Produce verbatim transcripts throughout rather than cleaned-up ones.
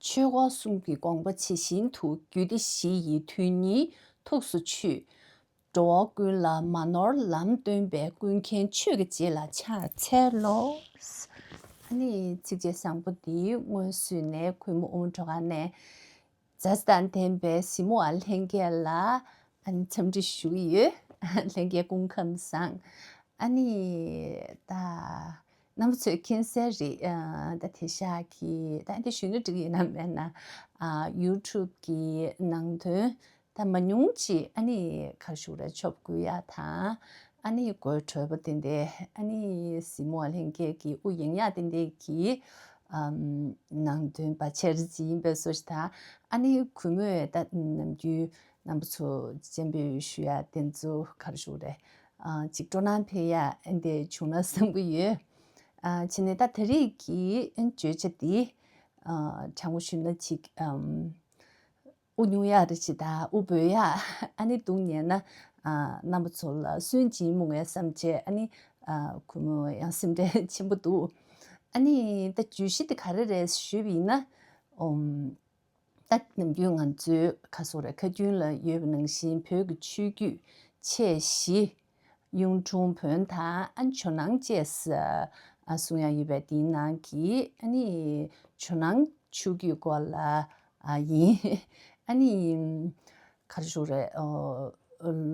ཆོས་འཁོར་གསུམ་གྱི་དགོངས་པ་ཇི་བཞིན་དུ། རྒྱུད་སྡེ་བཞི་ཡི་མཐུ་ཉིད་ཐུགས་སུ་ཆུད། འགྲོ་བ་ཀུན་ལ་མ་ནོར་ལམ་སྟོན་པའི། ཀུན་མཁྱེན་ཆོས་ཀྱི་རྗེ་ལ་ཕྱག་འཚལ་ལོ། ཨ་ནི་ཚིགས་བཅད་བཟང་པོ་འདི་སྔོན་བསུས་ནས་གུས་མོ་ཨོ་མོ་སྒྲོལ་དཀར་ནས་མཛའ་བརྩེ་དང་ལྡན་པའི་གཟིགས་མོ་བ་ལྷན་རྒྱས་ལ་ཨ་ནི་འཚམས་འདྲི་ཞུ་གི་ཡོད། ལྷན་རྒྱས་སྐུ་ཁམས་བཟང་། ཨ་ནི་ད་རྣམ་པ་ཚོས་མཁྱེན་གསལ་རེད། ཨ་ད་དེང་སང་གི་ད་འདི་ཞུས་ན་འགྲིག་ཡིན་ནམ་མེད་ན། ཨ་ཡུ་ཊུབ་གི་ནང་དོན་ད་མང་ཉུང་ཅིག་ཨ་ནི་ག་རེ་ཞུ་དགོས་རེད། ཆོབ་བསྐུལ་ཡག་དང་ཨ་ནི་དགོད་བྲོ་པོ་དེ་འདྲ་ཨ་ནི་གཟིགས་མོ་བ་ལྷན་རྒྱས་ཀྱི་དབུ་ཡེངས་ཡག་དེ་འདྲ་གི་ཨམ་ནང་དོན་བར་ཆད་ཅིག་ཡིན་པའི་བཟོ་ཞིག་དང་། ཨ་ནི་གུས་མོས་ད་ནམ་རྒྱུན་རྣམ་པ་ཚོ་སྤྱན་འབུལ་ཞུ་ཡག་དེ་ཚོ་ག་རེ་ཞུ་དགོས་རེད། ཨ་ཅིག་སྤྲོ་སྣང་འཕེལ་ཡག་ཨ་འདྲ་བྱུང་ན་བསམ་གྱི་ཡོད། ཨ་བྱས་ནས་ད་ད་རེས་ཀྱི་བརྗོད་བྱ་འདི་ཨ་དྲང་པོ་ཞུས་ན་ཅིག་ཨམ་དབུ་སྙུང་ཡག་རེ་ཅིག་དང་དབུ་འབོད་ཡག་ཨ་ནི་འདུག་ཉན་ན། ཨ་རྣམ་པ་ཚོ་ལ་སུན་འབྱིན་མི་འོང་བསམ་བྱས། ཨ་ནི་ཨ་གུས་མོ་ཡང་སེམས་ཁྲལ་ཆེན་པོ་འདུག་ཨ་ནི་ད་བརྗོད་གཞི་དེ་ག་རེ་རེད་ཞུས་པ་ཡིན་ན། ཨོམ། ད་ནམ་རྒྱུན་ང་ཚོའི་ཁ་སོ་རེ་ཁ་རྒྱུན་ལ་ཡོད་པ་ནང་བཞིན་བོད་ཀྱི་ཆོས་བརྒྱུད་ཆེ་བཞི། གཡུང་དྲུང་བོན་དང་ཨ་ཇོ་ནང་བཅས་ཨ་གསུང་ཡག་ཡོད་པའི་དེའི་ནང་གི་ཨ་ནི་ཇོ་ནང་ཆོས་བརྒྱུད་སྐོར་ལ་ཨ་ཡིན། ཨ་ནི་ག་རེ་ཞུ་དགོས་རེད། ཨོ་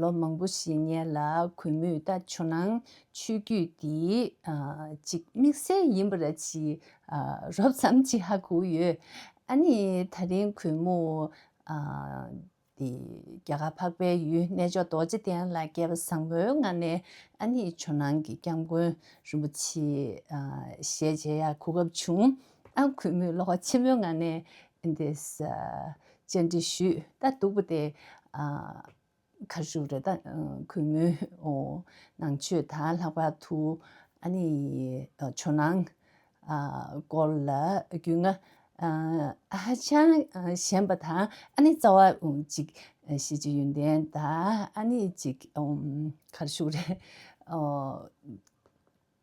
ལོ་མང་པོ་ཞིག་སྔོན་ལ་གུས་མོས་ད་ཇོ་ནང་ཆོས་བརྒྱུད་འདི་ཨ་ཅིག་དམིགས་བསལ་ཡིན་པ་ར་ཅིག་ཨ་རོབ་ཙམ་ཅིག་ཧ་གོ་ཡོད། ཨ་ནི་ད་རིང་གུས་མོ་ཨ་དེ་རྒྱ་གར་འཕགས་པའི་ཡུལ་གནས་མཆོག་རྡོ་རྗེ་གདན་ལ་སྐལ་བ་བཟང་པོའི་ངང་ནས་ཨ་ནི་ཇོ་ནང་གི་སྐྱབས་མགོན་རིན་པོ་ཆེ་ཨ་ཞལ་མཇལ་ཡག་གོ་སྐབས་བྱུང་། ཨ་གུས་མོས་བློ་ཁ་ཆེན་པོའི་ངང་ནས་འདི་ཨ་བཅར་འདྲི་ཞུས། ད་འདུག་པ་དེ་ཨ་ག་རེ་ཞུ་དགོས་རེད། ད་གུས་མོའི་ཨོ་ནང་ཆོས་དང་ལྷག་པར་དུ་ཨ་ནི་ཨ་ཇོ་ནང་ཨ་སྐོར་ལ་རྒྱུས་མངའ་ཨ་ཧ་ཅང་ཨ་ཞན་པ་དང་། ཨ་ནི་རྩ་བ་ཨུ་ཅིག་ཨ་ཤེས་བྱ་ཡོན་ཏན་དང་། ཨ་ནི་ཅིག་ཨུམ་ག་རེ་ཞུ་དགོས་རེད། ཨོ་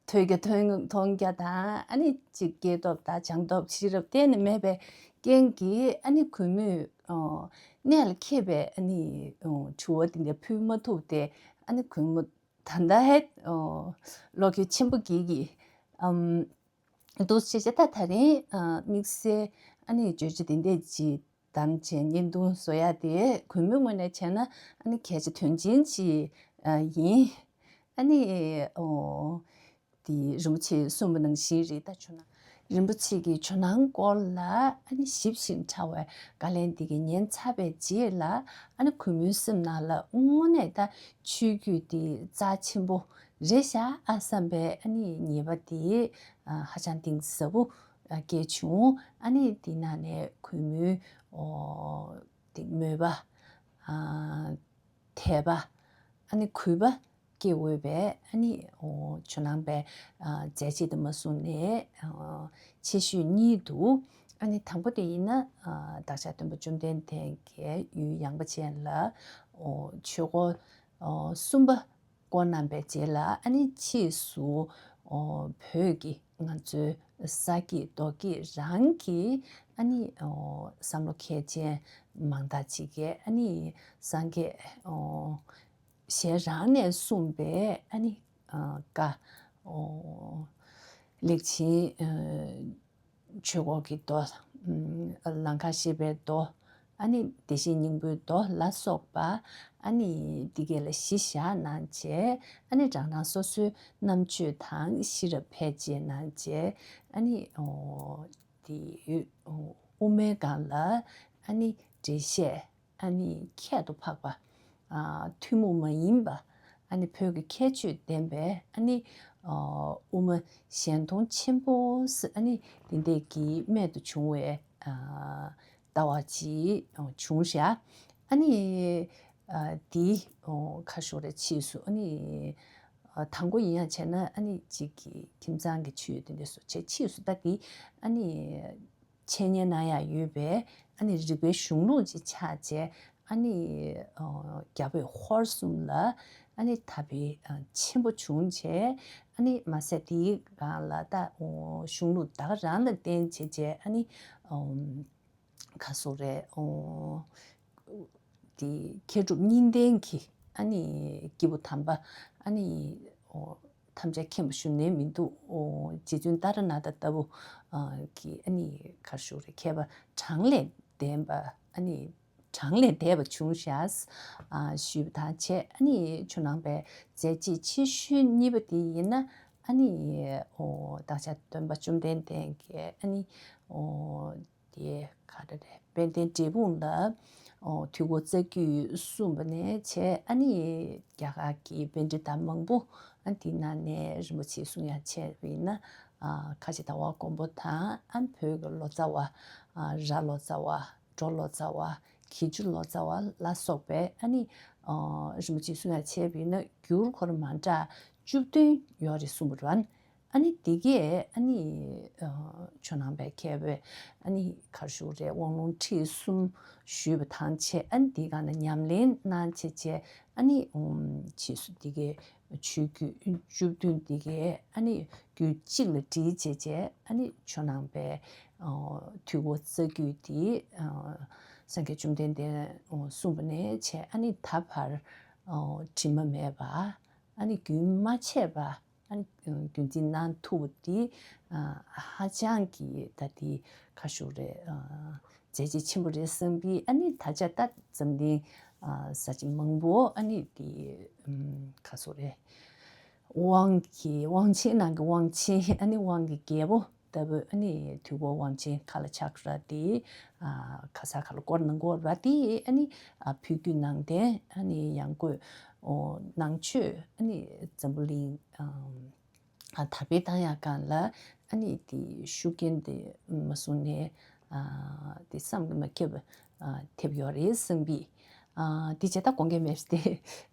ཐོས་རྒྱ་ཐོས་མཐོང་རྒྱ་དང་། ཨ་ནི་ཅིག་སྐྱེས་སྟོབས་དང་སྦྱངས་སྟོབས་ཤེས་རབ་གཏན་ནས་མེད་པའི་རྐྱེན་གྱིས་ཨ་ནི་གུས་མོས་ཨོ་གནད་ལ་འཁེལ་བའི་ཨ་ནི་ཨོ་དྲི་བ་དེ་འདྲ་ཕུལ་མ་ཐུབ་སྟེ། ཨ་ནི་གུས་མོ་ད་ལྟ་ཧེད་ཨོ་བློ་འགྱོད་ཆེན་པོ་སྐྱེས་ཀྱི་ཨམ་འདུག་བྱས་བྱས། ད་ད་རིང་ཨ་དམིགས་བསལ་ཨ་ནི་བརྗོད་བྱ་དེ་འདྲ་ཅིག་བདམས་བྱས་བརྙན་ཐུང་བཟོ་ཡག་དེ་གུས་མོའི་ངོས་ནས་བྱས་ན་ཨ་ནི་གལ་ཆེ་དོན་ཆེན་ཅིག་ཨ་ཡིན། ཨ་ནི་ཨོ་དེ་རིན་པོ་ཆེས་གསུངས་པ་ནང་བཞིན་རེད། ད་ཇོ་ནང་རིན་པོ་ཆེ་གིས་ཇོ་ནང་སྐོར་ལ་ཨ་ནི་ཞིབ་ཅིང་ཕྲ་བའི་བཀའ་ལན་དེ་ག་ཉན་ཚར་བའི་རྗེས་ལ། ཨ་ནི་གུས་མོའི་སེམས་ནང་ལ་དངོས་གནས་ད་ཆོས་བརྒྱུད་དེ་རྩ་ཆེན་པོ་རེད་ཤག་ཨ་བསམ་པའི་ཨ་ནི་ངེས་པ་དེ་ཨ་ཧ་ཅང་གཏིང་ཟབ་པོ་ཨ་སྐྱེས་བྱུང་། ཨ་ནི་དེ་ནང་ནས་གུས་མོའི་ཨོ་དེ་མོས་པ་ཨ་དད་པ་ཨ་ནི་གུས་པ་སྐྱེ་འོས་པའི་ཨ་ནི་ཨོ་ཇོ་ནང་པའི་ཨ་མཛད་རྗེས་དུ་མ་གསུངས་ནས་ཨ་ཆེ་ཤོས་གཉིས་འདུག་ཨ་ནི་དང་པོ་དེ་ཡིན་ན་ཨ་བདག་ཅག་སྟོན་པ་བཅོམ་ལྡན་འདས་ཀྱིས་ཡུལ་ཡངས་པ་ཅན་ལ་ཨོ་ཆོས་འཁོར་ཨོ་གསུམ་པ་བསྐོར་གནང་བའི་རྗེས་ལ། ཨ་ནི་ཕྱིས་སུ་ཨོ་བོད་ཀྱི་ང་ཚོའི་ས་སྐྱེས་རྡོ་སྐྱེས་རང་གི་ཨ་ནི་ཨོ་བསམ་བློ་མཁས་ཅན་མང་དག་ཅིག་གིས་ཨ་ནི་སངས་རྒྱས་ཨོ་གཞན་རང་ནས་གསུངས་པའི་ཨ་ནི་ཨ་བཀའ་ཨོ་ལེགས་ཆེན་ཨ་ཆོས་འཁོར་གྱི་མདོ། ཨམ་ལང་ཀར་གཤེགས་པའི་མདོ། ཨ་ནི་བདེ་གཤེགས་སྙིང་པོའི་མདོ་ལ་སོགས་པ་ཨ་ནི་འདི་གས་ལ་གཞི་བཞག་གནང་བྱས། ཨ་ནི་རང་རང་སོ་སོའི་རྣམ་དཔྱོད་དང་ཤེས་རབ་འཕེལ་རྒྱས་གནང་བྱས། ཨ་ནི་ཨོ་དེ་ཨོ་དབུ་མའི་སྒང་ལ་ཨ་ནི་འགྲེལ་བཤད་ཨ་ནི་ཁྱད་དུ་འཕགས་པ། ཨ་ཐུན་མོང་མ་ཡིན་པ། ཨ་ནི་བོད་ཀྱི་ཁྱད་ཆོས་ལྡན་པའི་ཨ་ནི་ཨ་དབུ་མ་གཞན་སྟོང་ཆེན་པོ་ཟེར་ཨ་ནི་འདི་འདྲས་ཀྱི་རྨད་དུ་བྱུང་བའི་ཨ་ལྟ་བ་ཅིག་བྱུང་ཤག་ཨ་ནི་ཨ་འདི་ཨ་ཁ་ཤོར་རེ་ཕྱིས་སུ་ཨ་ནི་ཨ་དང་པོ་ཡིན་ཡང་བྱས་ན་ཨ་ནི་གཅིག་གི་ཁྱིམ་ཚང་གི་ཆོས་དེ་འདྲས་སུ་བྱས། ཕྱིས་སུ་ད་འདི་ཨ་ནི་འཆད་ཉན་གནང་ཡག་ཡོད་པའི་ཨ་ནི་རིག་པའི་གཞུང་ལུགས་ཅིག་ཆགས་བྱས། ཨ་ནི་ཨོ་རྒྱ་བོད་ཧོར་གསུམ་ལ་ཨ་ནི་དར་འཕེལ་ཨ་ཆེན་པོ་བྱུང་བྱས། ཨ་ནི་མ་ཟད་དེའི་སྒང་ལ་ད་ཨོ་གཞུང་ལུགས་ད་ག་རང་ལ་བརྟེན་བྱས་བྱས། ཨ་ནི་ཨོ་ ག་སོ་རེད། ཨོ། དེ་མཁས་གྲུབ་གཉིས་ལྡན་གྱི་ཨ་ནི་སྐྱེས་བུ་དམ་པ་ཨ་ནི་ཨོ་ཐམས་ཅད་མཁྱེན་པ་ཞུ་ནས་མི་འདུག་ཨོ་རྗེ་བཙུན་ཏཱ་ར་ནཱ་ཐ་ལྟ་བུ་ཨ་གི་ཨ་ནི་ག་ཞུ་རེད། མཁས་པ་གྲངས་ལས་འདས་པ་ཨ་ནི་གྲངས་ལས་འདས་པ་བྱུང་ཤག་ཨ་ཞུས་པ་དང་བཅས། ཨ་ནི་ཇོ་ནང་པའི་མཛད་རྗེས་ཆེ་ཤོས་གཉིས་པ་དེ་ཡིན་ན་ཨ་ནི་ཨོ་བདག་ཅག་སྟོན་པ་བཅོམ་ལྡན་འདས་ཀྱི་ཨ་ནི་ཨོ་དེ་ག་རེ་རེད། དཔལ་ལྡན་འབྲས་སྤུངས་ལ་ཨོ་དུས་འཁོར་རྩ་རྒྱུད་གསུངས་པ་ནས་བྱས། ཨ་ནི་རྒྱ་གར་གྱི་པཎྜི་ཏ་མང་པོ་ཨ་དེ་ནང་ནས་རིན་པོ་ཆེ་གསུང་ཡག་བྱས་པ་ཡིན་ན་ཨ་ཁ་ཆེ་ཟླ་བ་མགོན་པོ་དང་ཨ་བོད་ཀྱི་ལོ་ཙཱ་བ་ཨ་ར་ལོ་ཙཱ་བ། འབྲོག་ལོ་ཙཱ་བ། གྱི་ཅུ་ལོ་ཙཱ་བ་ལ་སོགས་པའི་ཨ་ནི་ཨ་རིན་པོ་ཆེ་གསུང་ཡག་བྱས་པ་ཡིན་ན་འགྱུར་ཁོ་རང་མ་འདྲ་བཅུ་བདུན་ཡོད་རེད་གསུངས་པ་རེད། ཨ་ནི་དེ་གས་ཨ་ནི་ཨ་ཇོ་ནང་པའི་མཁས་པའི་ཨ་ནི་ག་རེ་ཞུ་རེད། དབང་ལུང་ཁྲིད་གསུམ་ཞུས་པ་དང་བཅས། ཨ་ནི་དེ་ག་ནས་ཉམས་ལེན་གནང་བྱས་བྱས། ཨ་ནི་ཨུམ་རྗེས་སུ་དེ་གས་ཆོས་བརྒྱུད་བཅུ་བདུན་དེ་གའི་ཨ་ནི་རྒྱུད་གཅིག་ལ་སྒྲིལ་བྱས་བྱས། ཨ་ནི་ཇོ་ནང་པའི་ཨ་དུས་འཁོར་རྩ་རྒྱུད་དེ་ཨ་སངས་རྒྱས་བཅོམ་ལྡན་འདས་གསུངས་པ་ནས་བྱས། ཨ་ནི་ད་བར་ཨ་དྲི་མ་མེད་པ། ཨ་ནི་རྒྱུན་མ་ཆད་པ། ཨ་ནི་རྒྱུན་འཛིན་གནང་ཐུབ་པ་དེ་ཨ་ཧ་ཅང་གི་ད་དེ་ག་ཞུ་རེད། ཨ་མཛད་རྗེས་ཆེན་པོ་རེད་བསམ་པའི། ཨ་ནི་ད་ཆ་ད་འཛམ་གླིང་ཨ་ས་ཆ་མང་པོ་ཨ་ནི་དེ་ཨམ་ག་སོ་རེད། དབང་གི་དབང་ཆེན་ནང་གི་དབང་ཆེན། ཨ་ནི་དབང་གི་རྒྱལ་པོ་ལྟ་བུ། ཨ་ནི་དུས་འཁོར་དབང་ཆེན་ཁ་ལ་ཆགས་ར་དེ་ཨ་ག་ས་ག་ལ་བསྐོར་གནང་དགོས་ར་དེ། ཨ་ནི་ཨ་བོད་བརྒྱུད་ནང་བསྟན་ཨ་ནི་ཡང་སྒོས་ཨོ་ནང་ཆོས་ཨ་ནི་འཛམ་བུ་གླིང་ཨམ། ཨ་དར་སྤེལ་བཏང་ཡག་སྒང་ལ་ཨ་ནི་དེ་ཤུགས་རྐྱེན་དེ་མ་བཟུང་ནས་ཨ་དེ་བསམ་གྱིས་མ་ཁྱབ་པ་ཨ་ཐེབས་ཡོད་རེད་བསམ་པས། ཨ་དེ་བྱས་ད་དགོངས་འགལ་མེད་དེ་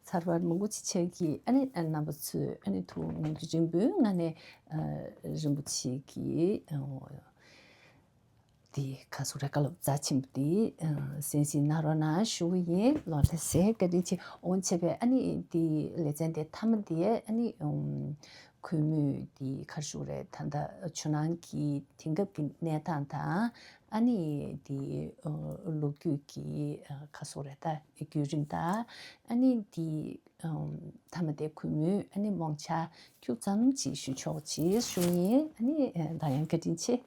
ཚར་བར་མང་པོ་ཅིག་ཆགས་ཀྱི། ཨ་ནི་ཨ་རྣམ་པ་ཚོས་ཨ་ནི་ཐུགས་ངོས་འཛིན་རིང་པོའི་ངང་ནས་ཨ་རིན་པོ་ཆེ་གི་ཨ་དེ་ག་ཟུག་རེད། བཀའ་སློབ་རྩ་ཆེན་པོ་དེ་ཨ་གསན་གཟིགས་གནང་རོགས་གནང་ཞུ་གི་ཡིན། ལོ་ལེགས་སེ་བཀའ་དྲིན་ཆེ། འོན་ཆེ་བས་ཨ་ནི་དེ་ལེ་ཚན་དེ་མཐའ་མ་དེ་ཨ་ནི་ཨུམ་གུས་མོས་དེ་ག་རེ་ཞུ་དགོས་རེད། ད་ལྟ་ཇོ་ནང་གི་དེང་སྐབས་ཀྱི་གནས་སྟངས་དང་ཨ་ནི་དེ་ཨ་ལོ་རྒྱུས་ཀྱི་ཨ་ག་རེ་ཞུ་དགོས་རེད། ད་བརྒྱུད་རིམ་དང་ཨ་ནི་དེ་ཨུམ་མཐའ་མ་དེ་གུས་མོས་ཨ་ནི་རྨོངས་ཆ་ཁྱུག་ཙམ་ཅིག་ཞུ་ཆོག་ཅེས་ཞུ་ཡིན། ཨ་ནི་ཨ་ད་ཡང་བཀའ་དྲིན་ཆེ།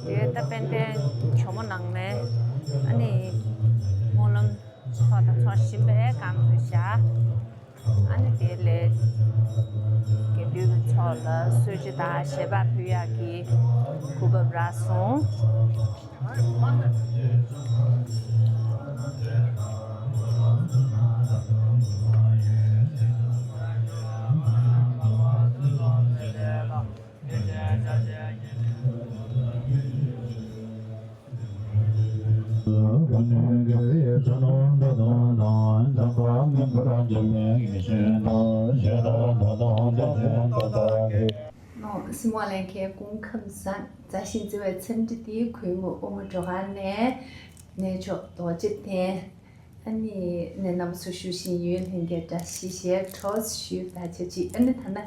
དེ་ད་དཔལ་ལྡན་ཇོ་མོ་ནང་ནས་ཨ་ནི་སྨོན་ལམ་ཚོགས་དང་ཚོགས་བཞིན་པའི་སྒང་དུ་བཞག་ཨ་ནི་དེ་ལས་དགེ་འདུན་གྱི་ཚོགས་ལ་གསོལ་ཇ་དང་ཞལ་འབག་ཕུལ་ཡག་གི་གོ་སྐབས་རག་སོང་། ནོ། གཟིགས་མོ་ལྷན་རྒྱས་སྐུ་ཁམས་བཟང་། མཛའ་བཤེས་བརྩེ་བའི་འཚམས་འདྲི་འདི་གུས་མོ་དབུ་མ་སྒྲོལ་དཀར་ནས་གནས་མཆོག་རྡོ་རྗེ་གདན། ཨ་ནི་ནས་རྣམ་པ་ཚོ་ཞུ་བཞིན་ཡོད། ལྷན་རྒྱས་བཀྲ་ཤིས་ཞེས་གྲོགས་ཞུས་ད་ཆ་ཅིག་ཨ་ནི་ད་ནི་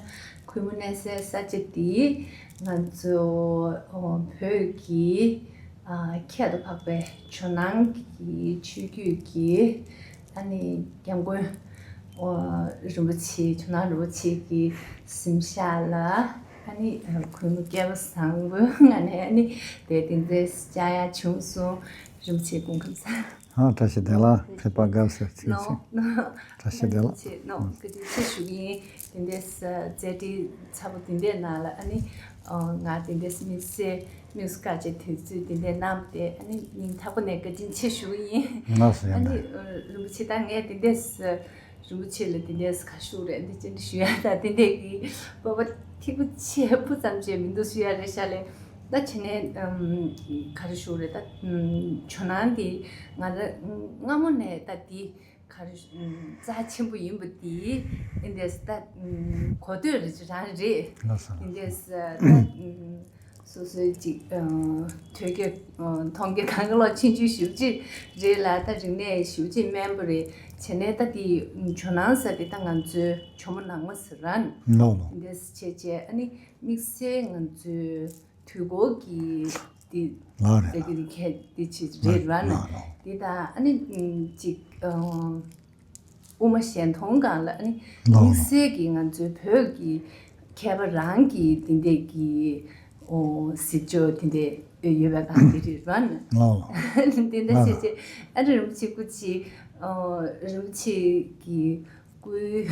གུས་མོ་གནས་སའི་ས་ཆ་འདི་ང་ཚོ་ཨོ་བོད་ཀྱི་ཨ་ཁྱད་དུ་འཕགས་པའི་ཇོ་ནང་གི་ཆོས་བརྒྱུད་ཀྱི་ཨ་ནི་སྐྱབས་མགོན་ཨོ་རིན་པོ་ཆེ་ཇོ་ནང་རིན་པོ་ཆེ་གི་གཟིམ་ཤག་ལ་ཨ་ནི་གུས་མོ་སྐལ་བ་བཟང་པོའི་ངང་ནས་ཨ་ནི་དེ་དེ་འདྲའི་བཅར་ཡག་བྱུང་སོང་། རིན་པོ་ཆེ་སྐུ་ཁམས་བཟང་། ཨ་བཀྲ་ཤིས་བདེ་ལེགས། ཕེབས་པར་དགའ་བསུ། ཆེ་ནོ་ཆེ། ནོ། བཀྲ་ཤིས་བདེ་ལེགས། ཆེ་ནོ། བཀའ་དྲིན་ཆེ་ཞུ་གི་ཡིན། དེ་འདྲའི་ས་མཛད་འཕྲིན་ཚ་པོ་དེ་འདྲའི་ནང་ལ་ཨ་ནི་ཨ་ང་དེ་འདྲའི་དམིགས་བསལ་དམིགས་སུ་བཀར་བྱས་དུས་ཚོད་དེ་འདྲའི་གནང་སྟེ་ཨ་ནི་སྙིང་ཐག་པ་ནས་བཀའ་དྲིན་ཆེ་ཞུ་གི་ཡིན། ལགས་སོ། ཨ་ཡང་ནི་ད་ཨ་རིན་པོ་ཆེ་ད་ངས་དེ་འདྲའི་ས་རིན་པོ་ཆེ་ལ་དེ་འདྲའི་ས་ག་ཞུ་རེད། འདི་ཅི་འདྲ་ཞུ་ཡ་ད་དེ་འདྲའི་གི་སྤོབས་པ་ཐིག་པོ་ཆེ་སྤུ་ཙམ་ཅིག་མི་འདུག་ཞུ་ཡ་རེད་ཤག་ལས། ད་བྱས་ནས་ཨམ་ག་རེ་ཞུ་རེད། ད་ཨམ་ཇོ་ནང་འདི་ང་རང་སྔ་མོ་ནས་ད་འདི་ག་རེ་ཨམ་རྩ་ཆེན་པོ་ཡིན་པ་འདི་འདི་འདྲས་ད་ཨམ་གོ་ཐོས་རེ་རང་རེད། ལགས་སོ། འདི་འདྲས་ད་ཨམ་ སོ་སོའི་ཅིག་ཨ་ཐོས་རྒྱ་ཨ་མཐོང་རྒྱ་གང་ག་ལོག་ཕྱིན་ཆུ་ཞེ་པོ་ཅིག་རེད་ལ། ད་རིག་གནས་ཞེ་པོ་ཅིག་དམན་པོ་རེད། བྱས་ནས་ད་དེ་ཇོ་ནང་ཟེར་དེ་ད་ང་ཚོའི་ཇོ་མོ་ནག་མོ་ཟེར་ར། ལོ་ལོ། འདི་བྱས་བྱས་ཨ་ནི་དམིགས་བསལ་ང་ཚོའི་དུས་འཁོར་གྱི་དེ་ལ་རེད། ད་གི་རིག་ཁྱད་དེ་ཅིག་རེད་ར་ན། ལ་ལ། དེ་ད་ཨ་ནི་ཅིག་ཨ། དབུ་མ་གཞན་མཐོང་སྒང་ལ་ནི་ལགས། དམིགས་བསལ་གྱི་ང་ཚོའི་བོད་ཀྱི་མཁས་པ་རང་གི་དེ་འདྲས་ཀྱི་ཨོ་གཟིགས་ཕྱོགས་དེ་འདྲས་ཡོད་པའི་སྒང་དེ་རེད་ར་ན། ལགས་ལགས། དེ་འདྲ་ལགས་བྱས་བྱས་ཨ་རིན་པོ་ཆེ་སྐུ་ཅི་ཨོ་རིན་པོ་ཆེ་གི་སྐུའི་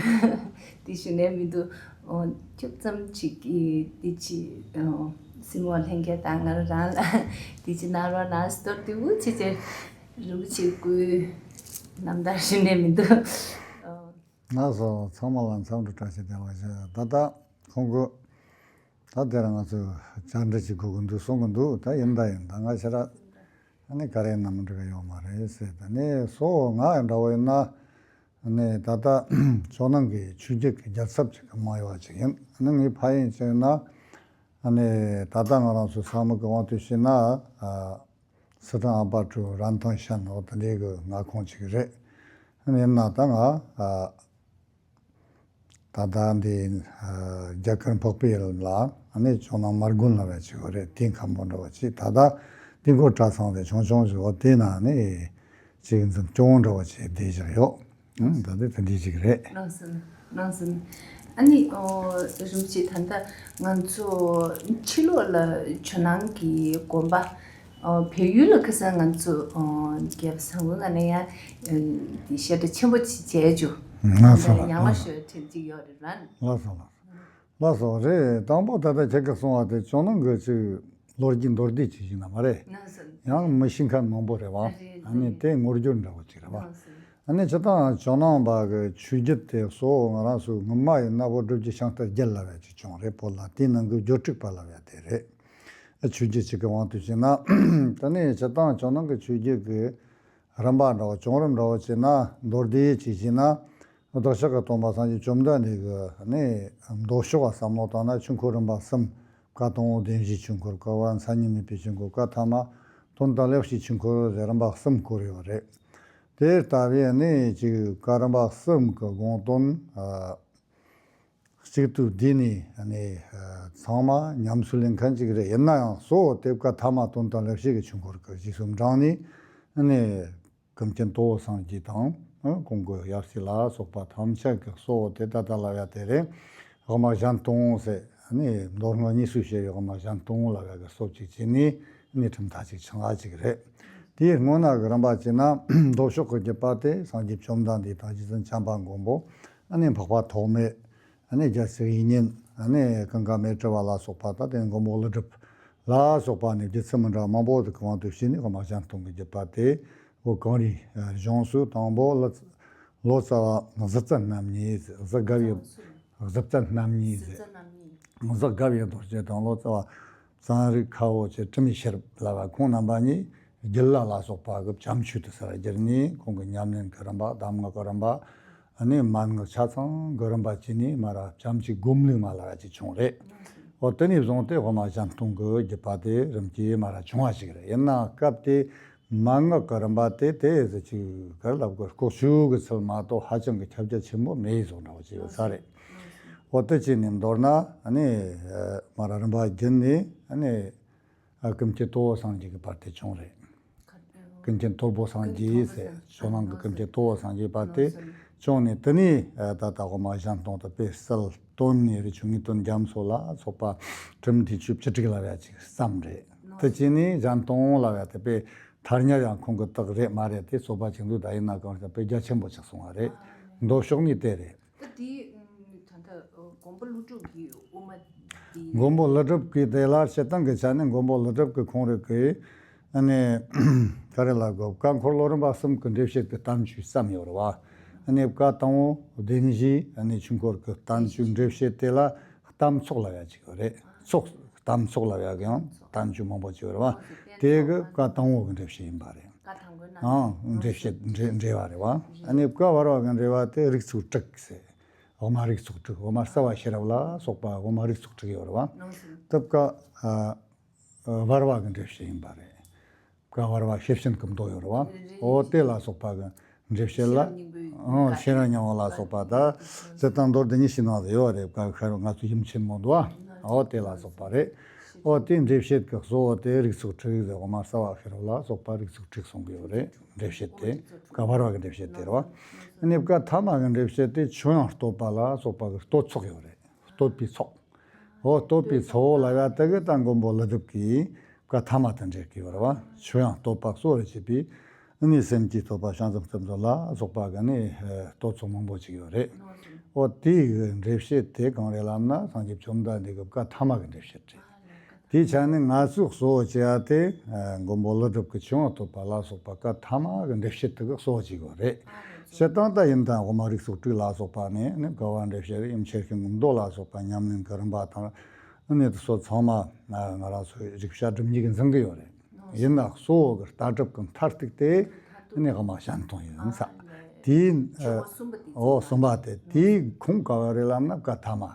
དེ་ཞུ་ནས་མི་འདུག་ཨོ་ཁྱུག་ཙམ་ཅིག་གི་དེ་ཅི་ཨོ་སྲིང་མོ་ལྷན་རྒྱས་དང་ང་རང་ལ་དེ་ཅི་གནང་རོགས་གནང་། སྟོར་དེ་བུ་བྱས་བྱས་རིན་པོ་ཆེ་སྐུའི་རྣམ་ཐར་ཞུ་ནས་མི་འདུག་ཨོ། ལགས་སོ། ཚང་མ་ལ་འཚམས་འདྲི་བཀྲ་ཤིས་བདེ་ལེགས་ཞུ། ད་ལྟ་ཁོང་གི་ད་དེ་རིང་ང་ཚོས་བཅར་འདྲི་བྱེད་དགོས་ཀྱི་འདུག་གསུང་གི་འདུག་ད་ཡིན་ད་ཡིན། ད་ང་ཕྱིར་ཨ་ནི་ག་རེ་ཡིན་ན་མི་འགྲིག་གི་ཡོད་མ་རེད་ཟེར། ད་ནི་སོ་ང་འདྲ་བོ་ཡིན་ན་ཨ་ནི་ད་ལྟ་ཇོ་ནང་གི་ཆོས་བརྒྱུད་ཀྱི་རྒྱལ་ཚབ་ཅིག་གི་མ་ཡོད་པ་ཅིག་ཡིན། ཨ་ནི་ངའི་ཕ་ཡུལ་ཅིག་ཡིན་ན་ཨ་ནི་ད་ལྟ་ང་རང་ཚོ་ས་མིག་གི་དབང་དུ་བྱས་ན་ཨ། སི་ཁྲོན་ཨ་པ་ཀྲོའུ་རན་ཐང་ཤན་འོག་ཏུ་འདི་གི་མངའ་ཁོངས་ཅིག་རེད། ཡིན་ན་ད་ང་ཨ་ད་ལྟ་འདི་ཨ་རྒྱ་གར་འཕགས་པའི་ཡུལ་ལ་ཨ་ནི་ཇོ་ནང་མར་དགོན་ལབ་ཡ་ཅིག་ཡོད་རེད། དེ་མཁན་པོ་འདྲ་བོ་ཅིག་ད་ལྟ་དེ་གོ་གྲྭ་ཚང་དེ་ཆུང་ཆུང་ཞིག་འོ་དེ་ན་ནི་ཅིག་འཛིན་སྐྱོང་འདྲ་བོ་ཅིག་བསྡད་བཞག་ཡོད། ཨང་། ད་ལྟ་དེ་འདྲ་ཅིག་རེད། ལགས་སོ། ལགས་སོ། ཨ་ནི་ཨོ་རིན་པོ་ཆེ་ད་ལྟ་ང་ཚོ་ཕྱི་ལོགས་ལ་ཇོ་ནང་གི་དགོན་པ་ཨོ་བལ་ཡུལ་ལ་ཁ་སང་ང་ཚོ་ཨོ་རྒྱལ་བ་བཟང་པོ་ང་ནས་ཡང་ཨ་དེ་བཤད་གྲྭ་ཆེན་པོ་ཅིག་བྱས་བྱུང་། ལགས་སོ། ཡང་ལགས་ལ་སོ། ཞོལ་ཁྲིམས་གཅིག་ཡོད་རེད་ར། ལགས་སོ་ལགས་སོ། ལགས་སོ། རེད། དང་པོ་ད་ལྟ་ཁྱེད་ཀྱིས་གསུངས་པ་དེ་ཇོ་ནང་གི་ཅིག་ལོ་རྒྱུས་མདོར་བསྡུས་ཅིག་ཡིན་ན་མ་རེད། ལགས་སོ། ཡང་མི་ཤེས་མཁན་མང་པོ་རེད་བ། རེད། ཨ་ནི་རེད། དེ་ངོ་སྦྱོར་འདྲ་བོ་ཅིག་རེད་བ། ལགས་སོ། ཨ་ནི་སྤྱིར་བཏང་ཇོ་ནང་པ་གི་ཆོས་བརྒྱུད་དེ་གཙོ་བོ་ང་རང་ཚོའི་སྔོན་མ་ཡིན་ན་བོད་སྒྲུབ་བརྒྱུད་ཤིང་རྟ་བརྒྱད་ལབ་ཡ་ཅིག་བྱུང་རེད། བོད་ལ་དེའི་ནང་གི་སྦྱོར་དྲུག་པ་ལབ་ཡ་དེ་རེད། ཨ་ཆོས་བརྒྱུད་ཅིག་གི་དབང་དུ་བྱས་ན་ད་ནི་སྤྱིར་བཏང་ཇོ་ནང་གི་ཆོས་བརྒྱུད་ཀྱི་རིམ་པ་འདྲ་བོ་བྱུང་རིམ་འདྲ་བོ་བྱས་ན་མདོར་བསྡུས་ཅིག་བྱས་ན། བདག་ཅག་གི་སྟོན་པ་སངས་རྒྱས་བཅོམ་ལྡན་འདས་ཀྱི་ནི་མདོ་ཕྱོགས་ལ་བསམ་བློ་བཏང་ན་ཆོས་འཁོར་རིམ་པ་གསུམ། བཀའ་དང་པོ་བདེན་བཞིའི་ཆོས་འཁོར། བཀའ་པོད་མཚན་ཉིད་མེད་པའི་ཆོས་འཁོར། བཀའ་ཐ་མ་དོན་དམ་ལེགས་བཤད་ཆོས་འཁོར་ཟེར་རིམ་པ་གསུམ་བསྐོར་ཡོད་རེད། དེ་ལྟ་བུའི་ནི་ཅིག་བཀའ་རིམ་པ་གསུམ་གྱི་དགོངས་དོན་ཨ་གཅིག་ཏུ་བསྡུས་ནས་ནི་ཨ་ཚང་མ་ཉམས་སུ་ལེན་མཁན་ཅིག་རེད། ཡིན་ན་ཡང་གཙོ་བོ་དེ་བཀའ་ཐ་མ་དོན་དམ་ལེགས་བཤད་ཀྱི་ཆོས་འཁོར་གྱི་རྗེས་སུ་འབྲངས་ནས་ནི། ཀུན་མཁྱེན་དྭགས་པོ་སངས་རྒྱས་དང་། ཨ་ཀུན་མཁྱེན་ཡབ་སྲས་ལ་སོགས་པ་ཐམས་ཅད་ཀྱི་གཙོ་བོ་དེ་ད་ལྟ་ལབ་ཡ་དེ་རེད། དབུ་མ་གཞན་སྟོང་ཟེར་ནི་མདོ་སྔགས་གཉིས་སུ་ཕྱེ་བའི་དབུ་མ་གཞན་སྟོང་ལབ་ཡ་གི་སྲོལ་ཅིག་བྱས་ནས་ནི་གྲུབ་མཐའ་ཅིག་ཆགས་ཡ་ཅིག་རེད། དེའི་སྔོན་ན་གི་རིམ་པ་བྱས་ན་མདོ་ཕྱོགས་ཀྱི་བརྒྱུད་པ་དེ་སངས་རྒྱས་བཅོམ་ལྡན་འདས་དང་རྗེ་བཙུན་བྱམས་པ་མགོན་པོ། ཨ་ནི་འཕགས་པ་ཐོགས་མེད། ཨ་ནི་རྒྱལ་སྲས་དབྱིག་གཉེན། ཨ་ནི་ཀུན་དགའ་མཻ་ཏྲི་པ་ལ་སོགས་པ། ད་དེ་མགོན་པོ་ཀླུ་སྒྲུབ་ལ་སོགས་པ་ནི་བརྒྱུད་ཚུལ་མི་འདྲ་བ་མང་པོ་དེ་གི་དབང་དུ་བྱས་ནས་དབུ་མ་གཞན་སྟོང་གི་བརྒྱུད་པ་དེ་བོད་གངས་རིའི་ལྗོངས་སུ་དང་པོ་ལོ་ལོ་ཙཱ་བ་གཟི་རྩ་རྣམ་གཉིས་ཟེར། གཟི་དགའ་བའི་གཟི་རྩ་རྣམ་གཉིས་ཟེར། གཟི་དགའ་བའི་རྡོ་རྗེ་དང་ལོ་ཙཱ་བ་གཙང་རིག་ཁ་བོ་བཅས་དྲི་མེད་ཤེས་རབ་ལབ་པ་ཁོང་རྣམ་པ་གཉིས་རྒྱུད་བླ་ལ་སོགས་པ་གི་བྱམས་ཆོས་དེ་ཚར་བསྒྱུར་ནས་ཁོང་གི་ཉམས་ལེན་གྱི་རིམ་པ། གདམས་ངག་གི་རིམ་པ། ཨ་ནི་མན་ངག་ཆ་ཚང་གི་རིམ་པ་བྱས་ནས་མར་བྱམས་ཀྱི་སྒོམ་ལུགས་མ་ལབ་ཡ་ཅིག་བྱུང་རེད། འོ་དེ་ནས་བཟུང་སྟེ་དབུ་མ་གཞན་སྟོང་གི་བརྒྱུད་པ་དེ་རིམ་གྱིས་མར་བྱུང་བ་ཞིག་རེད། ཡིན་ན་སྐབས་དེ་མན་ངག་གི་རིམ་པ་དེ་དེ་ཟེར་ཅིག་ག་རེ་ལབ་དགོས། ལྐོག་ཆོས་ཀྱི་ཚུལ་མ་གཏོགས་ཧ་ཅང་གི་ཁྱབ་རྒྱ་ཆེན་པོ་མེད་བཟོ་འདྲ་བོ་ཅིག་ཡོད་ས་རེད། འོ་དེ་བྱས་ནས་མདོར་ན་ཨ་ནི་མར་རིམ་པ་བརྒྱུད་ནས་ཨ་ནི། ཨ་ཀུན་མཁྱེན་དྭགས་པོ་སངས་རྒྱས་ཀྱི་བར་དེ་བྱུང་རེད། ཀུན་མཁྱེན་དྭགས་པོ་སངས་རྒྱས་ཟེར། ཇོ་ནང་གི་ཀུན་མཁྱེན་དྭགས་པོ་སངས་རྒྱས་བར་དེ་བྱུང་ནས། དེ་ནས་ཨ་ད་ལྟ་དབུ་མ་གཞན་སྟོང་དེ་དཔེ་གསལ་སྟོན་ནས་རེད། ཆོས་ཉིད་དོན་རྒྱ་མཚོ་ལ་སོགས་པ་གྲུབ་མཐའི་ཆོས་བཅུ་དྲུག་ལབ་ཡ་ཅིག་བརྩམས་རེད། དེ་བྱས་ནས་གཞན་སྟོང་ལབ་ཡ་དེ་དཔེ་ཐ་སྙད་ཡང་ཁོང་གི་རྟགས་རེད་མ་རེད་དེ་རྩོད་པ་ཆེན་པོ་ད་ཡིན་ན་གང་ལྟར་དཔེ་རྒྱ་ཆེན་པོ་ཆགས་སོང་བ་རེད། མདོ་ཕྱོགས་ནས་དེ་རེད། ད་དེ་ད་ལྟ་མགོན་པོ་ཀླུ་སྒྲུབ་ཀྱི་དབུ་མ་དེ། མགོན་པོ་ཀླུ་སྒྲུབ་ཀྱི་དེ་ལ་བྱེད་སྟངས་ཀྱི་ཆ་ནས་མགོན་པོ་ཀླུ་སྒྲུབ་ཀྱི་ཁོང་རང་གི་ཨ་ནི་ག་རེ་ལབ་དགོས། བཀའ་འཁོར་ལོ་རིམ་པ་གསུམ་གྱི་འགྲེལ་བཤད་ཀྱི་བསྟན་བཅོས་བརྩམས་ཡོད་རེད་བ། ཨ་ནི་བཀའ་དང་པོ་བདེན་བཞིའི་ཨ་ནི་ཆོས་འཁོར་གྱི་བསྟན་བཅོས་འགྲེལ་བཤད་དེ་ལ་གཏམ་ཚོགས་ལབ་ཡ་ཅིག་ཡོད་རེད། ཚོགས་གཏམ་ཚོགས་ལབ་ཡ་གི་ཡང་བསྟན་བཅོས་མང་པོ་ཅིག་ཡོད་རེད་བ། དེ་གི་བཀའ་དང་པོ་གི་འགྲེལ་བཤད་ཡིན་པ་རེད། བཀའ་དང་པོའི་ནང་ཨང་། འགྲེལ་བཤད་འགྲེལ་འགྲེལ་བ་རེད་བ། ཨ་ནི་བཀའ་བར་པ་གི་འགྲེལ་བ་དེ་རིགས་ཚོགས་དྲུག་ཟེར། དབུ་མ་རིགས་ཚོགས་དྲུག། དབུ་མ་རྩ་བ་ཤེས་རབ་ལ་སོགས་པ་དབུ་མ་རིགས་ཚོགས་དྲུག་ཡོད་རེད་བ། ནང་བཞིན། ད་བཀའ་ཨ་ བར་བ་གི་འགྲེལ་བཤད་ཡིན་པ་རེད། བཀའ་བར་བ་ཤེར་ཕྱིན་གྱི་མདོ་ཡོད་རེད་བ། འོ་དེ་ལ་སོགས་པ་གི་འགྲེལ་བཤད་ལ། ཤེར་སྙིང་པོ་ལ་སོགས་པ་ད་སྤྱིར་བཏང་མདོ་འདི་ཉིད་ཕྱི་ནང་དུ་ཡོད་རེད། བཀའ་ཤར་ང་ཚོ་ཡུམ་ཆེན་མོ་འདུག་བ། འོ་དེ་ལ་སོགས་པ་རེད། འོ་དེའི་འགྲེལ་བཤད་ཀྱི་གཙོ་བོ་དེ་རིགས་ཚོགས་དྲུག་ཟེར། འོ་མ་རྩ་བ་ཤེར་ལ་སོགས་པ་རིགས་ཚོགས་དྲུག་གསུང་གི་ཡོད་རེད། འགྲེལ་བཤད་དེ་བཀའ་བར་བ་གི་འགྲེལ་བཤད་དེ་རེད་བ། ཨ་ནི་བཀའ་ཐ་མ་གི་འགྲེལ་བཤད་དེ་ཆོས་དབྱིངས་བསྟོད་པ་ལ་སོགས་པ་གི་བསྟོད་ཚོགས་ཡོད་རེད། བསྟོད་པའི་ཚོགས། འོ་བསྟོད་པའི་ཚོགས་ལ་ཡ་དེ་གི་ད་མགོན་པོ་ཀླུ་སྒྲུབ་ཀྱིས་བཀའ་ཐ་མ་དེ་འགྲེལ་གྱི་ཡོད་རེད་བ། ཆོས་དབྱིངས་བསྟོད་པ་གཙོ་བོར་བྱས་པའི་ཨ་ནི་སེམས་བསྐྱེད་བསྟོད་པ་བྱང་སེམས་སྐྱབས་འགྲོ་ལ་སོགས་པ་གི་ནི་བསྟོད་ཚོགས་མང་པོ་ཅིག་ཡོད་རེད། འོ་དེའི་གི་འགྲེལ་བཤད་དེ་གང་རེད་ལབ་ན། སངས་རྒྱས་བཅོམ་ལྡན་འདས་ཀྱི་བཀའ་ཐ་མ་གི་འགྲེལ་བཤད་རེད། དེའི་ཆ་ནས་ང་ཚོས་གཙོ་བོ་བྱེད་ཡ་དེ་མགོན་པོ་ཀླུ་སྒྲུབ་ཀྱི་ཆོས་དབྱིངས་བསྟོད་པ་ལ་སོགས་པ་བཀའ་ཐ་མ་གི་འགྲེལ་བཤད་དེ་གི་གཙོ་བོ་བྱེད་དགོས་རེད། སྤྱིར་བཏང་ད་ཡིན་དང་འོ་མ་རིགས་ཚོགས་དྲུག་ལ་སོགས་པ་ནས་ནི་བཀའ་བར་འགྲེལ་བཤད་རེད། ཡུམ་ཆེར་ཤོང་གི་མདོ་ལ་སོགས་པ་ཉམས་ལེན་གྱི་རིམ་པ་དང་ནི་དེ་ཚོ་ཚང་མ་ང་རང་ཚོའི་རིག་བྱ་སྒྲུབ་གཉིས་ཀྱིས་འཛིན་གྱི་ཡོད་རེད། ཡིན་ན་གཙོ་བོ་གི་ལྟ་གྲུབ་ཀྱི་མཐར་ཐུག་དེ་ནི་འོ་མ་གཞན་སྟོང་ཡིན་ས། དེའི་འོ་གསུམ་པ་དེ་དེའི་ཁུངས་ག་བ་རེད་ལབ་ན་བཀའ་ཐ་མ།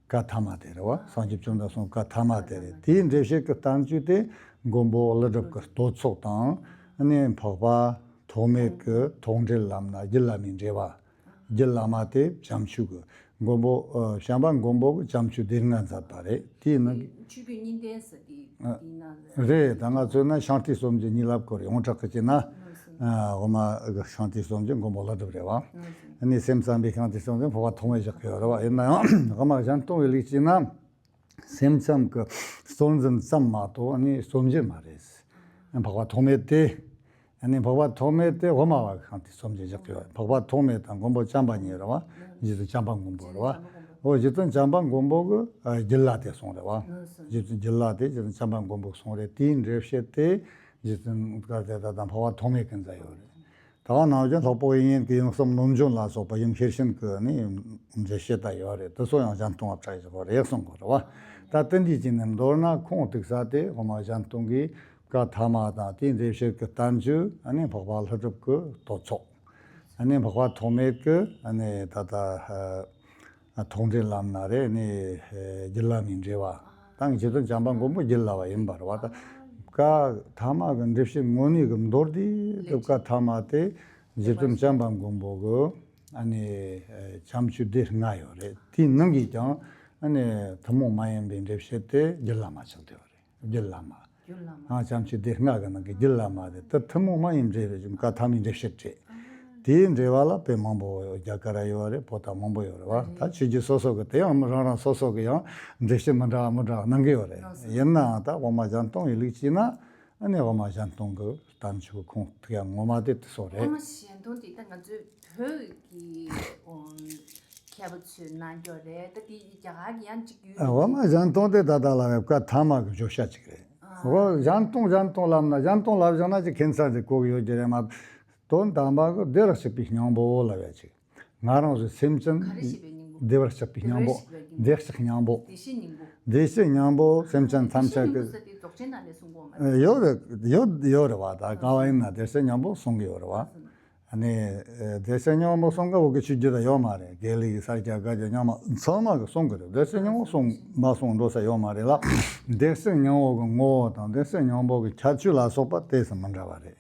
བཀའ་ཐ་མ་དེ་རེད་བ། སངས་རྒྱས་བཅོམ་ལྡན་གསུང་བཀའ་ཐ་མ་དེ་རེད། དེའི་འགྲེལ་བཤད་ཀྱི་བསྟན་བཅོས་དེ་མགོན་པོ་ཀླུ་སྒྲུབ་ཀྱི་བསྟོད་ཚོགས་དང་། ཨ་ནི་འཕགས་པ་ཐོགས་མེད་ཀྱི་ཐོགས་འགྲེལ་ལམ་སྣ་རྒྱུད་བླ་མའི་འགྲེལ་པ། རྒྱུད་བླ་མ་དེ་བྱམས་ཆོས་ཀྱི་མགོན་པོ་ཨ་བྱམས་པ་མགོན་པོ་གི་བྱམས་ཆོས་སྡེ་ལྔ་མཛད་པ་རེད། དེའི་ནང་གི་ཆོས་བརྒྱུད་གཉིས་ལྡན་ཟེར་དེ་དེའི་ནང་ལ་རེད། ད་ང་ཚོས་ན་ཤིང་རྟའི་སྲོལ་འབྱེད་གཉིས་ལབ་དགོས་རེད། ཡོངས་གྲགས་ཀྱི་བྱས་ན། ཨ་འོ་མ་གི་ཤིང་རྟའི་སྲོལ་འབྱེད་མགོན་པོ་ཀླུ་སྒྲུབ་རེད་བ། ཨ་ནི་སེམས་ཙམ་པའི་ཤིང་རྟའི་སྲོལ་འབྱེད་འཕགས་པ་ཐོགས་མེད་བཞག་གི་ཡོད་རེད་བ། ཡིན་ན་ཡང་འོ་མ་གཞན་སྟོང་གི་ལུགས་བྱས་ན། སེམས་ཙམ་གྱི་སྲོལ་འཛིན་ཙམ་མ་གཏོགས་ཨ་ནི་སྲོལ་འབྱེད་མ་རེད། འཕགས་པ་ཐོགས་མེད་དེ། ཨ་ནི་འཕགས་པ་ཐོགས་མེད་དེ་འོ་མ་བ་གི་ཤིང་རྟའི་སྲོལ་འབྱེད་བཞག་གི་ཡོད། འཕགས་པ་ཐོགས་མེད་དང་མགོན་པོ་བྱམས་པ་གཉིས་རེད་བ། རྗེ་བཙུན་བྱམས་པ་མགོན་པོ་རེད་བ། འོ་རྗེ་བཙུན་བྱམས་པ་མགོན་པོ་གི་ཨ་རྒྱུད་བླ་དེ་གསུངས་རེད་བ། རྗེ་བཙུན་རྒྱུད་བླ་དེ་རྗེ་བཙུན་བྱམས་པ་མགོན་པོ་གི་གསུངས་རེད། དེའི་འགྲེལ་བཤད་དེ་རྗེ་བཙུན་དཀར་དེ་ད་དང་འཕགས་པ་ཐོགས་མེད་ཀྱིས་མཛད་ཡོད་རེད། ད་ག་ནང་བཞིན་ལྷག་པོ་དབྱིག་གཉེན་གྱི་ཡུམ་གསུམ་ནོམ་འཇོམས་ལ་སོགས་པ་ཡུམ་ཤེར་ཕྱིན་གྱི་ནི་འགྲེལ་བཤད་ད་ཡོད་རེད། དེ་ཚོ་ཡང་གཞན་སྟོང་བ་ཕྲ་ཞིག་གོ་རེད་གསུང་གི་རེད་བ། ད་དེ་འདྲའི་ཅིག་ནས་མདོར་ན་ཁུངས་གཏུགས་ས་དེ་འོ་མ་གཞན་སྟོང་གི་བཀའ་ཐ་མ་དང་དེའི་འགྲེལ་བཤད་ཀྱི་བསྟན་བཅོས། ཨ་ནི་འཕགས་པ་ཀླུ་སྒྲུབ་ཀྱི་བསྟོད་ཚོགས། ཨ་ནི་འཕགས་པ་ཐོགས་མེད་ཀྱི་ཨ་ནི་ད་ལྟ་ཐོགས་འགྲེལ་ལམ་སྣ་རེད། ནི་རྒྱུད་བླ་མའི་འགྲེལ་པ་དང་། རྗེ་བཙུན་བྱམས་པ་མགོན་པོ་རྒྱུད་བླ་པ་ཡིན་པ་རེད་བ། ད་བཀའ་ཐ་མ་གི་འགྲེལ་བཤད་དངོས་གནས་ཀྱི་མདོར་བསྡུས་ཀྱི་བཀའ་ཐ་མ་དེ་རྗེ་བཙུན་བྱམས་པ་མགོན་པོ་གི་ཨ་ནི་བྱམས་ཆོས་སྡེ་ལྔ་ཡོད་རེད། དེའི་ནང་གིས་ཀྱང་ཨ་ནི་ཐུན་མོང་མ་ཡིན་པའི་འགྲེལ་བཤད་དེ་རྒྱུད་བླ་མ་ཆགས་བསྡད་ཡོད་རེད། རྒྱུད་བླ་མ། རྒྱུད་བླ་མ། ཨ་བྱམས་ཆོས་སྡེ་ལྔ་གི་ནང་གི་རྒྱུད་བླ་མ་དེ་ད་ཐུན་མོང་མ་ཡིན་འགྲེལ་བའི་བཀའ་ཐ་མའི་འགྲེལ་བཤད་རེད། དེའི་འགྲེལ་པ་ལ་དཔེ་མང་པོ་རྒྱ་གར་ཡོད་རེད། བོད་ད་མང་པོ་ཡོད་རེད་བ། ད་ཆོས་བརྒྱུད་སོ་སོ་གི་དེ་ཡང་རང་རང་སོ་སོ་གི་ཡང་འགྲེལ་བཤད་མི་འདྲ་བ་མི་འདྲ་བ་གནང་གི་ཡོད་རེད། ཡིན་ནའང་ད་འོ་མ་གཞན་སྟོང་གི་ལུགས་བྱས་ན། ཨ་ནི་འོ་མ་གཞན་སྟོང་གི་བསྟན་བཅོས་ཁུངས་གཏུགས་ཡ་ངོ་མ་དེ་དེ་ཚོ་རེད། འོ་མ་གཞན་སྟོང་དེ་ད་ང་ཚོའི་བོད་ཀྱི་མཁས་པ་ཚོས་གནང་རྒྱུ་རེད། ད་དེ་རྒྱ་གར་གྱི་ཡང་གཅིག་ཡོད། འོ་མ་གཞན་སྟོང་དེ་ད་ལྟ་ལབ་པའི་བཀའ་ཐ་མ་གི་བརྗོད་བྱ་གཅིག་རེད། འོ་གཞན་སྟོང་གཞན་སྟོང་ལབ་ན་གཞན་སྟོང་ལབ་བཞག་ན་ཅིག་ཁྱད་མཚར་རེ་གོ་གི་ཡོད་ཀྱི་རེད་མ། དོན་དམ་པ་གི་བདེ་བར་གཤེགས་པའི་སྙིང་པོ་ལབ་ཡ་ཅིག་ང་རང་ཚོའི་སེམས་ཅན་ག་རེ་ཞེས་པའི་སྙིང་པོ། བདེ་བར་གཤེགས་པའི་སྙིང་པོ། བདེ་བར་གཤེགས་པའི་སྙིང་པོ། བདེ་གཤེགས་སྙིང་པོ། བདེ་གཤེགས་སྙིང་པོ་སེམས་ཅན་ཐམས་ཅད་ཀྱི། བདེ་གཤེགས་སྙིང་པོ་ཟེར་དེ་རྫོགས་ཆེན་ནང་ལ་གསུང་གི་ཡོད་མ་རེད། ཡོད་རེད་ཡོད་ཡོད་རེད་བ། ད་ག་བ་ཡིན་ན་བདེ་གཤེགས་སྙིང་པོ་གསུང་གི་ཡོད་རེད་བ། ཨ་ནི་བདེ་གཤེགས་སྙིང་པོ་གསུང་གི་བོད་ཀྱི་ཆོས་བརྒྱུད་ལ་ཡོད་མ་རེད། དགེ་ལུགས་ཀྱི་ས་སྐྱ་བཀའ་བརྒྱུད་རྙིང་མ་ཚང་མ་གི་གསུང་གི་རེད། བདེ་གཤེགས་སྙིང་པོ་གསུང་མ་གསུང་འགྲོ་ས་ཡོད་མ་རེད་ལ། བདེ་གཤེགས་སྙིང་པོ་གི་ངོ་བོ་དང་བདེ་གཤེགས་སྙིང་པོ་གི་ཁྱད་ཆོས་ལ་སོགས་པ་ཏོག་ཙམ་མི་འདྲ་བ་རེད།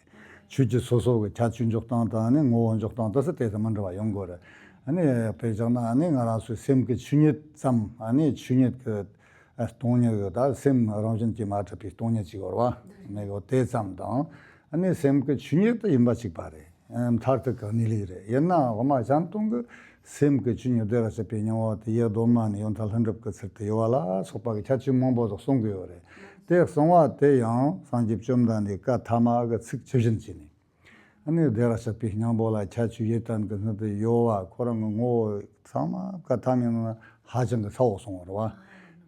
ཆོས་ཀྱི་སོ་སོ་གི་ཁྱད་ཆོས་འཇོག་སྟངས་དང་ནི་ངོ་བོ་འཇོག་སྟངས་དེ་ཚོ་ཏོག་ཙམ་མི་འདྲ་བ་ཡོང་གི་རེད། ཨ་ནི་དཔེ་བཞག་ན་ཨ་ནི་ང་རང་ཚོའི་སེམས་ཀྱི་ཆོས་ཉིད་ཙམ། ཨ་ནི་ཆོས་ཉིད་ཀྱི་སྟོང་ཉིད་ཀྱི་ད་སེམས་རང་བཞིན་གྱིས་མ་གྲུབ་པའི་སྟོང་ཉིད་ཅིག་ཡོད་རེད་བ། མེད་གི་དེ་ཙམ་དང་། ཨ་ནི་སེམས་ཀྱི་ཆོས་ཉིད་དུ་ཡིན་པ་གཅིག་པ་རེད། མཐར་ཐུག་གི་གནས་ལུགས་རེད། ཡིན་ནའང་འོ་མ་གཞན་སྟོང་གི་སེམས་ཀྱི་ཆོས་ཉིད་བདེ་བར་གཤེགས་པའི་སྙིང་པོ་དེ་ཡི་གདོད་མ་ནས་ཡོན་ཏན་ལྷུན་གྲུབ་ཀྱི་ཚུལ་དུ་ཡོད་པ་ལ་སོགས་པ་གི་ཁྱད་ཆོས་མང་པོ་ཟིག་གསུང་གི་ཡོད་རེད། དེ་གསུང་བ་དེ་ཡང་སངས་རྒྱས་བཅོམ་ལྡན་འདས་བཀའ་ཐ་མ་གི་ཚིག་ཇི་བཞིན་བྱས་ནས། ཨ་ནི་བདེ་བར་གཤེགས་པའི་སྙིང་པོ་ལ་ཁྱད་ཆོས་ཡོན་ཏན་གྱི་སྣོད་དུ་ཡོད་པ་ཁོ་རང་གི་ངོ་བོ་ཚང་མ་བཀའ་ཐ་མའི་ནང་ཧ་ཅང་གི་གསལ་བོ་གསུངས་པ་རེད་བ།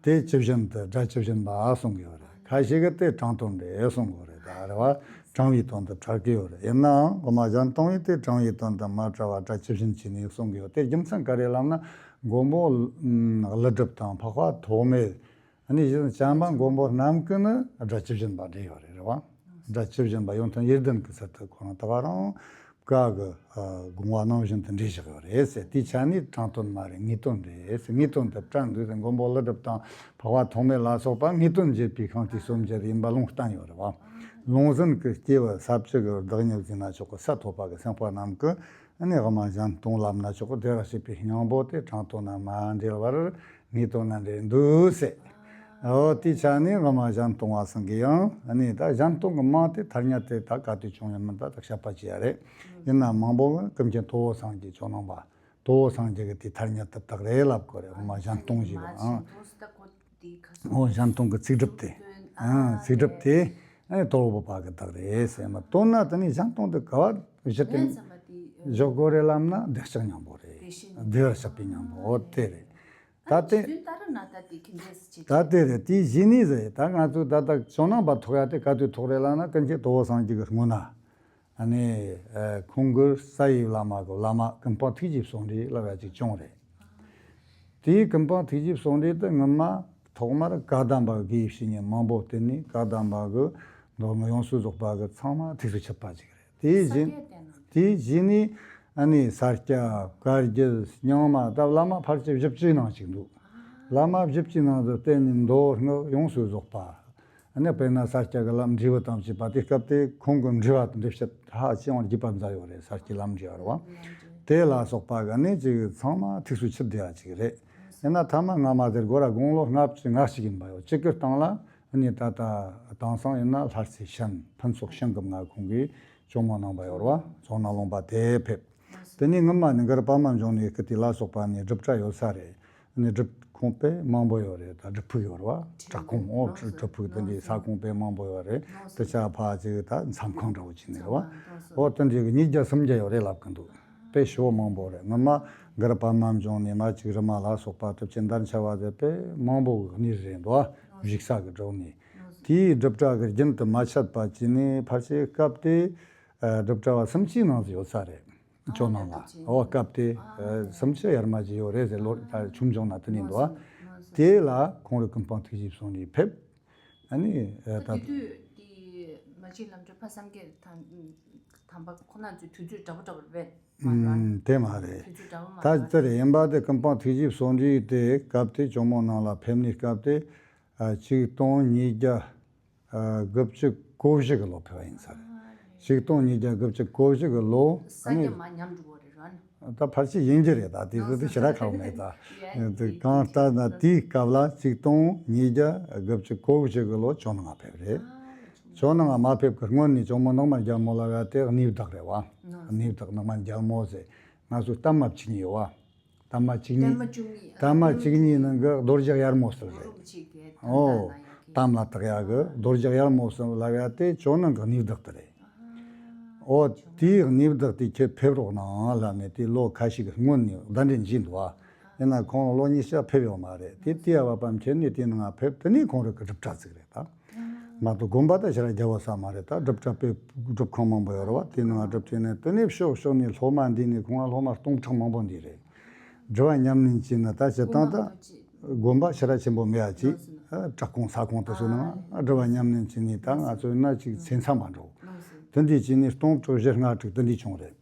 དེ་ཇི་བཞིན་དུ་སྒྲ་ཇི་བཞིན་པ་གསུང་གི་ཡོད་རེད། ཁ་ཤས་ཀྱིས་དེ་དྲང་དོན་རེད་གསུང་གི་ཡོད་རེད། ད་རེད་བ། དྲང་བའི་དོན་དུ་འཁྲུལ་གྱི་ཡོད་རེད། ཡིན་ནའང་འོ་མ་གཞན་སྟོང་པས་དེ་དྲང་བའི་དོན་དུ་མ་བཀྲལ་བར་སྒྲ་ཇི་བཞིན་བྱས་ནས་གསུང་གི་ཡོད། དེ་རྒྱུ་མཚན་ག་རེ་ལབ་ན། མགོན་པོ་ཀླུ་སྒྲུབ་དང་འཕགས་པ་ཐོགས་མེད། ཨ་ནི་གཞི་བྱམས་པ་མགོན་པོ་རྣམས་ཀྱིས་ནི་སྒྲ་ཇི་བཞིན་པ་འགྲེལ་ཡོད་རེད། རེད་བ། སྒྲ་ཇི་བཞིན་པ་ཡོན་ཏན་ཡེ་ལྡན་གྱི་ཚུལ་དུ་ཁོ་རང་ད་ག་རང་ བཀའ་གི་ཨ་དགོངས་པ་ནང་བཞིན་དུ་འགྲེལ་བཞག་ཡོད་རེད་ཟེར། དེའི་ཆ་ནས་དྲང་དོན་མ་རེད། ངེས་དོན་རེད་ཟེར། ངེས་དོན་དུ་བཀྲ་འདུས་ཟེར། མགོན་པོ་ཀླུ་སྒྲུབ་དང་འཕགས་པ་ཐོགས་མེད་ལ་སོགས་པ་ངེས་དོན་འབྱེད་པའི་ཤིང་རྟའི་སྲོལ་འབྱེད་ཡིན་པ་ལུང་བསྟན་ཡོད་རེད་བ། ལུང་ཟིན་གྱི་སྐྱེས་བུ་ས་བཅུ་གི་བདག་ཉིད་ཟིན་ན་ཆོག་གི། ས་ཐོབ་པ་གི་སེམས་དཔའ་རྣམས་ཀྱི་ཨ་ནི་དབུ་མ་གཞན་སྟོང་ལབ་ན་ཆོག་གི། དེ་ར་བྱེད་པའི་སྙིང་པོ་དེ་དྲང་དོན་ན་མ་འབྲེལ་བར་ངེས་དོན་ན་འབྲེལ་འདུག་ཟེར། འོ་དེའི་ཆ་ནས་དབུ་མ་གཞན་སྟོང་བ་ཚང་གི་ཡང་ཨ་ནི་ད་གཞན་སྟོང་གི་མིང་དེ་ཐ་སྙད་དེ་ད་ག་དུས་བྱུང་ཡང་མིན་ད་ད་བཤད་པ་བྱེད་ཡ་རེད། ཡིན་ན་མང་པོ་ཀུན་མཁྱེན་ཏོ་བོ་སངས་རྒྱས་ཇོ་ནང་པ། ཏོ་བོ་སངས་རྒྱས་ཀྱི་དེའི་ཐ་སྙད་དེ་དག་རེད་ལབ་དགོས་རེད། དབུ་མ་གཞན་སྟོང་ཞེས་པ། ཨང་། འོ་གཞན་སྟོང་གི་ཚིག་སྒྲུབ་དེ། ཨང་། ཚིག་སྒྲུབ་དེ་ཨ་ནི་ཏོ་བོ་པ་གི་དག་རེད་ཟེར་མ། དོན་ན་དེ་ནི་གཞན་སྟོང་དེ་ག་བར་གཞི་དེ་འཇོག་དགོས་རེད་ལབ་ན་བདེ་གཤེགས་སྙིང་པོ་རེད། བདེ་བར་གཤེགས་པའི་སྙིང་པོ། འོ་དེ་རེད། ད་དེ་ད་དེ་རེད། དེའི་གཞི་ནས་ཟེར། ད་ང་ཚོས་ད་ལྟ་ཇོ་ནང་པ་ཐོགས་ཡ་དེ་ག་དུས་ཐོགས་རེད་ལབ་ན་ཀུན་མཁྱེན་ཏོ་བོ་སངས་རྒྱས་ཀྱི་སྔོན་ན། ཨ་ནི་ཨ་ཁོང་གི་རྩ་བའི་བླ་མ་གི་བླ་མ་ཀུན་སྤངས་ཐུགས་རྗེའི་གསུང་འགྲེལ་ལབ་ཡ་ཅིག་བྱུང་རེད། དེའི་ཀུན་སྤངས་ཐུགས་རྗེའི་གསུང་འགྲེལ་དེ་སྔོན་མ་ཐོག་མར་བཀའ་གདམས་པ་དགེ་བའི་བཤེས་གཉེན་མང་པོ་བསྟེན་ནས། བཀའ་གདམས་པ་གི་མདོ་སྔགས་ཡོངས་སུ་རྫོགས་པ་གི་ཚང་མ་ཐུགས་སུ་ཆུད་པ་ཅིག་རེད། དེའི་རྗེས་དེའི་རྗེས་ནས་ཨ་ནི་ས་སྐྱ་བཀའ་བརྒྱུད་རྙིང་མ་ད་བླ་མ་ཕལ་ཆེར་བཞི་བཅུའི་ནང་ཅིག་འདུག་བླ་མ་བཞི་བཅུའི་ནང་དུ་བསྟེན་ནས་མདོ་སྔགས་ཡོངས་སུ་རྫོགས་པ། ཨ་ནི་དཔེར་ན་ས་སྐྱ་གི་བླམ་འབྲས་བུ་དང་བཅས་པ་དེ་སྐབས་དེ་ཁོང་གི་འགྲེལ་བ་དང་འགྲེལ་བཤད་ཧ་ཅང་རྒྱས་པ་མཛད་ཡོད་རེད། ས་སྐྱའི་བླམ་འབྲེལ་བ་རེད་བ། དེ་ལ་སོགས་པ་ག་ནས་ཅིག་ཚང་མ་ཐུགས་སུ་ཆུད་བསྡད་ཡ་ཅིག་རེད། ཡིན་ན་ཐ་མ་སྔ་མ་དེར་སྒོ་ར་དགུང་ལོ་ལྔ་བཅུ་ང་གཅིག་ཡིན་པ་ཡོད། གཅིག་གི་སྟེང་ལ་ཨ་ནི་ད་ལྟ་དེང་སང་ཡིན་ན་ལྷ་རྩེ་ཤན་ཕུན་ཚོགས་ཤིང་གི་མངའ་ཁོངས་ཀྱི་ཇོ་མོ་ནང་པ་ཡོད་རེད་བ། ཇོ་ནང་ལུང་པ་དེར་ཕེབས། དེ་ནས་སྔོན་མ་ནས་གུ་རུ་པདྨ་འབྱུང་གནས་སྐུ་དེ་ལ་སོགས་པ་ནས་སྒྲུབ་གྲྭ་ཡོད་ས་རེད། ནས་སྒྲུབ་ཁང་དཔེ་མང་པོ་ཡོད་རེད། ད་སྒྲུབ་ཕུག་ཡོད་རེད་བ། བྲག་ཁུང་། འོ་སྒྲུབ་ཕུག་དེ་འདྲའི་ས་ཁོངས་དཔེ་མང་པོ་ཡོད་རེད། དེ་ཆ་ཕ་ཅིག་ད་མཚམས་ཁང་འདྲ་བོ་ཅིག་ནས་རེད་བ། འོ་དེ་འདྲའི་གི་ཉིས་བརྒྱ་སུམ་བརྒྱ་ཡོད་རེད་ལབ་གི་འདུག་དཔེ་ཞེ་པོ་མང་པོ་རེད། སྔོན་མ་གུ་རུ་པདྨ་འབྱུང་གནས་མ་གཅིག་རི་མ་ལ་སོགས་པ་གྲུབ་ཆེན་དར་འཕྱར་བ་དེ་དཔེ་མང་པོ་གི་གནས་རེད་འདུག་བ། བཞུགས་ས་གི་འགྲོ་གནས། དེའི་སྒྲུབ་གྲྭ་གི་རྒྱུན་དུ་མ་ཆད་པ་བྱས་ནས་ཕལ་ཆེར་སྐབས་དེ་སྒྲུབ་གྲྭ་བ་སུམ་ཅུའི་ནང་དུ་ཡོད་ས་རེད། ཇོ་ནང་ལ། འོ་སྐབས་དེ་ཨ་སུམ་ཅུ་ཡར་མར་ཅིག་ཡོད་རེད་ཟེར། ལོ་ད་ཆུང་ཆུང་ན་དེ་ནས་འདུག་ཨ། དེ་ལ་ཁོང་རང་ཀུན་སྤངས་ཐུགས་རྗེའི་གསུང་འགྲེལ་ཕེབས། ཨ་ནི་ད་དེ་དུས་དེ་མ་གཅིག་ལམ་གྲོལ་ཕ་བསམ་ཡས་དམ་པ་ཁོ་ན་ཚོའི་དུས་ཚོད་འདྲ་པོ་འདྲ་པོ་རེད་པས། དེ་མ་རེད། དུས་ཚོད་འདྲ་པོ་མ་རེད། ད་དེ་རེད། ཡིན་པ་དེ་ཀུན་སྤངས་ཐུགས་རྗེའི་གསུང་འགྲེལ་དེ་སྐབས་དེ་ཇོ་མོ་ནང་ལ་ཕེབས་ནས་སྐབས་དེ་ཆིག་སྟོང་ཉིས་བརྒྱ། དགུ་བཅུ་གོ་བཞི་གི་ལོ་ཕེབས་པ་ཡིན་ས་རེད། ཆིག་སྟོང་ཉིས་བརྒྱ་དགུ་བཅུ་གོ་བཞི་གི་ལོ། ས་ཨ་ནི་རྒྱ་མ་ཉམས་འགྲོ་བ་རེད་ར། ད་ཕལ་ཆེར་ཡིན་གྱི་རེད། ད་དེ་ཚོ་དེ་ཞེ་དྲག་ཁག་མེད། ད་དེ་གང་ལྟར་ན་དེའི་སྐབས་ལ་ཆིག་སྟོང་ཉིས་བརྒྱ་དགུ་བཅུ་གོ་བཞི་གི་ལོ་ཇོ་ནང་ང་ཕེབས་རེད། ཇོ་ནང་ང་མ་ཕེབས་ཀྱི་སྔོན་ནས་ཇོ་མོ་ནང་མ་རྒྱལ་མོ་ལབ་ཡ་དེ་གནས་བདག་རེད་བ། གནས་བདག་ནང་མ་རྒྱལ་མོ་ཟེར། ང་ཚོ་གཏའ་མ་བཅུ་གཉིས་ཡོད་བ། གཏའ་མ་བཅུ་གཉིས། གཏའ་མ་བཅུ་གཉིས་ནང་གི་རྡོ་རྗེ་གཡར་མོ་ཟེར་རེད། ཨོ། གཏམ་ལ་བཏགས་ཡག་གི་རྡོ་རྗེ་གཡར་མོ་ཟེར་ལབ་ཡ་དེ་ཇོ་ནང་གི་གནས་བདག་དེ་རེད། ཨོ། དེའི་གནས་བདག་དེ་ཁྱེད་ཕེབས་རོགས་གནང་ལབ་ནས་དེ་ལོ་ཁ་ཤས་ཀྱི་སྔོན་ནས་གདན་འདྲེན་བྱས་འདུག་ཨ། ཡིན་ན་ཁོང་ལོ་གཉིས་ཤག་ཕེབས་ཡོད་མ་རེད། དེ་དེ་ཡ་བ་པམ་ཁྱེད་ནས་དེ་ནང་ཕེབས། དེ་ནས་ཁོང་རང་གི་སྒྲུབ་གྲྭ་བཙུགས་རེད་ད། མ་གཏོགས་དགོན་པ་ད་ཞེ་དྲག་རྒྱབ་ས་མ་རེད། ད་སྒྲུབ་གྲྭ་དཔེ་སྒྲུབ་ཁང་མང་པོ་ཡོད་རེད་བ། དེ་ནང་སྒྲུབ་བྱས་ནས་དེ་ནས་ཕྱོགས་ཕྱོགས་ནས་སློབ་མ་འདུས་ནས་ཁོང་ལ་སློབ་མ་སྟོང་ཕྲག་མང་པོ་འདུས་རེད། སྒྲུབ་པ་ཉམས་ལེན་བྱས་ན་ད་སྤྱིར་བཏང་ད་དགོན་པ་ཞེ་དྲག་ཆེན་པོ་མེད་ཡ་ཅིག་བྲག་ཁུང་ས་ཁུང་དེ་ཚོ་ནང་སྒྲུབ་པ་ཉམས་ལེན་བྱས་ནས་ད་ང་ཚོ་ན་ཅིག་ཚེ་མཚམས་མ་འགྲོ། དེ་འདྲས་བྱས་ནས་སྟོང་ཕྲག་བཞི་ལྔ་དྲུག་དེ་འདྲས་བྱུང་རེད།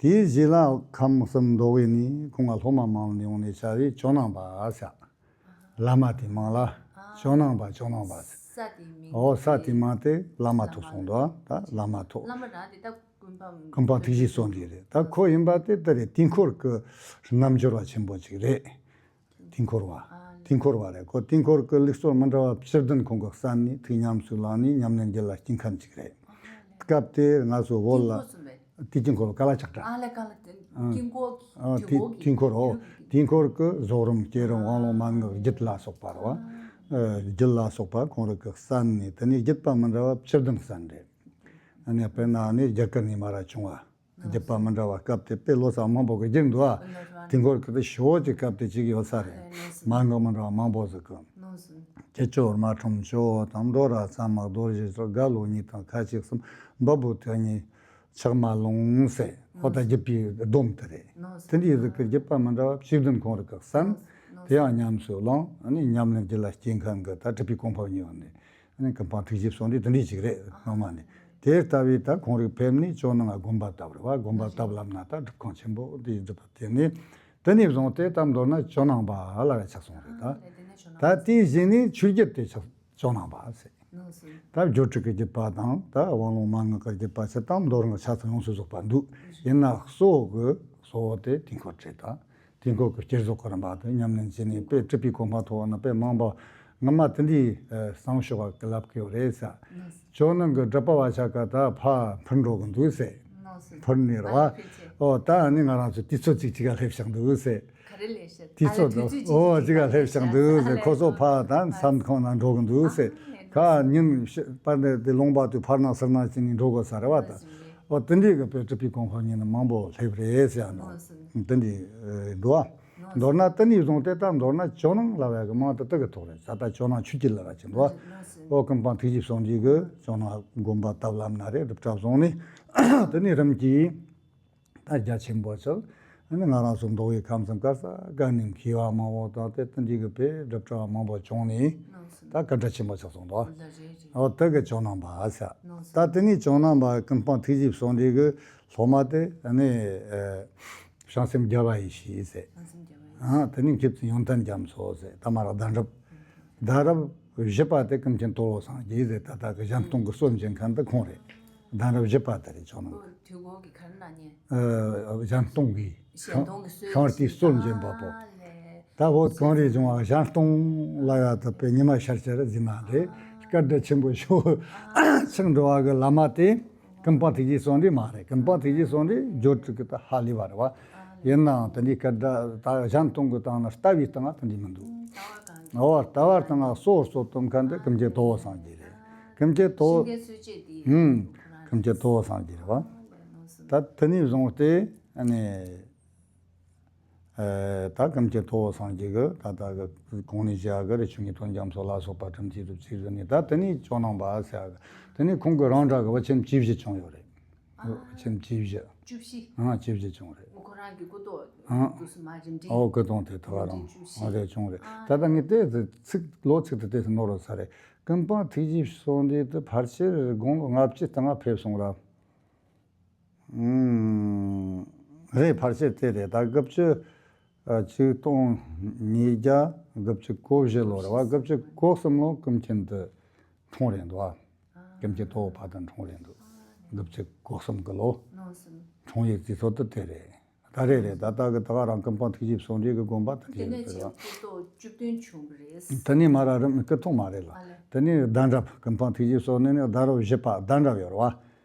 དེའི་རྗེས་ལ་ཁམས་གསུམ་མདོ་དབུས་ནས་ཁོང་ལ་སློབ་མ་མང་ནས་ཡོང་ནས་བྱ་བའི་ཇོ་ནང་པ་ཟེར། བླ་མ་དེ་མིང་ལ་ཇོ་ནང་པ། ཇོ་ནང་པ་ཟེར། ས་དེའི་མིང་ཨོ་ས་དེ་མིང་དེ་བླ་མ་ཐོགས་སོང་འདུག་ད་བླ་མ་ཐོགས། བླ་མ་རང་དེ་ད་ཀུན་སྤངས་ཀུན་སྤངས་ཐུགས་རྗེའི་གསུང་འགྲེལ་རེད། ད་ཁོ་ཡིན་པ་དེ་ད་རེད། དུས་འཁོར་གྱི་རྣལ་འབྱོར་བ་ཆེན་པོ་ཅིག་རེད། དུས་འཁོར་བ། དུས་འཁོར་བ་རེད། ཁོ་དུས་འཁོར་གྱི་ལུགས་སྲོལ་མི་འདྲ་བ་བཅུ་བདུན་ཁོང་གིས་གསན་ནས་ཐུགས་ཉམས་སུ་བླངས་ནས་ཉམས་ལེན་རྒྱུད་ལ་སྐྱེས་མཁན་ཅིག་རེད། སྐབས་དེར་ང་ཚོ་བོད་ལ་དུས་འཁོར་གསུམ་རེད། དུས་ཀྱི་འཁོར་ལོ་ཀ་ལ་ཆགས་སྒྲ། ཨ་ལ་ཀ་ལ་དེ་ཨ་དཀྱིལ་འཁོར་གྱི་ཨ་དུས་དུས་འཁོར་འོ། དུས་འཁོར་གྱི་རྫོགས་རིམ་བསྐྱེད་རིམ་དབང་ལུང་མན་ངག་རྒྱུད་ལ་སོགས་པ་རེད་བ། ཨ་རྒྱུད་ལ་སོགས་པ་ཁོང་རང་གིས་གསན་ནས་དེ་ནས་བརྒྱུད་པ་མི་འདྲ་བ་བཅུ་བདུན་གསན་རེད། ཨ་ནི་དཔེར་ན་ཨ་ནི་རྒྱ་གར་ནས་མར་ར་བྱུང་བ། བརྒྱུད་པ་མི་འདྲ་བ་སྐབས་དེ་དཔེ་ལོ་ཙཱ་མང་པོ་གིས་བསྒྱུར་འདུག་ཨ། དུས་འཁོར་གྱི་དེ་ཞོ་གི་སྐབས་དེ་གཅིག་ཡོད་ས་རེད། མན་ངག་མི་འདྲ་བ་མང་པོ་ཟིག་གི། ཁྱེད་ཆོས་མ་ཁྲོམ་ཆོས་དང་མདོ་ར་ཙ་མ་རྡོ་རྗེ་སོགས་རྒ་ལོ་གཉིས་དང་ཁ་ཅིག་གསུམ་འབའ་བུ་དེ་གཉིས་ཕྱག་མ་ལུང་ཟེར། ཨོ་ད་བརྒྱུད་པའི་སྡོམ་དེ་རེད། དེ་འདྲའི་ཟིག་གི་བརྒྱུད་པ་མི་འདྲ་བ་བཅུ་བདུན་ཁོང་རང་གིས་གསན། དེ་ཡང་ཉམས་སུ་བླངས། ཨ་ནི་ཉམས་ལེན་རྒྱུད་ལ་སྐྱེས་མཁན་གྱི་ད་གྲུབ་པའི་གོ་འཕང་བརྙེས་པ་ནི། ཨ་ནི་ཀུན་སྤངས་ཐུགས་རྗེའི་གསུང་འགྲེལ་དེ་འདྲའི་ཅིག་རེད། སྔོན་མ་ནས། དེ་ལྟ་བུའི་ད་ཁོང་རིགས་ཕེབས་ནས་ཇོ་ནང་དགོན་པ་བཏབ་རེད་བ། དགོན་པ་བཏབ་ལབ་ན་ད་སྒྲུབ་ཁང་ཆེན་པོ་དེ་སྒྲུབ་པ་དེ་ནས་དེ་ནས་བཟུང་སྟེ་ད་མདོར་ན་ཇོ་ནང་པ་ལབ་ཡ་ཆགས་སོང་རེད་ད། ད་དེའི་གཞི་ནས་ཆོས་བརྒྱུད་དེ་ཆགས་ཇོ་ནང་པ་ཟེར། ད་སྦྱོར་དྲུག་གི་བརྒྱུད་པ་དང་ད་དབང་ལུང་མན་ངག་གི་བརྒྱུད་པ་ཟེར་དང་མདོ་སྔགས་ཆ་ཚང་ཡོངས་སུ་རྫོགས་པ་འདུག་ཡིན་ན་གཙོ་བོ་གི་གཙོ་བོ་དེ་དུས་འཁོར་རེད་ད། དུས་འཁོར་གྱི་བསྐྱེད་རྫོགས་ཀྱི་རིམ་པ་དེ་ཉམས་ལེན་བྱས་ནས་དཔེ་གྲུབ་པའི་གོ་འཕང་ཐོབ་པ་ན་དཔེ་མང་པོ་སྔ་མ་དེ་འདྲའི་ཨ་གསང་ཕྱོགས་པ་གི་ལབ་ཀྱི་ཡོད་རེད་ཟེར། ཇོ་ནང་གི་སྒྲུབ་པ་བ་ཆ་ག་ད་ཕར་འཕུར་འགྲོ་གི་འདུག་ཟེར། འཕུར་ནས་རེད་བ། ཨོ་ད་ནི་ང་རང་ཚོ་དུས་ཚོད་ཅིག་ཅིག་ག་སླེབས་བཞག་འདུག་ཟེར། དུས་ཚོད་དུས་ཚོད་ཨོ་ཅིག་ག་སླེབས་བཞག་འདུག་ཟེར། ཁོ་ཚོ་ཕར་ད་མཚམས་ཁང་ནང་འགྲོ་གི་འདུག་ཟེར། ཁ་ཉིན་ཤི་པར་འདི་དེ་ལུང་པ་དུ་ཕར་ནང་ཚུར་ནང་བྱས་ནས་འགྲོ་དགོས་ས་རེད་བ་ད། ཨོ་དེ་འདྲའི་གི་དཔེ་གྲུབ་པའི་གོ་འཕང་ཉིད་ནི་མང་པོ་སླེབས་རེད་ཟེར་ཡ་འདུག་དེ་འདྲའི་འདུག་བ། མདོར་ན་དེ་ནས་བཟུང་སྟེ་ད་མདོར་ན་ཇོ་ནང་ལབ་ཡ་གི་མིང་དེ་དེ་གི་ཐོག་རེད། ད་ལྟ་ཇོ་ནང་ཆོས་བརྒྱུད་ལབ་ཡ་ཅིག་འདུག་བ། ཨོ་ཀུན་སྤངས་ཐུགས་རྗེ་བསམ་གྱིས་གི་ཇོ་ནང་དགོན་པ་བཏབ་ལབ་ན་རེད། སྒྲུབ་གྲྭ་བཟུང་ནས་དེ་ནས་རིམ་གྱིས་ད་རྒྱ་ཆེན་པོ་ཆགས། ཨ་ནི་ང་རང་ཚོ་མདོ་དབུས་ཁམས་གསུམ་ག་ས་ག་ནས་མཁས་པ་མང་པོ་དང་དེ་དེ་འདྲའི་གི་དཔེ་སྒྲུབ་གྲྭ་མང་པོ་བྱུང་ནས་ད་སྐད་གྲགས་ཆེན་པོ་ཆགས་སོང་འདུག་ཨོ་དེ་གི་ཇོ་ནང་པ་ཟེར། ད་དེ་ནས་ཇོ་ནང་པ་ཀུན་སྤངས་ཐུགས་རྗེ་བསམ་གྱིས་གི་སློབ་མ་དེ་ཨ་ནི་ཨ་བྱང་སེམས་རྒྱལ་བ་ཡེ་ཤེས་ཟེར། ཨ་དེ་ནས་མཁས་བཙུན་ཡོན་ཏན་རྒྱ་མཚོ་ཟེར། ད་མ་ར་གདན་རབས། གདན་རབས་བཞི་པ་དེ་ཀུན་མཁྱེན་ཏོ་ལོ་སངས་རྒྱས་ཟེར། ད་ལྟ་གི་གཞན་སྟོང་གི་སྲོལ་འབྱེད་མཁན་དེ་ཁོང་རེད། གདན་རབས་བཞི་པ་དེ་རེད་ཇོ་ནང་། ཨོ་དུས་འཁོར་གྱི་ག་རེ་གནང་མཁན། ཨ་གཞན་སྟོང་གི་གཞན་སྟོང་གི་སྲོལ་ཤིང་རྟའི་སྲོལ་འབྱེད་པ་པོ། ཨ་ལས། ད་བོད་གངས་རིའི་ལྗོངས་ལ་གཞན་སྟོང་ལབ་ཡ་ད་དཔེ་ཉི་མ་ཤར་ཤར་ཟིན་ན་རེད། སྐད་གྲགས་ཆེན་པོ་ཤོག་ཆགས་འགྲོ་བ་གི་བླ་མ་དེ་ཀུན་སྤངས་ཐུགས་རྗེ་བསམ་གྱིས་མ་རེད། ཀུན་སྤངས་ཐུགས་རྗེ་བསམ་གྱིས་སྦྱོར་དྲུག་གི་ད་ཧ་ལས་པ་རེད་བ། ཡིན་ནའང་དེ་འདྲའི་སྐད་གྲགས་ད་གཞན་སྟོང་གི་སྟེང་ན་ལྟ་བའི་སྟེང་ང་དེ་འདྲའི་མི་འདུག་ཨོ་ལྟ་བ་སྟེང་ང་གཙོ་བོར་གཙོ་བཏོན་མཁན་དེ་ཀུན་མཁྱེན་ཏོ་ལོ་སངས་རྒྱས་རེད། ཀུན་མཁྱེན་ཏོ། ཤིང་རྟའི་སྲོལ་འབྱེད་དེ། ཧུམ། ཀུན་མཁྱེན་ཏོ་ལོ་སངས་རྒྱས་རེད་བ། ད་དེ་ནས་བཟུང་སྟེ་ཨ་ནི། ཨེ་ད་ཀུན་མཁྱེན་ཏོ་ལོ་སངས་རྒྱས་ཀྱི་ད་ལྟ་གི་གོང་ནས་བཤད་གི་རེད། ཆོས་ཉིད་དོན་རྒྱ་མཚོ་ལ་སོགས་པ་གྲུབ་མཐའི་རིགས་གཅིག་རེད་ནས་ད་དེ་ནས་ཇོ་ནང་པ་ཟེར་གི། དེ་ནས་ཁོང་གི་རང་འདྲ་གི་བ་ཆེན་བཅུ་བཞི་བྱུང་ཡོད་རེད། བ་ཆེན་བཅུ་བཞི། བཅུ་བཞི། ཨང་བཅུ་བཞི་བྱུང་རེད། ཁོ་རང་གི་སྐུ་ཐོག་ཨང་དུ་སུ་མ་རིམ་གྲས། ཨོ་སྐུ་ཐོག་དེ་ཐོག་རིམ་རང་གྲས་བཅུ་བཞི། ཨང་རེད་བྱུང་རེད། ཨ་ད་ལྟ་ངས་དེ་ཚིག་ལོ་ཚིག་དེ་དེ་ནོར་རོ་ས་རེད། ཀུན་སྤངས་ཐུགས་རྗེ་བསམ་གྱིས་དེ་ཕལ་ཆེར་དགུང་ལོ་ལྔ་བཅུ་སྟེང་ང་ཕེབས་སོང་ར། ཨུམ། རེད་ཕལ་ཆེར་དེ་རེད། ད་དགུ་བཅུ་ཨ་ཆིག་སྟོང་ཉིས་བརྒྱ་དགུ་བཅུ་གོ་བཞི་ལོ་རེད་བ། དགུ་བཅུ་གོ་གསུམ་ལོ་ཀུན་མཁྱེན་དེ་འཁྲུངས་རེད་འདུག་ཨ། ཀུན་མཁྱེན་ཏོ་ལོ་ཕ་དེ་འཁྲུངས་རེད་འདུག་དགུ་བཅུ་གོ་གསུམ་གི་ལོ། འཁྲུངས་ཡིག་རྩིས་ཚོད་དེ་དེ་རེད། ད་རེད་རེད། ད་ལྟ་གི་ད་ག་རང་ཀུན་སྤངས་ཐུགས་རྗེ་བསམ་གྱིས་གི་དགོན་པ་དེ་དེ་རེད་ནས་རེད་བ། ཆེན་སྐུ་ཐོག་བཅུ་བདུན་བྱུང་བ་རེད། དེ་ནས་མ་ར་རིམ་སྐུ་ཐོག་མ་རེད་ལ། ཨ་ལས། དེ་ནས་གདན་རབས་ཀུན་སྤངས་ཐུགས་རྗེ་བསམ་གྱིས་ནས་གདན་རབས་བཞི་པ་གདན་རབས་ཡོད་རེད་བ།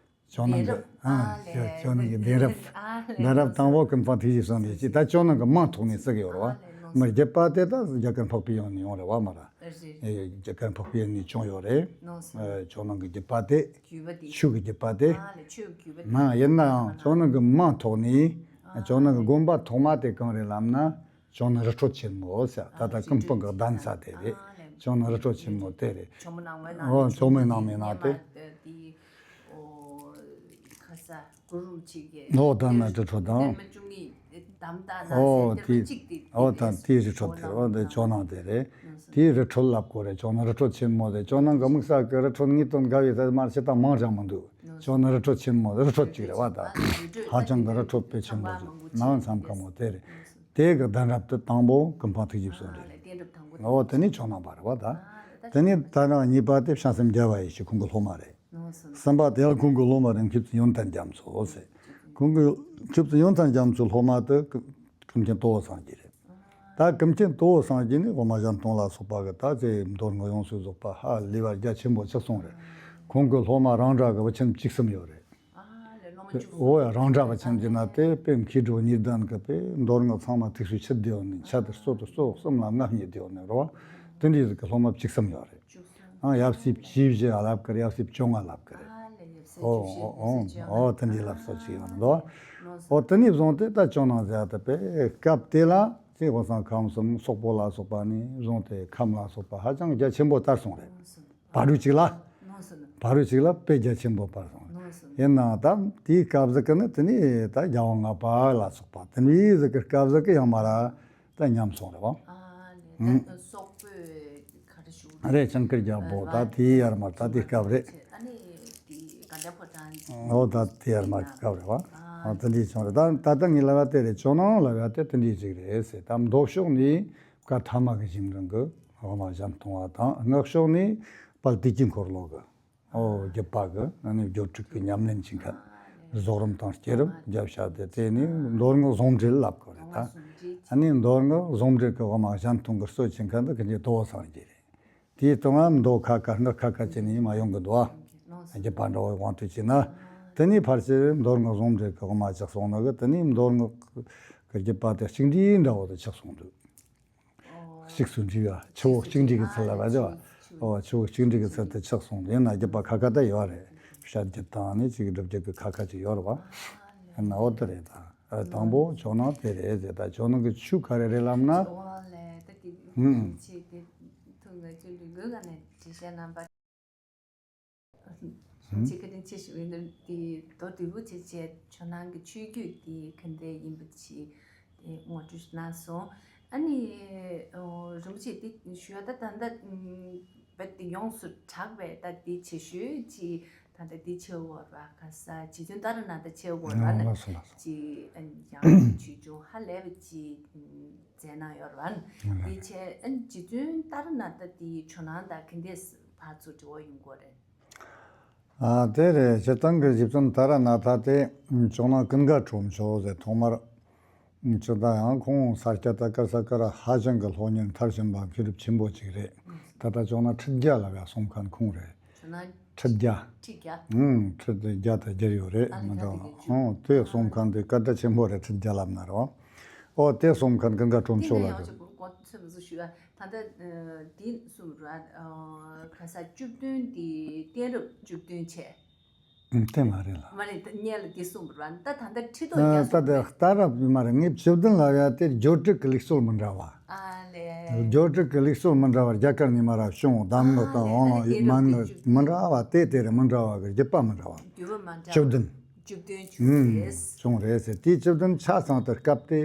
ཇོ་ནང་གི་གདན་རབས། ཨ་ལས། ཇོ་ནང་གི་གདན་རབས། ཨ་ལས། གདན་རབས་དང་པོ་ཀུན་སྤངས་ཐུགས་རྗེ་བསམ་གྱིས་ཅིག་ད་ཇོ་ནང་གི་མིང་ཐོག་ནས་བརྩི་གི་ཡོད་རེད་བ། ཨ་ལས། མི་བརྒྱུད་པ་དེ་ད་རྒྱ་གར་འཕགས་པའི་ཡུལ་ནས་ཡོང་རེད་བ་མ་ར། རེད། ཨེ་རྒྱ་གར་འཕགས་པའི་ཡུལ་ནས་བྱུང་ཡོད་རེད། ནོ་སོ། ཨེ་ཇོ་ནང་གི་བརྒྱུད་པ་དེ། བརྒྱུད་པ་དེ། ཆོས་ཀྱི་བརྒྱུད་པ་དེ། ཨ་ལས་ཆོས་ཀྱི་བརྒྱུད་པ་དེ། ན་ཡིན་ནའང་ཇོ་ནང་གི་མིང་ཐོག་ནས་ཨ་ཇོ་ནང་གི་དགོན་པ་ཐོག་མ་དེ་གང་རེད་ལབ་ན། ཇོ་ནང་རི་ཁྲོད་ཆེན་མོ་ཟེར། ད་ལྟ་ཀུན་སྤངས་ཀྱི་གདན་ས་དེ་རེད། ཨ་ལས། ཇོ་ནང་རི་ཁྲོད་ཆེན་མོ་དེ་རེད། ཇོ་མོ་ནང་མའི་ནང་ཨོ་ཇོ་མོ་ནང་མའི་ནང་དེ། དེ་ཨོ་ཁ་ས་གུ་རུ་ཆིག་གི་ཨོ་ད་ན་རི་ཁྲོད་དང་། པདྨ་བཅུ་གཉིས་འདམ་དག་ན་ཨོ་ཟེར་དེ་དེ་གཅིག་དེ་ཨོ་ད་དེ་རི་ཁྲོད་དེ་ཨོ་དེ་ཇོ་ནང་དེ་རེད། དེ་རི་ཁྲོད་ལབ་དགོས་རེད། ཇོ་ནང་རི་ཁྲོད་ཆེན་མོ་དེ། ཇོ་ནང་གི་དམིགས་བསལ་གི་རི་ཁྲོད་ངེས་དོན་དགའ་བའི་ས་མར་ཆེ་ད་མང་ཅང་མི་འདུག་ཇོ་ནང་རི་ཁྲོད་ཆེན་མོ་རི་ཁྲོད་གཅིག་རེད་བ་ད། ཧ་ཅང་གི་རི་ཁྲོད་དཔེ་ཆེན་པོ་ཞིག་ནང་མཚམས་ཁ་མོ་དེ་རེད། དེ་གི་གདན་རབས་དེ་དང་པོ་ཀུན་སྤངས་ཐུགས་རྗེ་བསམ་གྱིས་རེད། ཨོ་དེ་ནས་ཇོ་ནང་པ་རེད་བ་ད། དེ་ནས་གདན་རབས་གཉིས་པ་དེ་བྱང་སེམས་རྒྱལ་བ་ཡེ་ཤེས་ཁོང་གི་སློབ་མ་རེད། གསུམ་པ་དེ་ཡང་ཁོང་གི་སློབ་མ་རེད། མཁས་བཙུན་ཡོན་ཏན་རྒྱ་མཚོ་ཟེར། ཁོང་གི་མཁས་བཙུན་ཡོན་ཏན་རྒྱ་མཚོའི་སློབ་མ་དེ་ཀུན་མཁྱེན་ཏོ་ལོ་སངས་རྒྱས་རེད། ད་ཀུན་མཁྱེན་ཏོ་ལོ་སངས་རྒྱས་ནི་འོ་མ་གཞན་སྟོང་ལ་སོགས་པ་གི་ད་ཅེས་མདོ་སྔགས་ཡོངས་སུ་རྫོགས་པ་ཧ་ལས་པ་རྒྱ་ཆེན་པོ་ཆགས་སོང་རེད། ཁོང་གི་སློབ་མ་རང་འདྲ་གི་བུ་ཆེན་བཅུ་གསུམ་ཡོད་རེད། ཨ་ལས་སློབ་མ་བཅུ་གསུམ། འོ་ཡ་རང་འདྲ་བུ་ཆེན་གྱི་ན་དེ་དཔེ་མཁས་གྲུབ་གཉིས་ལྡན་གྱི་དཔེ་མདོ་སྔགས་ཚང་མ་ཐུགས་སུ་ཆུད་དེ་ཡོད་ནི་ཆ་དེ་སོ་དེ་སོ་གསུམ་ལ་ལྔ་བརྙེས་དེ་ཡོད་ནི་རོ། དེ་འདྲའི་ཟིག་གི་སློབ་མ་བཅུ་གསུམ་ཡོད་རེད། ཨ་ཡབ་སྲས་བཅུ་བཞི་ལབ་གི་རེད། ཡབ་སྲས་བཅོ་ལྔ་ལབ་གི་རེད། ཨ་ལས་ཡབ་སྲས་ཨོ་བཅུ་བཞི། ཨོ་ཨོ་ཨོ་དེ་འདྲའི་ལབ་སོ་ཅིག་ཡོད་ནི་འདུག་ཨོ་དེ་ནས་བཟུང་སྟེ་ད་ཇོ་ནང་ཟེར་ཡ་དེ་དཔེ་སྐབས་དེ་ལ་ཅེས་ཧོར་སང་ཁམས་གསུམ་སོག་པོ་ལ་སོགས་པ་ནས་བཟུང་སྟེ་ཁམས་ལ་སོགས་པ་ཧ་ཅང་རྒྱ་ཆེན་པོ་དར་སོང་རེད། ཕ་རུ་གཅིག་ལ། ཕ་རུ་གཅིག་ལ་དཔེ་རྒྱ་ཆེན་པོ་དར་སོང་རེད། ཡིན་ནའང་ད་དེའི་སྐབས་ཟིག་གི་ནི་དེ་ནས་ད་རྒྱལ་བ་ལྔ་པ་ལ་སོགས་པ་དེ་འདྲའི་ཟིག་གི་སྐབས་ཟིག་གི་ཡང་མ་ར་ད་ཉམས་སོང་རེད་བ། ཨ་ལས་ད་སོག་པོའི་ག་རེ་ཞུ་རེད། ཇིང་གིར་རྒྱལ་པོ་ད་དེའི་ཡར་མར་ད་དེའི་སྐབས་རེད། ཨ་ནི་དེ་ག་འདྲ་ཕོ་ འོ་ད་དེ་ཡར་མར་གྱི་སྐབས་རེད་བ། ཨ་དེ་འདྲས་བྱུང་རེད། ད་ད་ལྟ་ངས་ལབ་ཡ་དེ་རེད། ཇོ་ནང་ལབ་ཡ་དེ་དེ་འདྲས་ཅིག་རེད་ཟེར། ད་མདོ་ཕྱོགས་ནས་བཀའ་ཐ་མ་གི་གཞུང་རིང་གི་དབུ་མ་གཞན་སྟོང་བ་དང་། སྔགས་ཕྱོགས་ནས་དཔལ་དུས་ཀྱི་འཁོར་ལོ་གི། ཨོ་བརྒྱུད་པ་གི་ཨ་ནི་སྦྱོར་དྲུག་གི་ཉམས་ལེན་བྱེད་མཁན། རྫོགས་རིམ་དང་བསྐྱེད་རིམ་རྒྱབ་བྱ་དེ། དེ་ནི་མདོ་སྔགས་ཟུང་འབྲེལ་ལབ་དགོས་རེད་ད། ཨ་ནི་མདོ་སྔགས་ཟུང་འབྲེལ་གི་དབུ་མ་གཞན་སྟོང་གི་སྲོལ་ཕྱིན་མཁན་དེ་ཀུན་མཁྱེན་དོལ་པོ་སངས་རྒྱས་རེད། དེའི་སྟེང་ང་མདོ་ཁ་ཁ་སྔགས་ཁ་ཁ་བྱས་ནས་མ་ཡོང་གི་འདུག་ཨ། བརྒྱུད་པ་འདྲ་བོའི་དབང་དུ་བྱས་ན། དེ་ནས་ཕལ་ཆེར་མདོ་སྔགས་ཟུང་འབྲེལ་གི་དབུ་མ་ཆགས་སོང་ནོ་གི། དེ་ནས་མདོ་སྔགས་ཀྱི་བརྒྱུད་པ་དེ་གཅིག་འདྲེས་འདྲ་བོ་དེ་ཆགས་སོང་འདུག། གཅིག་སུ་འདྲེས་པ། ཆུ་བོ་གཅིག་འདྲེས་ཀྱི་ཚུལ་ལ་བ་ཅོ། ཨོ་ཆུ་བོ་གཅིག་འདྲེས་ཀྱི་ཚུལ་དུ་ཆགས་སོང་། ཡིན་ན་བརྒྱུད་པ་ཁ་ཁ་ད་ཡོད་རེད། བཤད་རྒྱུད་དང་ནི་ཅིག་སྒྲུབ་རྒྱུད་ཀྱི་ཁ་ཁ་ཅིག་ཡོད་རེད་བ། ཡིན་ན་འོ་དེ་རེད་ད། ཨ་དང་པོ་ཇོ་ནང་དེ་རེད་ཟེར། ད་ཇོ་ནང་གི་ཆོས་ག་རེ་རེད་ལབ་ན། ཨོ་ལེ་ད་དེ་ཧུམ། ཆེ་དེ་ཐུང་ངེ་ཆུ་འདི་གོས་ག་ནས་དྲི་བཤད་རྣམ་པ། ཅིག་ཁ་ཏིང་ཆེ་ཞུ་ཡིན་ནམ་དེ་མདོ་དུས་འབུ་ཆེ་ཆེ་ཇོ་ནང་གི་ཆོས་བརྒྱུད་དེ་ག་འདྲ་ཡིན་པ་ཆེ་དེ་ངོ་སྤྲོད་གནང་སོང་། ཨ་ནི་རིན་པོ་ཆེ་དེ་ཞུ་ཡ་ད་ད་ལྟ་བད་དེ་ཡོངས་སུ་གྲགས་པའི་ད་དེ་ཆེ་ཤོས་ཅི་ད་ལྟ་དེ་ཆེ་བོར་བ་ག་ས་རྗེ་བཙུན་ཏཱ་ར་ནཱ་ཐ་ཆེ་བོར་བ་ན་ལགས་སོ་ལགས་སོ། ཅི་ཡང་ཆོས་འབྱུང་ཧ་ལས་པ་ཅི་མཛད་གནང་ཡོད་རེད་བ། དེ་བྱས་ཨ་ནི་རྗེ་བཙུན་ཏཱ་ར་ནཱ་ཐ་དེ་ཇོ་ནང་དང་ག་འདྲས་ཕར་ཚུར་འབྲེལ་བ་ཡོང་གི་རེད། ཨ་དེ་རེད། སྤྱིར་བཏང་གི་རྗེ་བཙུན་ཏཱ་ར་ནཱ་ཐ་དེ་ཇོ་ནང་ཀུན་དགའ་ཁྲོམ་ཆོས་ཟེར། ཐོག་མར་སྤྱིར་བཏང་ཡང་ཁོང་ས་སྐྱ་དང་ཀ་ས་ཀ་ར་ཧ་ཅང་གི་སློབ་གཉེར་མཐར་ཕྱིན་པ་མཁས་གྲུབ་ཆེན་པོ་ཅིག་རེད། ད་ལྟ་ཇོ་ནང་ཁྲི་བརྒྱ་ལབ་ཡ་གསུང་མཁན་ཁོང་རེད། ཁྲི་བརྒྱ། ཁྲི་བརྒྱ། ཨང་ཁྲི་བརྒྱ་དང་བརྒྱད་ཡོད་རེད། མི་འདྲ་བ། ཨང་དེ་གསུང་མཁན་དེ་བཀའ་དྲིན་ཆེན་པོ་རེད། ཁྲི་བརྒྱ་ལབ་ན་རོ། ཨོ་དེ་གསུང་མཁན་ཀུན་དགའ་ཁྲོམ་ཆོས་ལགས་རེད། ད་ལྟ་འདི་གསུམ་ར་ག་ས་བཅུ་བདུན་དེ་གཏན་རབས་བཅུ་བདུན་བྱས། ཨང་དེ་མ་རེད་ལ། མ་རེད་ད་སྔོན་ལ་དེ་གསུམ་ར་ད་ད་ལྟ་ཁྲི་ཐོག་ཨ་རྒྱ་ད་གསུམ་ལྟ་རེད། རབས་མ་རེད། ངས་བཅུ་བདུན་ལབ་ཡ་དེ་སྦྱོར་དྲུག་གི་ལུགས་སྲོལ་མི་འདྲ་བ། ཨ་ལས། སྦྱོར་དྲུག་གི་ལུགས་སྲོལ་མི་འདྲ་བ་རྒྱ་གར་ནས་མར་བྱུང་། གདམས་ངག་དང་དབང་ལུང་མན་ངག་མི་འདྲ་བ་དེ་དེ་རེད། མི་འདྲ་བ་གི་བརྒྱུད་པ་མི་འདྲ་བ། བརྒྱུད་པ་མི་འདྲ་བ། བཅུ་བདུན། བཅུ་བདུན་བྱུང་རེད། བྱུང་རེད་ཟེར། དེའི་བཅུ་བདུན་ཆ་ཚང་དེ་སྐབས་དེ་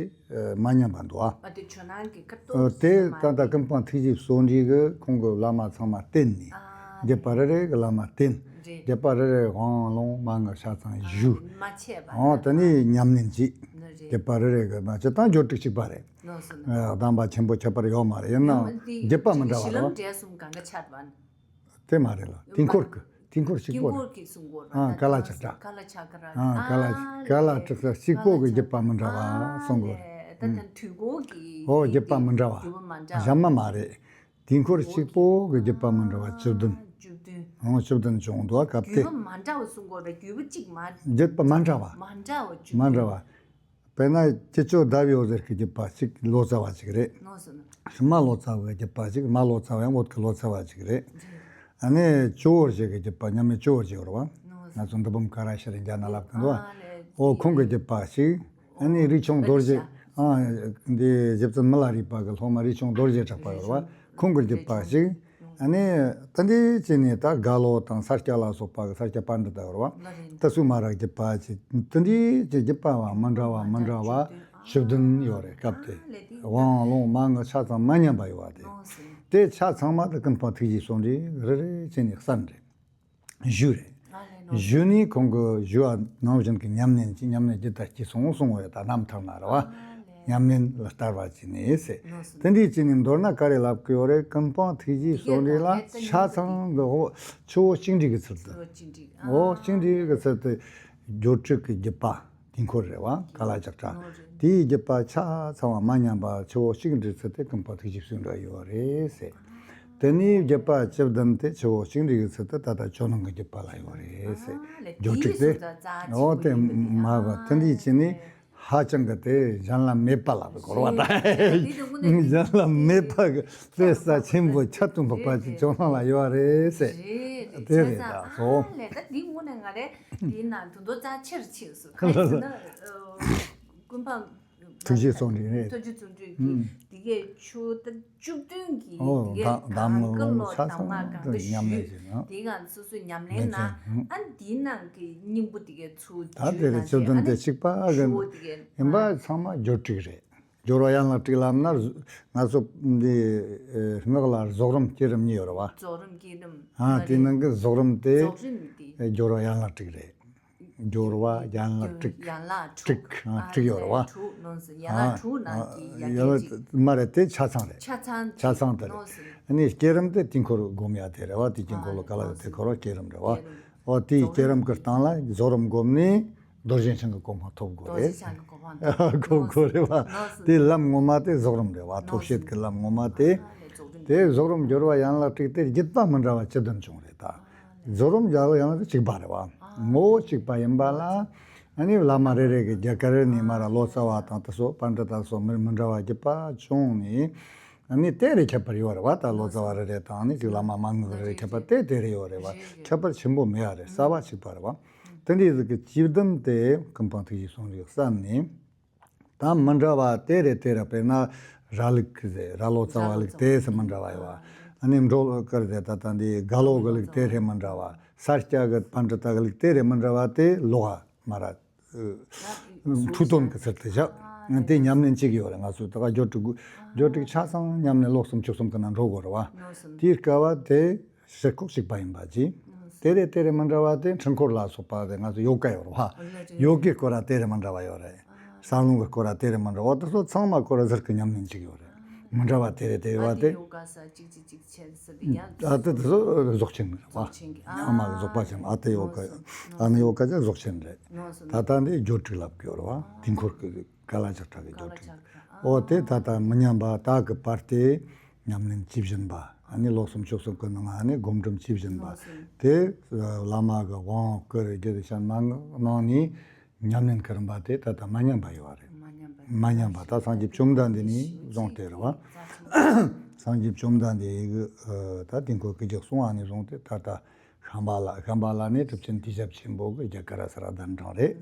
མ་ཉམས་པ་འདུག་ཨ། ཨ་དེ་ཇོ་ནང་གི་སྐབས་ཏོག་དེ་ཙམ་ད་ལྟ་ཀུན་སྤངས་ཐུགས་རྗེ་བསམ་གྲུབ་གིས་ཁོང་གི་བླ་མ་ཚང་མ་བསྟེན་ནས། ཨ་བརྒྱུད་པ་རེ་རེ་གི་བླ་མ་བསྟེན། རེད། བརྒྱུད་པ་རེ་རེ་དབང་ལུང་མན་ངག་ཆ་ཚང་ཞུས། མ་ཆད་པ། ཨོ་དེ་ནས་ཉམས་ལེན་བྱས། རེད། བརྒྱུད་པ་རེ་རེ་གི་མ་ཆད་དང་སྦྱོར་དྲུག་གཅིག་པ་རེད། ལགས་སོ་ལགས། གདམས་པ་ཆེན་པོ་ཁྱད་པར་ཡོད་མ་རེད། ཡིན་ནའང་བརྒྱུད་པ་མི་འདྲ་བ་རེད། གཞི་ལམ་འབྲས་གསུམ་གང་ག་ཆར་བ་ན། དེ་མ་རེད་ལ། དཀྱིལ་འཁོར་གྱི་དཀྱིལ་འཁོར་གཅིག་པོ་རེད། དཀྱིལ་འཁོར་གྱི་གསུང་གོ་ར། ཨ་ཀ་ལ་ཆགས་ཀྲ། ཀ་ལ་ཆགས་ཀྲ། ཨ་ཀ་ལ་ཨ་ཀ་ལ་ལས་ཆགས་ཀྲ་གཅིག་པོ་གི་བརྒྱུད་པ་མི་འདྲ་བ་གསུང་གོ་རེད། ཨ་ལས་ད་ད་དུས་འཁོར་གྱི་ཨོ་བརྒྱུད་པ་མི་འདྲ་བ། བརྒྱུད་པ་མི་འདྲ་བ། གཞན་མ་མ་རེད། དཀྱིལ་འཁོར་གཅིག་པོ་གི་བརྒྱུད་པ་མི་འདྲ་བ་བཅུ་བདུན། བཅུ་བདུན། ཨོ་བཅུ་བདུན་བྱུང་འདུག་ཨ་སྐབས་དེ། བརྒྱུད་པ་མ་འདྲ་བ་གསུང་གོ་ར་བརྒྱུད་པ་གཅིག་མ། བརྒྱུད་པ་མ་འདྲ་བ། མ་འདྲ་བ་བཅུ་བདུན། མ་འདྲ་བ། དཔེར་ན་སྐྱེས་མཆོག་ཟླ་བའི་འོད་ཟེར་གྱི་བརྒྱུད་པ་གཅིག་ལོ་ཙཱ་བ་གཅིག་རེད། ལགས་སོ་ལགས། མ་ལོ་ཙཱ་བའི་བརྒྱུད་པ་གཅིག་མ་ལོ་ཙཱ་བ་ཡང་བོད་ཀྱི་ལོ་ཙཱ་བ་གཅིག་རེད། རེད། ཨ་ནི་ཇོ་བོ་རྗེ་གི་བརྒྱུད་པ་མཉམ་མེད་ཇོ་བོ་རྗེ་ཡོད་རེད་བ། ལགས་སོ། ང་ཚོ་འདུ་འབུམ་ཀ་ར་ཤྲཱི་ཡི་འཇའ་ནང་ལབ་གི་འདུག་བ། ཨ་ལས། ཨོ་ཁོང་གི་བརྒྱུད་པ་གཅིག་ཨ་ནི་རས་ཆུང་རྡོ་རྗེ། ཨ་འདི་རྗེ་བཙུན་མི་ལ་རས་པ་གི་སློབ་མ་རས་ཆུང་རྡོ་རྗེ་གྲགས་པ་ཡོད་རེད་བ། ཁོང་གི་བརྒྱུད་པ་གཅིག་ཨ་ནི་ད་འདི་བྱས་ནས་ད་རྒྭ་ལོ་དང་ས་སྐྱ་ལ་སོགས་པ་གི་ས་སྐྱ་པཎྜི་ཏ་ཡོད་རེད་བ། ད་སུ་མ་ར་བརྒྱུད་པ་གཅིག་ད་འདི་གི་བརྒྱུད་པ་བ་མི་འདྲ་བ་མི་འདྲ་བ་བཅུ་བདུན་ཡོད་རེད་སྐབས་དེ། དབང་ལུང་མན་ངག་ཆ་ཚང་མ་ཉམས་པ་ཡོད་བ་དེ། དེ་ཆ་ཚང་མ་ད་ཀུན་སྤངས་ཐུགས་རྗེ་བསམ་གྲུབ་རེ་རེ་བྱས་ནས་གསན་རེད། ཞུས་རེད། ཞུས་ནས་ཁོང་གི་ཞུ་བ་ནང་བཞིན་གྱི་ཉམས་ལེན་གྱིས་ཉམས་ལེན་ཇི་ལྟར་སྐྱེས་སོང་གསུང་བ་ཡོད་ད་རྣམ་ཐར་ན་རེད་བ། ཉམས་ལེན་ལ་བསྟར་བ་བྱས་ནས་ཟེར། དེ་འདྲས་བྱས་ནས་མདོར་ན་ག་རེ་ལབ་ཀྱི་ཡོད་རེད། ཀུན་སྤངས་ཐུགས་རྗེ་བསམ་གྲུབ་ལ་ཆ་ཚང་གི་འོ་ཆུ་བོ་གཅིག་འདྲེས་ཀྱི་ཚུལ་དུ། འོ་གཅིག་འདྲེས་ཀྱི་ཚུལ་དུ་སྦྱོར་དྲུག་གི་བརྒྱུད་པ། དཀྱིལ་འཁོར་རེད་བ། ཀ་ལ་ཆགས་ཀྲ། དེའི་བརྒྱུད་པ་ཆ་ཚང་བ་མ་ཉམས་པ་ཆུ་བོ་གཅིག་འདྲེས་ཚུལ་དེ་ཀུན་སྤངས་ཐུགས་རྗེ་བསམ་གྲུབ་ཡོད་རེད་ཟེར། དེ་ནས་བརྒྱུད་པ་བཅུ་བདུན་དེ་ཆུ་བོ་གཅིག་འདྲེས་ཀྱི་ཚུལ་དེ་ད་ལྟ་ཇོ་ནང་གི་བརྒྱུད་པ་ལ་ཡོད་རེད་ཟེར། སྦྱོར་དྲུག་དེ། འོ་དེ་མ་གོ་དེ་འདྲས་བྱས་ནས་ཧ་ཅང་གི་དེ་གཞན་ལ་མེད་པ་ལ་གོ་ར་བ་ད། གཞན་ལ་མེད་པ་གི་དཔེ་རྩ་ཆེན་པོ་ཁྱད་དུ་འཕགས་པ་ཅིག་ཇོ་ནང་ལ་ཡོད་རེད་ཟེར། དེ་རེད་ད་སོ། ད་འདི་དངོས་གནས་ང་རེ། དེའི་ནང་དུ་མདོ་རྩ་ཆེར་ཕྱིན་སོང་། གང་ཡིན་ཟེར་ན། ཀུན་སྤངས། ཐུགས་རྗེ་བསམ་གྲུབ་རེད། ཐུགས་རྗེ་བསམ་གྲུབ་ཀྱིས་འདི་གའི་ཆུ་ད་བཅུ་བདུན་གྱི་ཨོ་འདི་གའི་གདམས་ངག་ལོ་ཆ་ཚང་དུ་ཉམས་ལེན་བྱས་ན། འདི་ག་སོ་སོའི་ཉམས་ལེན་ན་ཨ་འདིའི་ནང་གི་སྙིང་པོ་འདི་གའི་ཚུར་ད་དེ་རེད། བཅུ་བདུན་དེ་གཅིག་པ་གི་ཡིན་པ་ཚང་མ་སྦྱོར་དྲུག་རེད། སྦྱོར་བ་ཡན་ལག་དྲུག་ལབ་ན་ང་ཚོ་འདི་སྔགས་ལ་རྫོགས་རིམ་བསྐྱེད་རིམ་གཉིས་ཡོད་རེད་བ། རྫོགས་རིམ་བསྐྱེད་རིམ། ཨ་དེ་ནང་གི་རྫོགས་རིམ་དེ་རྫོགས་རིམ་དེ་སྦྱོར་བ་ཡན་ལག་དྲུག་རེད། སྦྱོར་བ་ཡན་ལག་དྲུག་ཡན་ལག་དྲུག་དྲུག་ཨ་དྲུག་ཡོད་རེད་བ། དྲུག་ནང་སོ་ཡན་ལག་དྲུག་ནང་གི་ཡ་གྱལ་ཅིག་མ་རེད། དེ་ཆ་ཚང་རེད། ཆ་ཚང་ཆ་ཚང་དེ་རེད། ནང་སོ་ཨ་ནི་བསྐྱེད་རིམ་དེ་དུས་འཁོར་སྒོམ་ཡ་དེ་རེད་བ། དུས་ཀྱི་འཁོར་ལོ་ག་ལ་དུས་འཁོར་བ་བསྐྱེད་རིམ་རེད་བ། འོ་དེའི་བསྐྱེད་རིམ་གྱི་སྟེང་ལ་རྫོགས་རིམ་སྒོམ་ནས་རྡོ་རྗེ་འཆང་གི་གོ་འཕང་ཐོབ་དགོས་རེད། རྡོ་རྗེ་འཆང་གི་གོ་འཕང་ཐོབ་དགོས་རེད་བ། དེའི་ལམ་ངོ་མ་དེ་རྫོགས་རིམ་རེད་བ། ཐོབ་བྱེད་ཀྱི་ལམ་ངོ་མ་དེ། དེ་རྫོགས་རིམ་སྦྱོར་བ་ཡན་ལག་དྲུག་དེ་བརྒྱུད་པ་མི་འདྲ་བ་བཅུ་བདུན་བྱུང་རེད་ད། རྫོགས་རིམ་སྦྱོར་བ་ཡན་ལག་དྲུག་གཅིག་པ་རེད་བ། ངོ་བོ་གཅིག་པ་ཡིན་པ་ལ། ཨ་ནི་བླ་མ་རེ་རེ་གི་རྒྱ་གར་ནས་མར་ལོ་ཙཱ་བ་དང་དེ་ཚོ་པཎྜི་ཏ་སོགས་མི་མི་འདྲ་བ་བརྒྱུད་པ་བྱུང་ནས། ཨ་ནི་དེ་རེ་ཁྱད་པར་ཡོད་རེད་བ། ད་ལོ་ཙཱ་བ་རེ་རེ་དང་ཨ་ནི་ཅིག་བླ་མ་མང་ངོ་རེ་རེ་ཁྱད་པར་དེ་དེ་རེ་ཡོད་རེད་བ། ཁྱད་པར་ཆེན་པོ་མེད་ཡ་རེད། རྩ་བ་གཅིག་པ་རེད་བ། དེ་འདྲའི་ཟིག་གི་བཅུ་བདུན་དེ་ཀུན་སྤངས་ཐུགས་རྗེ་གསུང་རིགས་གསན་ནས། ད་མི་འདྲ་བ་དེ་རེ་དེ་རེ། དཔེར་ན་ར་ལུགས་ཀྱི་ཟེར། ར་ལོ་ཙཱ་བ་ལུགས་དེ་སུ་མི་འདྲ་བ་ཡོད་བ། ཨ་ནི་འབྲོ་ཀར་ཟེར། ད་ད་འདི་རྒྭ་ལོ་གི་ལུགས་དེ་རེ་མི་འདྲ་བ། ས་སྐྱ་གི་པཎྜི་ཏ་གི་ལུགས་དེ་རེ་མི་འདྲ་བ་དེ་ལོག་མ་ར། ཐུགས་དོན་གྱི་ཚུལ་དུ་བཞག་དེ་ཉམས་ལེན་བྱེད་ཀྱི་ཡོད་རེད། ང་ཚོས་ད་ག་སྦྱོར་དྲུག་སྦྱོར་དྲུག་ཆ་ཚང་ཉམས་ལེན་ལོ་གསུམ་ཕྱོགས་གསུམ་གི་ནང་འགྲོ་དགོས་རེད་བ། དེའི་སྐབས་བ་དེ་ཕྱིར་ལྐོག་གཅིག་པ་ཡིན་པ་གཅིག་དེ་རེ་དེ་རེ་མི་འདྲ་བ་དེ་འཕྲུལ་འཁོར་ལ་སོགས་པ་དེ་ང་ཚོ་ཡོ་ག་ཡོད་རེད་བ། ཡོ་གའི་སྐོར་ར་དེ་རེ་མི་འདྲ་བ་ཡོད་རེད། ས་ལོང་གི་སྐོར་ར་དེ་རེ་མི་འདྲ་བ། དེ་ཚོ་ཚང་མ་སྐོར་ར་ཟུར་གི་ཉམས་ལེན་བྱེད་ཀྱི་ཡོད་རེད། མི་འདྲ་བ་དེ་རེ་དེ་རེ་བ་དེ། ཨ་དེ་དེ་ཚོ་རྫོགས་ཆེན་རེད་བ། རྫོགས་ཆེན་གྱི་ཨ་མ་གི་རྫོགས་པ་ཆེན། ཨ་དེ་ཡོ་ག་ཨ་ནི་ཡོ་ག་ཅག་རྫོགས་ཆེན་རེད། ད་ལྟ་འདི་སྦྱོར་དྲུག་ལབ་ཀྱི་ཡོད་རེད་བ། དུས་འཁོར་གྱི་ག་ལ་ཆགས་ཁྲ་གི་སྦྱོར་དྲུག་འོ་དེ་ད་ལྟ་མི་ཉམས་པ་དག་གི་བར་དེ་ཉམས་ལེན་བཅུ་བཞི་པ། ཨ་ནི་ལོ་གསུམ་ཕྱོགས་གསུམ་གི་ནང་ཨ་ནི་སྒོམ་སྒྲུབ་བཅུ་བཞི་པ། དེ་བླ་མ་གི་དབང་བསྐུར་རྒྱུད་བཤད་མ་གནང་ནས། ཉམས་ལེན་ཀི་རིམ་པ་དེ་ད་ལྟ་མ་ཉམས་པ་ཡོད་རེད། མ་ཉམས་པ་ད་སངས་རྒྱས་བཅོམ་ལྡན་འདས་ནས་བཟུང་སྟེ་རེད་བ། སངས་རྒྱས་བཅོམ་ལྡན་འདས་ཀྱི་ད་དུས་འཁོར་གྱི་རྒྱུད་གསུང་བ་ནས་བཟུང་སྟེ་ད་ལྟ་ཤམྦྷ་ལ། ཤམྦྷ་ལ་ནས་གྲུབ་ཆེན་ཐེག་ཞབས་ཆེན་པོ་གི་རྒྱ་གར་ར་ས་ར་གདན་དྲངས་རེད།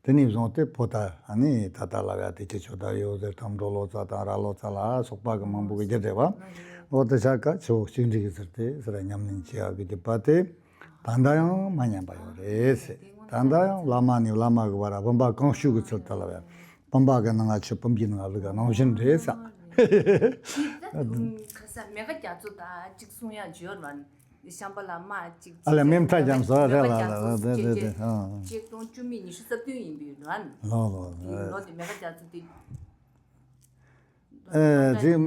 དེ་ནས་བཟུང་སྟེ་པོ་ཏ་ཨ་ནི་ད་ལྟ་ལ་ཡ་དེ་ཁྱེད་ཆོ་ད་ཡོད་ཟེར། ཐམ་འབྲོ་ལོ་ཙཱ་དང་ར་ལོ་ཙཱ་ལ་སོགས་པ་གི་མང་པོ་གི་རྒྱུད་རེད་བ། འོ་དེ་ཤ་ཀ་ཆོ་གཅིག་འདྲི་གི་ཟེར་ཏེ་ཟེར་ཉམས་ལེན་བྱེད་ཡག་གི་རྒྱུད་པ་དེ། ད་ལྟ་ཡང་མ་ཉམས་པ་ཡོད་རེད་ཟེར། ད་ལྟ་ཡང་བླ་མ་ནས་བླ་མ་གི་བར་བུམ་པ་གང་བྱུང་གི་ཚུལ་དུ་ལ་བས། བུམ་པ་གི་ནང་ང་ཆུ། བུམ་གྱི་ནང་ང་ལུག་ག་ནང་བཞིན་རེད་ས། ཁ་ས་མེ་ཁ་རྒྱ་མཚོ་ད་གཅིག་གསུང་ཡ་བརྗོད་ར་ཤམྦྷ་ལ་མ་གཅིག་ཨ་ལས་མེ་མཐའ་རྒྱ་མཚོ་རེད་ལ་ལ་ལ་དེ་དེ་དེ་ཨ། ཆིག་སྟོང་བཅུ་མེད་ཉི་ཤུ་རྩ་བདུན་ཡིན་པའི་ར། ལོ་ལོ་ལོ་དེ་མེ་ཁ་རྒྱ་མཚོ་དེ། ཨེ་ཅིག་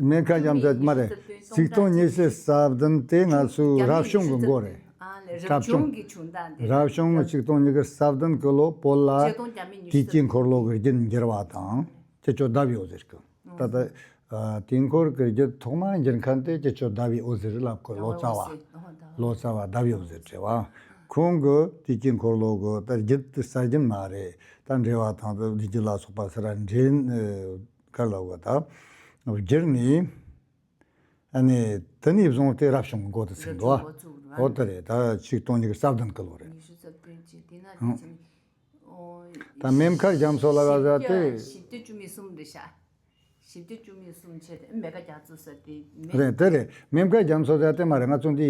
མེ་ཁ་རྒྱ་མཚོ་མ་རེད། ཆིག་སྟོང་ཉི་ཤུ་རྩ་བདུན་དེ་ང་ཚོའི་རབ་བྱུང་གི་མགོ་རེད། རབ་བྱུང་། རབ་བྱུང་གི་ཆིག་སྟོང་ཉི་ཤུ་རྩ་བདུན་གི་ལོ་བོད་ལ་དུས་ཀྱི་འཁོར་ལོ་གི་རྒྱུན་འགྱུར་བ་དང་། ཁྱེད་ཆོ་ལྡབ་ཡོད་ཟེར་གི། ད་ལྟ་དུས་འཁོར་གི་རྒྱུད་ཐོག་མ་འགྱུར་མཁན་དེ་ཁྱེད་ཆོ་ལྡབ་ཡོད་ཟེར་ལབ་གི། ལོ་ཙཱ་བ། ལོ་ཙཱ་བ་ལྡབ་ཡོད་ཟེར་བྲིས་བ། ཁོང་གི་དུས་ཀྱི་འཁོར་ལོ་གི་ད་རྒྱུད་དེ་གསར་རྒྱུན་མ་རེད། ད་འགྲེལ་བ་དང་ད་ལུས་རྒྱུད་ལ་སོགས་པ་ས་ར་འགྲེལ་ག་ལ་བ་ད་བསྒྱུར་ནས། ཨ་ནི་དེ་ནས་བཟུང་སྟེ་རབ་བྱུང་གི་འགོ་དེ་ཚུགས་འདུག་འོ་དེ་རེད། ད་ཆིག་སྟོང་ཉི་ཤུ་རྩ་བདུན་གི་ལོ་རེད། ད་མེ་མཁའ་རྒྱ་མཚོ་ལ་བ་ཟ་དེ། ཞི་བདེ་བཅུ་མེད་གསུམ་རེད་ཤག་ཞི་བདེ་བཅུ་མེད་གསུམ་བྱས་ཏེ་མེ་མཁའ་རྒྱ་མཚོ་ཟེར་ཏེ་མེ། རེད་དེ་རེད། མེ་མཁའ་རྒྱ་མཚོ་ཟེར་དེ་མ་རེད། ང་ཚོ་འདི་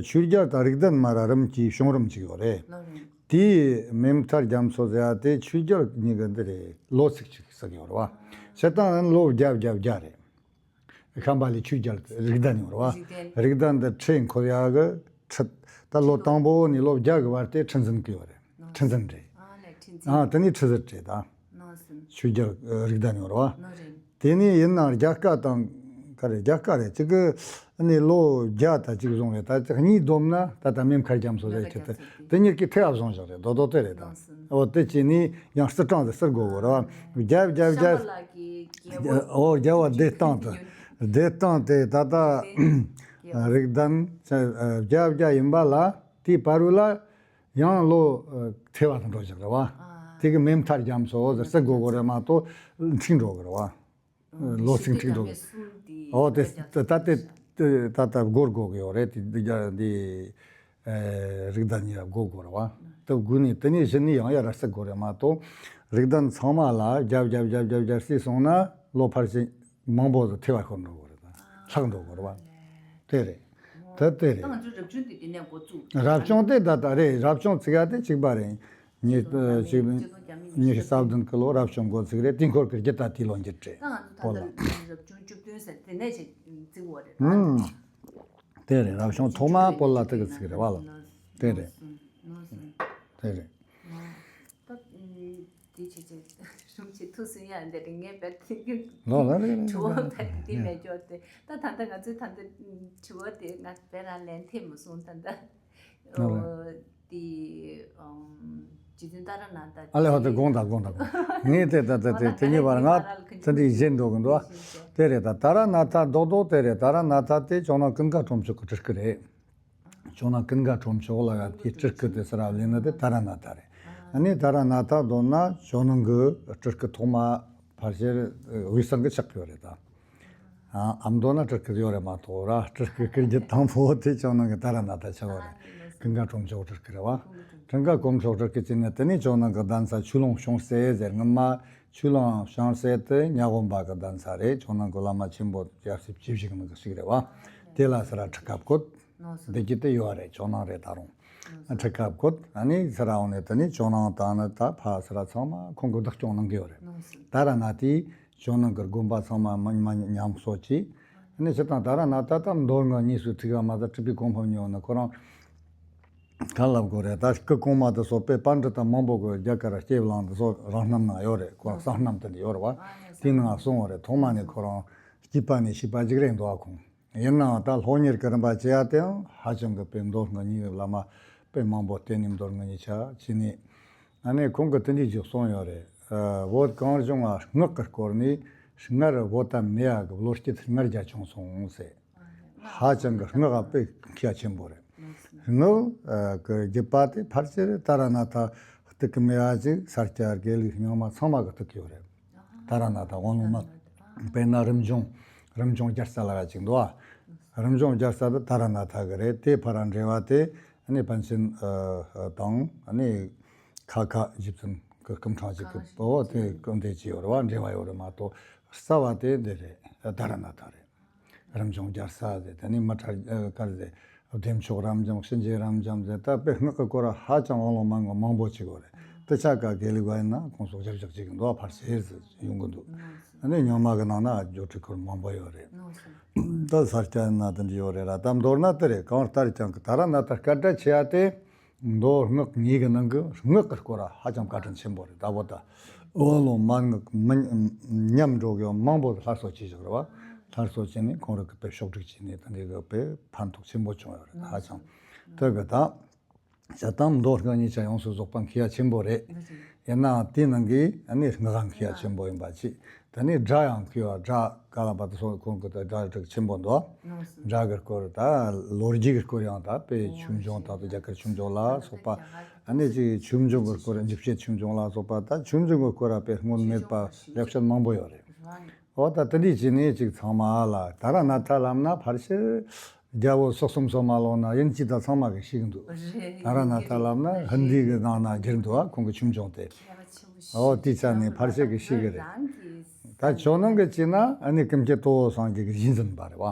ཆོས་རྒྱལ་དང་རིགས་ལྡན་མ་ར་རིམ་གྱིས་བྱུང་རིམ་གཅིག་ཡོད་རེད། ལོ་རེད། དེའི་མེ་མཐའ་རྒྱ་མཚོ་ཟེར་དེ་ཆོས་རྒྱལ་གཉིས་ཀྱི་འདི་རེད། ལོ་ཚིགས་གཅིག་ཟེར་གྱི་ཡོད་རེད་བ། བྱས་ཙང་ལོ་བརྒྱ་བརྒྱ་བརྒྱ་རེད། ཤམྦྷ་ལའི་ཆོས་རྒྱལ་རིགས་ལྡན་ཡོད་རེད་བ། རིགས་ལྡན། རིགས་ལྡན་དེ་ཁྲི་འཁོར་ཡག་གི་ཁྲི། ད་ལོ་དང་པོ་ནས་ལོ་བརྒྱ་གི་བར་དེ་ཁྲི་འཛིན་གྱི་ཡོད་རེད། ཁྲི་འཛིན་རེད། ཨ་ལས་ཁྲི་འཛིན། ཨ་དེ་ནས་ཁྲི་ཟུར་རེད་ད། ནོར་སོང་། ཆོས་རྒྱལ་རིགས་ལྡན་ཡོད་རེད་བ། ནོར་རེད། དེ་ནས་ཡིན་ནའང་རྒྱ་བཀའ་དང་ག་རེ་རྒྱ་བཀའ་རེད་གཅིག་གི་ནས་ལོ་བརྒྱ་དང་གཅིག་བཟུང་རེད། ད་གཉིས་བསྡོམས་ན་ད་ལྟ་མེ་མཁའ་རྒྱ་མཚོ་རེད་ཁྱེད་དེ། དེ་གཉིས་ཀྱི་ཐེ་བ་བཟུང་བཞག་རེད། རྡོག་རྡོག་དེ་རེད་ད། ནོར་སོང་། འོ་དེ་བྱས་ནས་ཡང་སིལ་གྲངས་དེ་སིལ་དགོས་གོ་རེད་བ། བརྒྱ་བརྒྱ་བརྒྱ། ཤམྦྷ་ལ་གི་རྒྱལ་པོ། འོ་རྒྱལ་བ་བདེ་སྟོང་དེ། བདེ་སྟོང་དེ་ད་ལྟ་རིགས་ལྡན་བརྒྱ་བརྒྱ་ཡིན་པ་ལ་དེའི་བར་བ་ལ། ཡང་ལོ་ཐེ་བ་དང་འགྲོ་བཞག་རེད་བ། དེ་གི་མེ་མཐའ་རྒྱ་མཚོ་ཟེར་སྲིད་སྒོ་སྒོ་རེད་མ་གཏོགས་འཁྲིག་འགྲོ་གི་རེད་བ། ལོ་ཚིགས་འཁྲིག་འགྲོ་གི། འོ་དེ་ད་ལྟ་དེ་ད་ལྟ་སྒོར་སྒོ་གི་ཡོད་རེད། དེ་འདི་རྒྱ་འདི་རིགས་ལྡན་གཉིས་ལ་སྒོ་སྒོ་རེད་བ། དེ་དགུ་ནས་དེ་ནས་བཞི་ནས་ཡང་ཡར་སྲིད་སྒོ་རེད་མ་གཏོགས་རིགས་ལྡན་ཚང་མ་ལ་བརྒྱ་བརྒྱ་བརྒྱ་བརྒྱ་བརྒྱ་སྲིད་སོང་ན་ལོ་ཕལ་ཆེར། མང་པོ་ཟིག་ཐེ་བ་ཤོར་འགྲོ་གི་རེད་ད། ལྷག་འགྲོ་གི་རེད་བ། དེ་རེད། ད་དེ་རེད། ད་ང་ཚོའི་རབ་བྱུང་དེ་དེ་ནས་འགོ་བཙུགས། རབ་བྱུང་དེ་ད་ལྟ་རེད། རབ་བྱུང་ཚིག་ཡ་དེ་གཅིག་པ་རེད། ཉི་ཆིག་སྟོང་ཉི་ཤུ་རྩ་བདུན་གི་ལོ་རབ་བྱུང་འགོ་ཚུགས་རེད། དུས་འཁོར་གྱི་རྒྱུད་ད་དེ་ལོ་འགྱུར་རེད། ད་ང་ཚོ་ད་ལྟ་རབ་བྱུང་བཅུ་བདུན་ཟེར་དེ་ནས་ཅིག་བརྩི་གི་ཡོད་རེད། ཨང་། དེ་རེད། རབ་བྱུང་ཐོག་མ་བོད་ལ་དེ་གི་ཚིག་རེད་བ་ལ། དེ་རེད། དེ་རེད། སུ་ཡང་འདི་རིང་ངས་བེད་ཐིག་ལོ་ལ་རེད་རེད་དྲི་བ་རེད་བེད་དེ་མེད་ཀྱོག་དེ་ད་ད་ལྟ་ང་ཚོས་ད་ལྟ་དྲི་བ་དེ་ང་བེད་རང་ལན་ཐེབས་མ་སོང་ད་ལྟ། ལོ་ལ། ཨོ་དེ་ཨམ་རྗེ་བཙུན་ཏཱ་ར་ནཱ་ཐ་ཨ་ལེ་ཧོ་དེ་དགོངས་དག་དགོངས་དག་དགོངས། ངས་དེ་ད་ད་དེ་དེ་གཉིས་བར་ང་ད་འདི་བཞེས་འགྲོ་གི་འདུག་ཨ། དེ་རེད་ད་ཏཱ་ར་ནཱ་ཐ་རྡོག་རྡོག་དེ་རེད། ཏཱ་ར་ནཱ་ཐ་དེ་ཇོ་ནང་ཀུན་དགའ་ཁྲོམ་ཆོག་གི་སྤྲུལ་སྐུ་རེད། ཇོ་ནང་ཀུན་དགའ་ཁྲོམ་ཆོག་ལ་ཡ་དེ་སྤྲུལ་སྐུ་དེ་ཟེར་བ་ལེན་ན་དེ་ཏཱ་ར་ནཱ་ཐ་རེད། ཨ་ནི་ཏཱ་ར་ནཱ་ཐ་མདོར་ན་ཇོ་ནང་གི་སྤྲུལ་སྐུ་ཐོག་མ་ཕལ་ཆེར་དབུས་གཙང་གི་ཆགས་ཡོད་རེད་ད། ཨ་མདོར་ན་སྤྲུལ་སྐུ་ཡོད་རེད་མ་གཏོགས་ར་སྤྲུལ་སྐུ་སྐུ་རྒྱུད་དང་པོ་དེ་ཇོ་ནང་གི་ཏཱ་ར་ནཱ་ཐ་ཆགས་པ་རེད། ཀུན་དགའ་ཁྲོམ་ཆོག་སྤྲུལ་སྐུ་རེད་བ། ཀུན་དགའ་ཁྲོམ་ཆོག་སྤྲུལ་སྐུ་བྱས་ནས་དེ་ནས་ཇོ་ནང་གི་གདན་ས་ཆོས་ལུང་བྱང་གསེར་ཟེར། སྔོན་མ་ཆོས་ལུང་བྱང་གསེར་དེ་ཉ་དབོན་པ་གི་གདན་ས་རེད། ཇོ་ནང་གི་བླ་མ་ཆེན་པོ་ཡབ་སྲས་བཅུ་བཞི་གི་ནང་གི་ཞིག་རེད་བ། དེ་ལ་ཟེར་ར་ཁྲི་ཁ་བཀོད། འདི་གི་དེ་ཡོད་རེད། ཇོ་ནང་རེད་ད་རུང་། ཁྲི་ཁ་བཀོད་ཨ་ནི་ཟེར་ར་འོང་ནས་དེ་ནས་ཇོ་ནང་དང་ནི་ད་ཕ་ཟེར་ར་ཚང་མ་ཁོང་གི་བདག་སྐྱོང་གནང་གི་ཡོད་རེད། ཏཱ་ར་ནཱ་ཐའི་ཇོ་ནང་གི་དགོན་པ་ཚང་མ་མ་མ་ཉམས་གསོ་བྱས། ཨ་ནི་སྤྱིར་བཏང་ཏཱ་ར་ནཱ་ཐ་ད་མདོ་སྔགས་གཉིས་སུ་ཐུག་ག་མ་ད་སྤྲུལ་པའི་གོ་འཕང་མྱོང་ན་ཁོ་རང་ག་ལབ་དགོས་རེད། ད་སྐུ་གོང་མ་དེ་ཚོ་དཔེ་པཎྜི་ཏ་མང་པོ་གི་རྒྱ་གར་སྐྱེས་བླངས་དེ་ཚོ་རང་རྣམ་ན་ཡོད་རེད། ཁོ་རང་གསང་རྣམ་དེ་འདྲ་ཡོད་རེད་བ། དེའི་ནང་གསུངས་པ་རེད། ཐོག་མ་ནས་ཁོ་རང་སྐྱེས་པ་ནས་ཤེས་པ་ཅིག་རེད་འདུག་ཨ། ཁོང་ཡིན་ནའང་ད་སློབ་གཉེར་གྱི་རིམ་པ་བྱེད་ཡ་དེའང་ཧ་ཅང་གི་དཔེ་མདོ་སྔགས་གཉིས་ཀྱི་བླ་མ་དཔེ་མང་པོ་བསྟེན་ནས་མདོ་སྔགས་གཉིས་ཆ་བྱས་ནས། ཨ་ནི་ཁོང་གིས་དེ་འདྲའི་ཅིག་གསུངས་ཡོད་རེད། ཨ་བོད་གངས་ལྗོངས་ལ་སྔགས་ཀྱི་སྐོར་ནས་སྔར་བོད་དང་མེས་ཀྱི་བློ་སྐྱེད་སྔར་རྒྱ་ཆུང་སོང་ཟེར། ཧ་ཅང་གི་སྔགས་དཔེ་མཁས་ཆེན་པོ་རེད། སྔགས་ཀྱི་བརྒྱུད་པ་དེ་ཕལ་ཆེར་ཏཱ་ར་ནཱ་ཐ་གཏུག་གི་མེད་པ་ཅིག་ས་སྐྱ་དགེ་ལུགས་རྙིང་མ་ཚང་མ་གིས་གཏུག་གི་ཡོད་རེད། ཏཱ་ར་ནཱ་ཐ་དབང་ལུང་མ། དཔེར་ན་རིམ་བྱུང་རིམ་བྱུང་རྒྱལ་ས་ལ་ཡ་ཅིག་འདུག་ཨ། རིམ་བྱུང་རྒྱལ་ས་དེ་ཏཱ་ར་ནཱ་ཐ་གི་རེད། དེ་ཕར་འབྲེལ་བ་དེ་ཨ་ནི་པཎ་ཆེན་ཨ་དང་ཨ་ནི་ཁ་ཁ་རྗེ་བཙུན་གྱི་སྐུ་ཕྲེང་ཅིག་གི་པོ་དེ་སྐུ་འདས་ཀྱི་ཡོད་རེད་བ། འབྲེལ་བ་ཡོད་རེད་མ་གཏོགས་རྩ་བ་དེ་འདི་རེད། ཏཱ་ར་ནཱ་ཐ་རེད། རིམ་བྱུང་རྒྱལ་ས་ཟེར། དེ་ནས་མི་ཁྲ་ཨ་དཀར་ཟེར། བདེ་མཆོག་རབ་འབྱམས། གཤིན་རྗེ་རབ་འབྱམས་ཟེར། ད་དཔེ་སྔགས་ཀྱི་སྐོར་ཧ་ཅང་དབང་ལུང་མན་ངག་མང་པོ་ཅིག་ཡོད་རེད། དེ་ཆ་ག་དགེ་ལུགས་པ་ཡིན་ན་ཁོང་ཚོ་བཞག་བཞག་ཅིག་འདུག་ཕར་ཟེར་ཟེར་ཡོང་གི་འདུག་ཨ་ནི་རྙིང་མ་གི་ནང་ན་སྒྱུ་འཕྲུལ་སྐོར་མང་པོ་ཡོད་རེད། ད་ས་སྐྱ་ཡིན་ན་དེ་འདྲ་ཡོད་རེད་ར། ད་མདོར་ན་དེ་རེད། གང་ལྟར་ཀྱང་གི་ཏཱ་ར་ནཱ་ཐ་སྐད་གྲགས་ཆེ་བ་དེ། མདོ་སྔགས་གཉིས་ཀྱི་ནང་གི་སྔགས་ཀྱི་སྐོར་ཧ་ཅང་བཀའ་དྲིན་ཆེན་པོ་རེད། ད་བོད་ད་དབང་ལུང་མན་ངག་མི་ཉམས་འགྲོ་གི་མང་པོ་སླར་གསོ་བྱས་བཞག་རེད་བ། སླར་གསོ་བྱས་ནས་ཁོང་རང་གི་དཔེ་ཕྱོགས་སྒྲིག་བྱས་ནས་ད་འདི་གི་དཔེ་ཕན་ཐོགས་ཆེན་པོ་བྱུང་ཡོད་རེད། ཧ་ཅང་དེ་གི་ད་བྱ་དང་མདོ་སྔགས་གཉིས་ཆ་ཡོངས་སུ་རྫོགས་པ་མཁས་ཡ་ཆེན་པོ་རེད། ཡིན་ནའང་དེའི་ནང་གི་ཨ་ནི་སྔགས་མཁས་ཡ་ཆེན་པོ་ཡིན་པ་ཅིག་དེ་ནས་སྒྲ་ཡང་མཁས་པ། སྒྲ་ག་ལ་བ་དེ་སོགས་ཁོང་གི་དེ་སྒྲ་སྒྲིག་ཆེན་པོ་འདུག་སྒྲ་གི་སྐོར་ད་ལོ་རྒྱུས་ཀྱི་སྐོར་ཡང་ད་དཔེ་ཆོས་འབྱུང་དང་དུ་རྒྱ་གར་ཆོས་འབྱུང་ལ་སོགས་པ། ཨ་ནི་ཅིག་ཆོས་འབྱུང་གི་སྐོར་འཇིགས་བྱེད་ཆོས་འབྱུང་ལ་སོགས་པ། ད་ཆོས་འབྱུང་གི་སྐོར་དཔེ་སྔོན་མེད་པ་ལེགས་བཤད་མང་པོ་ཡོད་རེད། འོ་ད་དེ་འདྲས་བྱས་ནས་ཅིག་ཚང་མ་ལ་ཏཱ་ར་ནཱ་ཐ་ལབ་ན་ཕལ་ཆེར་རྒྱལ་པོ་སོག་གསུམ་སོགས་མ་ལོག་ན་ཡིན་གཅིག་ད་ཚང་མ་གིས་ཤེས་ཀྱི་འདུག་ཏཱ་ར་ནཱ་ཐ་ལབ་ན་ཧིན་དི་གི་ནང་ན་བསྒྱུར་འདུག་ཨ་ཁོང་གི་ཆོས་འབྱུང་དེ། འོ་དེའི་ཆ་ནས་ཕལ་ཆེར་གིས་ཤེས་ཀྱི་རེད། ད་ཇོ་ནང་གི་བྱས་ན་ཨ་ནི་ཀུན་མཁྱེན་ཏོའུ་སངས་རྒྱས་ཀྱི་རྗེས་འཛིན་པ་རེད་བ།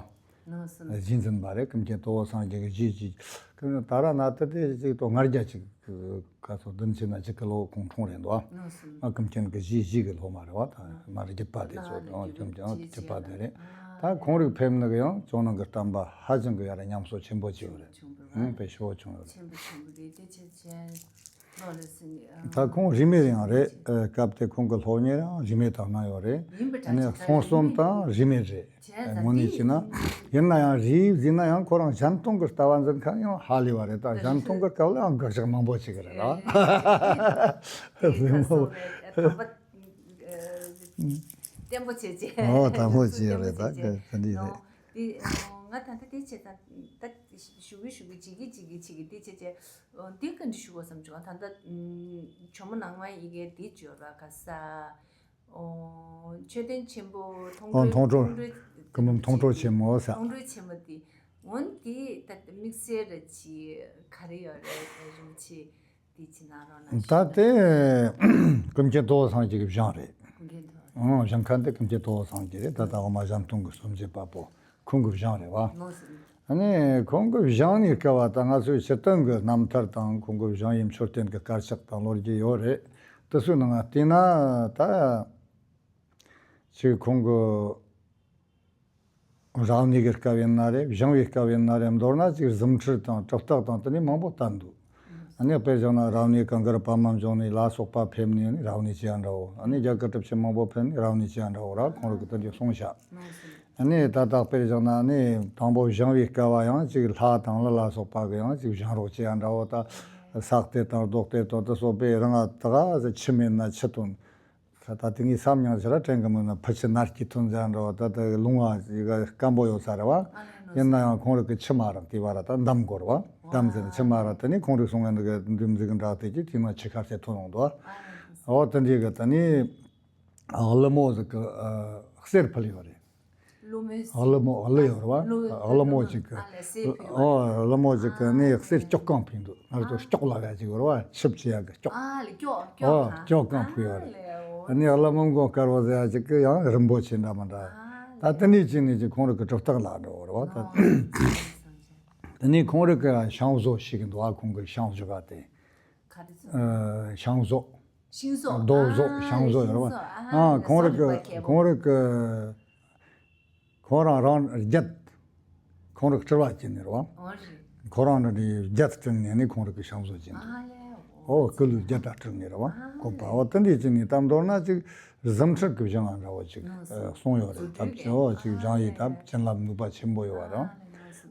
རྗེས་འཛིན་པ་རེད། ཀུན་མཁྱེན་ཏོའུ་སངས་རྒྱས་ཀྱི་རྗེས་ཀྱི་ཏཱ་ར་ནཱ་ཐ་དེ་ཅིག་ཏོ་ལྔ་བརྒྱ་ཅིག་ག་ཚོད་བདུན་ཕྱིན་ན་གཅིག་གི་ལོ་ཁོང་འཁྲུངས་རེད་འདུག་ཨ་ཀུན་མཁྱེན་གྱི་རྗེས་གཞིས་ཀྱི་སློབ་མ་རེད་བ། ད་མ་རེད་རྒྱུད་པ་དེ་ཚོ་དང་རྒྱུད་པ་དེ་རེད། ད་ཁོང་རིགས་ཕེབས་ནི་གི་ཡང་ཇོ་ནང་གི་བསྟན་པ་ཧ་ཅང་གི་ཡར་ཉམས་གསོ་ཆེན་པོ་བྱས་ཡོད་རེད། ཨང་དཔེ་ཤོག་བྱུང་ཡོད་རེད། ད་ཁོང་རིས་མེད་ཡང་རེད། སྐབས་དེ་ཁོང་གི་སློབ་གཉེར་ཡང་རིས་མེད་དང་གནང་ཡོད་རེད། ཨ་ནི་གསུང་རྩོམ་དང་རིས་མེད་རེད། དངོས་གནས་བྱས་ན་ཡིན་ན་ཡང་རིས་ཟིན་ན་ཡང་ཁོ་རང་གཞན་སྟོང་གི་ལྟ་བ་འཛིན་མཁན་ཡང་ཧ་ལས་པ་རེད། ད་གཞན་སྟོང་གི་སྐབས་ལའང་དགག་བཞག་མང་པོ་བྱེད་གི་རེད་ལ། བརྟན་པོ་བྱས་རྗེས། ཨོ་དང་པོ་བྱས་རེད། ད་ག་ག་འདྲ་རེད། འདི་ང་ད་ལྟ་དེ་བྱས་ཙང་ད་ཞུ་གི་ཞུ་གི་བྱེད་ཀྱི་བྱེད་ཀྱི་དེ་བྱས་རྗེས་འདི་ག་འདྲ་ཞུ་བ་བསམ་བྱུང་། ད་ལྟ་ཇོ་མོ་ནང་མ་ཡི་གེ་འདི་བརྗོད་པ་ག་ས། ཨོ། མཆོད་རྟེན་ཆེན་པོ་མཐོང་ཨོ་གྲོལ་མཐོང་གྲོལ་མཐོང་གྲོལ། སྐུ་འབུམ་མཐོང་གྲོལ་ཆེན་མོ་ཟེར། མཐོང་གྲོལ་ཆེན་མོ་དེ་འོན་ཏེ་ད་དམིགས་བསལ་རེ་ཅི་ག་རེ་ཡོད་རེད། རིན་པོ་ཆེ་དེ་ཅི་གནང་རོགས་གནང་ད་ཞུ། དེ་ཀུན་མཁྱེན་ཏོའུ་སངས་རྒྱས་ཀྱི་བཞེངས་རེད། ཀུན་མཁྱེན་ཏོའུ། ཨོ་བཞེངས་མཁན་དེ་ཀུན་མཁྱེན་ཏོའུ་སངས་རྒྱས་རེད། ད་ལྟ་འོག་མ་གཞན་སྟོང་གི་སུམ་མཆེད་པ་པོ་ཁོང་གི་བཞེངས་རེད་བ། ལོ་ཟེར། ཨ་ནི་ཁོང་གི་བཞེངས་ནས་སྐབས་བ་ད་ང་ཚོའི་སྤྱིར་བཏང་གི་རྣམ་ཐར་དང་ཁོང་གི་བཞེངས་ཡུལ་མཆོད་རྟེན་གྱི་དཀར་ཆག་དང་ལོ་རྒྱུས་ཡོད་རེད། དེ་ཚོའི་ནང་བལྟས་ན་ད་ཅིག་ཁོང་གི་རབ་གནས་ཀྱི་སྐབས་ཡིན་ན་རེད། བཞེངས་པའི་སྐབས་ཡིན་ན་རེད། མདོར་ན་ཅིག་གཟིམ་ཁྲི་དང་གྲུབ་རྟགས་དང་དེ་ནས་མང་པོ་བསྟན་འདུག་ཨ་ནི་དཔེར་བཞག་ན་རབ་གནས་གངས་དཀར་པདྨ་འབྱུང་གནས་ལ་སོགས་པ་ཕེབས་ནས་ནི་རབ་གནས་བྱེད་ཡ་འདྲ་བོ། ཨ་ནི་རྒྱ་གར་གྲུབ་ཆེན་མང་པོ་ཕེབས་ནས་རབ་གནས་བྱེད་ཡ་འདྲ་བོ་ར། ཁོང་རང་གིས་དེ་འདྲ་གསུངས་བཞག་ཨ་ནི་ད་ལྟ་དཔེར་བཞག་ན་ནི་དང་པོ་བཞེངས་པའི་སྐབས་ཡང་ཅིག་ལྷ་དང་ལྷ་ལ་སོགས་པ་གིས་ཡང་ཅིག་བཞེངས་རོགས་བྱེད་ཡ་འདྲ་བོ། ད་ས་གཏེར་དང་རྡོ་གཏེར་དང་དེ་སོགས་པས་རང་ང་ད་ག་ཟེ་ཆུ་མེད་ན་ཆུ་བཏོན། ད་ད་དེ་ངས་བསམ་མྱོང་ཟེར་ར། དྲན་གི་མི་འདུག་ཕུ་ཆུ་ནར་གྱིས་ཐོན་ཟེར་འགྲོ་བ། ད་ད་ལུང་བ་ཡི་ག་སྐམ་པོ་ཡོད་ས་རེད་བ། ཡིན་ན་ཡང་ཁོང་རང་གིས་ཆུ་མ་རག་དེ་བ་ར། ད་འདམ་དགོས་རེད་བ། འདམ་ཟེར་ནས་ཆུ་མ་རག་དེ་ནས་ཁོང་རང་གིས་གསུང་ཡ་འདི་ག་འདུམ་འཛིག་འདྲ་དེ་གྱིས་དེ་ན་ཆུ་ཁ་ཤས་ཐོན་ཡོང་འདུག་འོ་དེ་འདྲའི་གི་ད་ནི་ཀླུ་མོ་ཟིག་གི་གསེར་ཕུལ་ཡོད་རེད། ཀླུ་མོས། ཀླུ་མོ་ཀླུ་ཡོད་རེད་བ། ཀླུ་ཀླུ་མོ་ཅིག་གི་ཨ་ལས་གསེར་ཕུལ་བ། ཨོ་ཀླུ་མོ་ཅིག་གི་ནི་གསེར་སྐྱོག་གང་ཕུལ་འདུག་ང་ཚོ་སྐྱོག་ལབ་ཡ་ཅིག་ཡོད་རེད་བ། ཆིབས་བྱེད་ཡ་གི་སྐྱོག་ཨ་ལས་སྐྱོག་ཨོ་སྐྱོག་གང་ཕུལ་ཡོད་རེད། ཨ་ནི་ཀླུ་མོ་མགོ་དཀར་བོ་ཟེར་ཡ་ཅིག་གི་ཡང་རིན་པོ་ཆེ་འདྲ་མི་འདྲ། ད་དེ་ནས་ཅིག་ནས་ཅིག་ཁོང་རང་གི་གྲུབ་རྟགས་ལ་འགྲོ་བ་རེད་བ། ད་དེ་ནས་ཁོང་རང་གི་ཤིང་བཟོ་ཞིག་འདུག་ཨ་ཁོང་གི་ཤིང་བཟོ་ག་དེ། ག་རེ་ཟེར། ཨ་ཤིང་བཟོ། ཤིང་བཟོ། རྡོ་བཟོ། ཨ་ཤིང་བཟོ་ཡོད་རེད་བ། ཤིང་བཟོ། ཨ་ཨ་ཁོང་རང་གི་ཁོང་རང་གི་ཁོ་རང་རང་རྒྱུད། ཁོང་རང་སྤྲུལ་བ་བྱས་ནས་རེད་བ། ཨོ་རེད། ཁོ་རང་རང་རྒྱུད་སྤྲུལ་ནས་ནི་ཁོང་རང་གི་ཤིང་བཟོ་བྱས་ནས། ཨ་ལས། ཨོ་སྐུ་ལུས་རྒྱུད་ད་སྤྲུལ་ནས་རེད་བ། ཨ་ལས། བཀོད་པ་འོ་དེ་འདྲས་བྱས་ནས་ད་མདོར་ན་ཅིག་གཟིམ་ཁྲི་གི་བཞེངས་པ་འདྲ་བོ་ཅིག་ཨ་སོང་ཡོད་རེད། ད་ཨོ་ཅིག་བཞེངས་ཡིག་ད་བྱིན་རླབས་ནུས་པ་ཆེན་པོ་ཡོད་བ་རེད།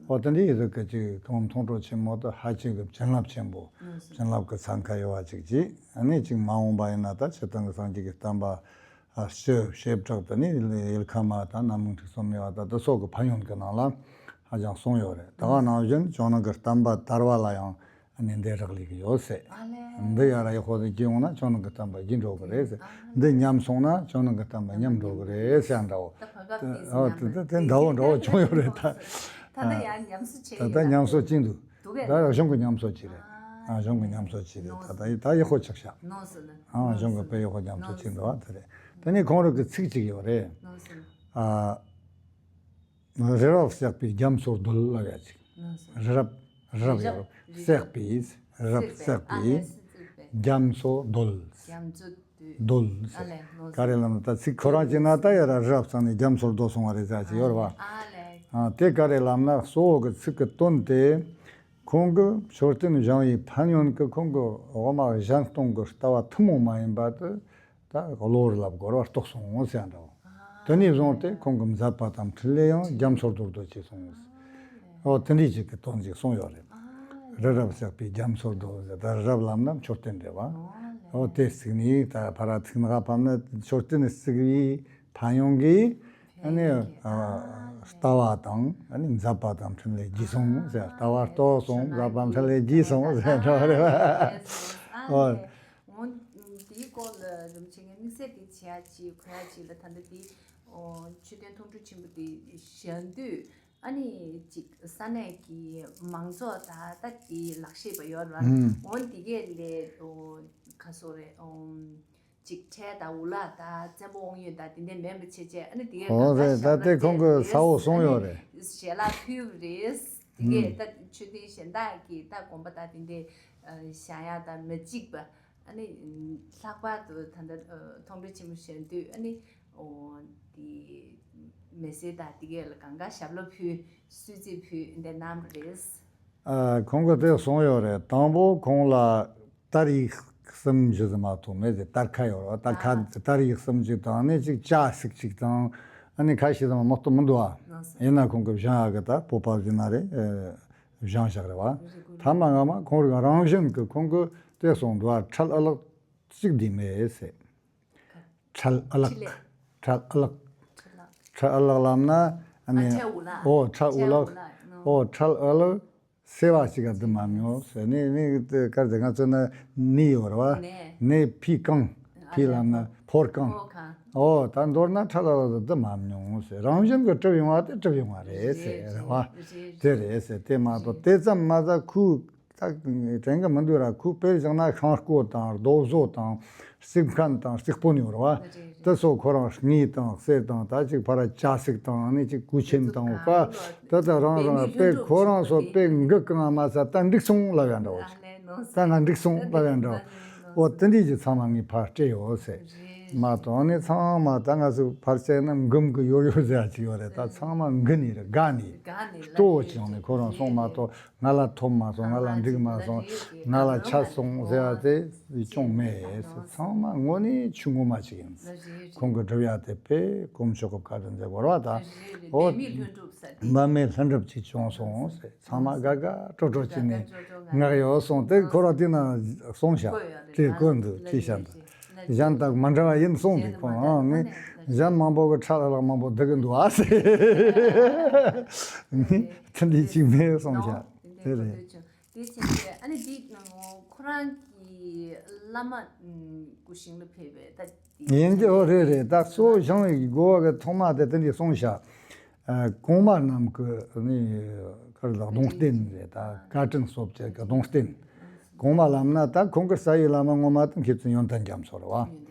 ཨོ་དེ་འདྲས་ཡིན་ཟིག་གི་ཅིག་ཁོང་མཐོང་གྲོལ་ཆེན་མོ་དེ་ཧ་ཅང་གི་བྱིན་རླབས་ཆེན་པོ། བྱིན་རླབས་ཀྱི་ཚན་ཁ་ཡོད་བ་ཅིག་ཅིག་ཨ་ནི་ཅིག་མ་འོངས་པ་ཡིན་ན་ད་སྤྱིར་བཏང་གི་སངས་རྒྱས་ཀྱི་བསྟན་པ། ཨ་སྤྱི་བྱེ་བྲག་ཏུ་ནི་ཡུལ་ཁམས་དང་གནམ་སྲིན་གྲུ་གསུམ་མེད་པ་དང་དེ་སོགས་ཀྱི་ཕན་ཡོན་གྱི་ནང་ལ་ཧ་ཅང་གསུངས་ཡོད་རེད། ད་ག་ནང་བཞིན་ཇོ་ནང་གི་བསྟན་པ་དར་བ་ལ་ཡང་ནི་འདི་རག་ལས་ཀྱི་ཡོད་ཟེར། ཨ་ལས། འདི་ཡར་ཡག་པོ་ཟིག་བགྱིས་ཡོང་ན་ཇོ་ནང་གི་བསྟན་པ་རྒྱས་འགྲོ་གི་རེད་ཟེར། ཨ་ལས། འདི་ཉམས་སོང་ན་ཇོ་ནང་གི་བསྟན་པ་ཉམས་འགྲོ་གི་རེད་ཟེར་འདྲ་བོ། ད་བར་སྐབས་དེ་ཨ་དེ་དེ་འདྲ་བོ་འདྲ་བོ་བྱུང་ཡོད་རེད་ད། ད་ལྟ་ཡང་ཉམས་གསོ་བྱས་ད་ཡོད་ལྟ་ན། ཉམས་གསོ་བྱེད་འདུག་འདུག་གས། ད་གཞུང་གི་ཉམས་གསོ་བྱེད་རེད། ཨ་གཞུང་གི་ཉམས་གསོ་བྱེད་རེད། ད་ད་ད་ཡག་པོ་ཆགས་ཤག་ནོ་སོ་ནོ། ཨ་གཞུང་གི་དཔེ་ཡག་པོ་ཉམས་གསོ་བྱེད་འདུག་ཨ་དེ་རེད། དེ་ནས་ཁོང་རང་གི་ཚིག་ཅིག་ཡོད་རེད། ནོ་སོ་ནོ། ཨ། རི་རབ་བསྲེགས་པའི་རྒྱ་མཚོ་རྡོལ་ལབ་ཡ་ཅིག་རི་རབ་རི་རབ་ཡོད་རེད། བསྲེགས་པའི་རི་རབ་བསྲེགས་པའི་རྒྱ་མཚོ་རྡོལ། རྡོལ། ཨ་ལས་ནོ། ག་རེ་ལབ་ན་ད་ཚིག་ཁོ་རང་བྱས་ན་ད་ཡར་རི་རབ་བསྲེགས་ནས་རྒྱ་མཚོ་རྡོལ་སོང་བ་རེད་ཟེར་ཅིག་ཡོད་རེད་བ། ཨ་ལས། ཨ་དེ་ག་རེ་ལབ་ན་གཙོ་བོ་གི་ཚིག་གི་དོན་དེ། ཁོང་གིས་མཆོད་རྟེན་བཞེངས་པའི་ཕན་ཡོན་གྱི་ཁོང་གི་དབུ་མ་གཞན་སྟོང་གི་ལྟ་བ་ཐུན་མོང་མ་ཡིན་པ་དེ་ད་གློ་བུར་ལ་གོ་བར་རྟོགས་སོང་ཟེར་འདྲ་བོ། དེ་ནས་བཟུང་སྟེ་ཁོང་གི་མཛད་པ་དང་འཕྲིན་ལས་ཡང་རྒྱ་མཚོ་རྡོལ་རྡོལ་བྱས་སོང་། ཨོ་དེ་འདྲའི་ཅིག་གི་དོན་ཅིག་གསུངས་ཡོད་རེད། རི་རབ་བསྲེགས་པའི་རྒྱ་མཚོ་རྡོལ་ཟེར། ད་རི་རབ་ལབ་ན་མཆོད་རྟེན་རེད་བ། ཨོ་དེ་ཟེར་ནས་ད་ཕར་ཚིག་ནག་ཕབ་ན་མཆོད་རྟེན་བརྩིགས་པའི་ཕན་ཡོན་གྱིས་ཨ་ནི་ཨ་ལྟ་བ་དང་ཨ་ནི་མཛད་པ་དང་འཕྲིན་ལས་རྒྱས་སོང་ཟེར། ལྟ་བ་རྟོགས་སོང་། མཛད་པ་འཕྲིན་ལས་རྒྱས་སོང་ཟེར་འགྲོ་རེད་བ། ཨོ། འོ་དེའི་སྐོར་ལ་རིན་པོ་ཆེ་ངས་དམིགས་བསལ་དེ་བྱེད་ཡ་ཅིག་གོ་ཡ་ཅིག་ལ། ད་ལྟ་དེ་མཆོད་རྟེན་མཐོང་གྲོལ་ཆེན་པོ་དེ་བཞེངས་དུས་ཨ་ནི་ཅིག་ས་གནས་ཀྱི་མང་ཚོགས་དང་ད་དེའི་ལག་ཤེས་པ་ཡོད་རེད་བ། འོ་དེ་གས་ལས་ག་སོ་རེད། ཅིག་ཁྲལ་དང་འུ་ལག་དང་བཙན་པོ་དབང་ཡོད་དང་དེ་འདྲ་མེད་པ་བྱས་བྱས། ཨ་ནི་དེ་གས་ཨོ་གང་ག་རེད། ཞབས་ད་ལྟ་ལྟེ་ཁོང་གིས་ས་འོག་གསུངས་ཡོད་རེད། ཞལ་ལག་ཕུལ་བ་རེད། དེ་གས་ད་མཆོད་རྟེན་གཞན་དག་གི་ད་དགོན་པ་དང་དེ་འདྲའི་བཞེངས་ཡ་དང་མི་གཅིག་པ། ཨ་ནི་ལྷག་པར་དུ་ད་ལྟ་མཐོང་གྲོལ་ཆེན་མོ་བཞེངས་དུས་ཨ་ནི་འོ་དེ་མི་སེར་དང་དེ་གས་ལ་གང་ག་ཞབས་ལ་ཕུལ། གསོལ་ཚིགས་ཕུལ་འདི་གནང་བ་རེད། ཨ་ཁོང་གིས་དེ་གསུངས་ཡོད་རེད། དང་པོ་ཁོང་ལ་དར་ཡུག་གསུམ་བཞི་ཙམ་མ་གཏོགས་མེད་ཟེར། དར་ཁ་ཡོད་རེད་བ། དར་ཁ་དར་ཡུག་གསུམ་གཅིག་དང་ཨ་ནི་གཅིག་ཅ་ཞིག་གཅིག་དང་ཨ་ནི་ཁ་ཤས་ཙམ་མ་གཏོགས་མི་འདུག་ཨ། ཡིན་ན་ཁོང་གིས་བཞེངས་ཡག་གི་ད་སྤོབས་པ་བྱས་ན་རེད། བཞེངས་བཞག་རེད་བ། ཐ་མ་སྔ་མ་ཁོང་རང་རང་བཞིན་གྱིས་ཁོང་གིས་དེ་གསུངས་འདུག་ཨ། ཁྲལ་ཨ་ལག་གཅིག་དེ་མེད་ཟེར། ཁྲལ་ཨ་ལག་ཁྲལ་ཨ་ལག་ཁྲལ་ཨ་ལག་ལབ་ན་ཨ་ནི་ཁྲལ་འུ་ལག་ཨོ་ཁྲལ་འུ་ལག་ཨོ་ཁྲལ་ཨ་ལག་སེ་བ་ཞིག་ག་དུ་མ་མྱོང་ཟེར། ནི་ནི་གར་དེ་ང་ཚོ་ན་ནི་ཡོད་རེད་བ། ནི་ཕི་གང་ཕི་ལབ་ན་ཕོར་གང་། ཨོ་ད་མདོར་ན་ཁྲལ་ཨ་ལག་དུ་མ་མྱོང་ཟེར། རང་བཞིན་གྱིས་གྲུབ་ཡོང་བ་དེ་གྲུབ་ཡོང་བ་རེད་ཟེར་རེད་བ། དེ་རེད་ཟེར། དེ་མ་གཏོགས་དེ་ཙམ་མ་ཟད་ཁོས། ད་དྲན་གི་མི་འདུག་ར། ཁོས་དཔེར་བཞག་ན་ཤིང་བརྐོས་དང་རྡོ་བཟོ་དང་རྩིག་མཁན་དང་རྩིག་དཔོན་ཡོད་རེད་བ། དེ་ཚོ་ཁོ་རང་དངུལ་དང་གསེར་དང་ད་ཅིག་ཕར་ཅ་ཞིག་དང་ཨ་ནི་ཅིག་གོས་ཆེན་དང་ཀ་ད་ད་རང་རང་དཔེ་ཁོ་རང་ཚོ་དཔེ་འགུལ་གང་མ་ཟད་ད་འགྲིག་སོང་ལབ་ཡ་འདྲ་བོ་ཅིག་ད་ང་འགྲིག་སོང་ལབ་ཡ་འདྲ་བོ། འོ་དེ་འདྲས་ཀྱི་ཚང་མ་ངས་ཕར་སྤྲད་ཡོད་ཟེར། མ་གཏོགས་ནི་ཚང་མ་ད་ང་ཚོ་ཕལ་ཆེར་ན་འགུམ་གི་ཡོར་ཡོར་ཟེར་ཡ་ཅིག་ཡོད་རེད། ད་ཚང་མ་འགུ་ནི་རེད། དགའ་ནི་སྤྲོ་བོ་བྱུང་ནི་ཁོ་རང་སོང་མ་གཏོགས་ང་ལ་ཐོབ་མ་སོང་། ང་ལ་འགྲིག་མ་སོང་། ང་ལ་ཆ་སོང་ཟེར་ཡ་དེ་ཅུང་མེད། ཚང་མ་དངོས་གནས་ཆུ་ངོ་མ་ཅིག་ཡིན། ཁོང་གི་སྒྲུབ་ཡ་དེ་དཔེ་དཀོན་མཆོག་གི་བཀའ་དྲིན་ཟེར་དགོས་རེད་བ། ད་འོ་འབད་མེད་ལྷུན་གྲུབ་ཅིག་བྱུང་སོང་ཟེར། ཚང་མ་དགའ་དགའ་སྤྲོ་སྤྲོ་བྱས་ནས་ངག་ཡོད་སོང་། དེ་ཁོ་རང་དེ་ན་སོང་ཤག་དེ་བཀོད་འདུག་ཅི་བྱ་འདུག་གཞན་དག་མ་འདྲ་བ་ཡིན་སོང་། དེ་ཁོ་རང་ནི་གཞན་མང་པོ་གི་ཁྲག་ལྷག་མང་པོ་བསྡུ་གི་འདུག་ཨ་ཟེར། ནི་དེ་འདྲའི་ཅིག་མེད་སོང་ཤག་དེ་རེད། དེ་བྱས་ཏེ་ཨ་ནི་འདི་ཁོ་རང་གི་བླ་མ་སྐུ་ཞིང་ལ་ཕེབས་པའི་ད་འདི་ཡིན་གྱི། འོ་རེད་རེད། ད་གཙོ་བོ་བཞེངས་པའི་དགོས་པ་གི་ཐོག་མ་དེ་དེ་འདྲའི་སོང་ཤག་ཨ། གོང་མ་རྣམས་ཀྱི་ནི་ག་རེ་ལ་གདུང་རྟེན་རེད། ད་བཀའ་དྲིན་གསོ་བྱེད་ཀྱི་གདུང་རྟེན། གོང་མ་ལབ་ན་ད་ཁོང་གི་རྩ་བའི་བླ་མ་ངོ་མ་དེ་མཁས་བཙུན་ཡོན་ཏན་རྒྱ་མཚོ་རེད་བ།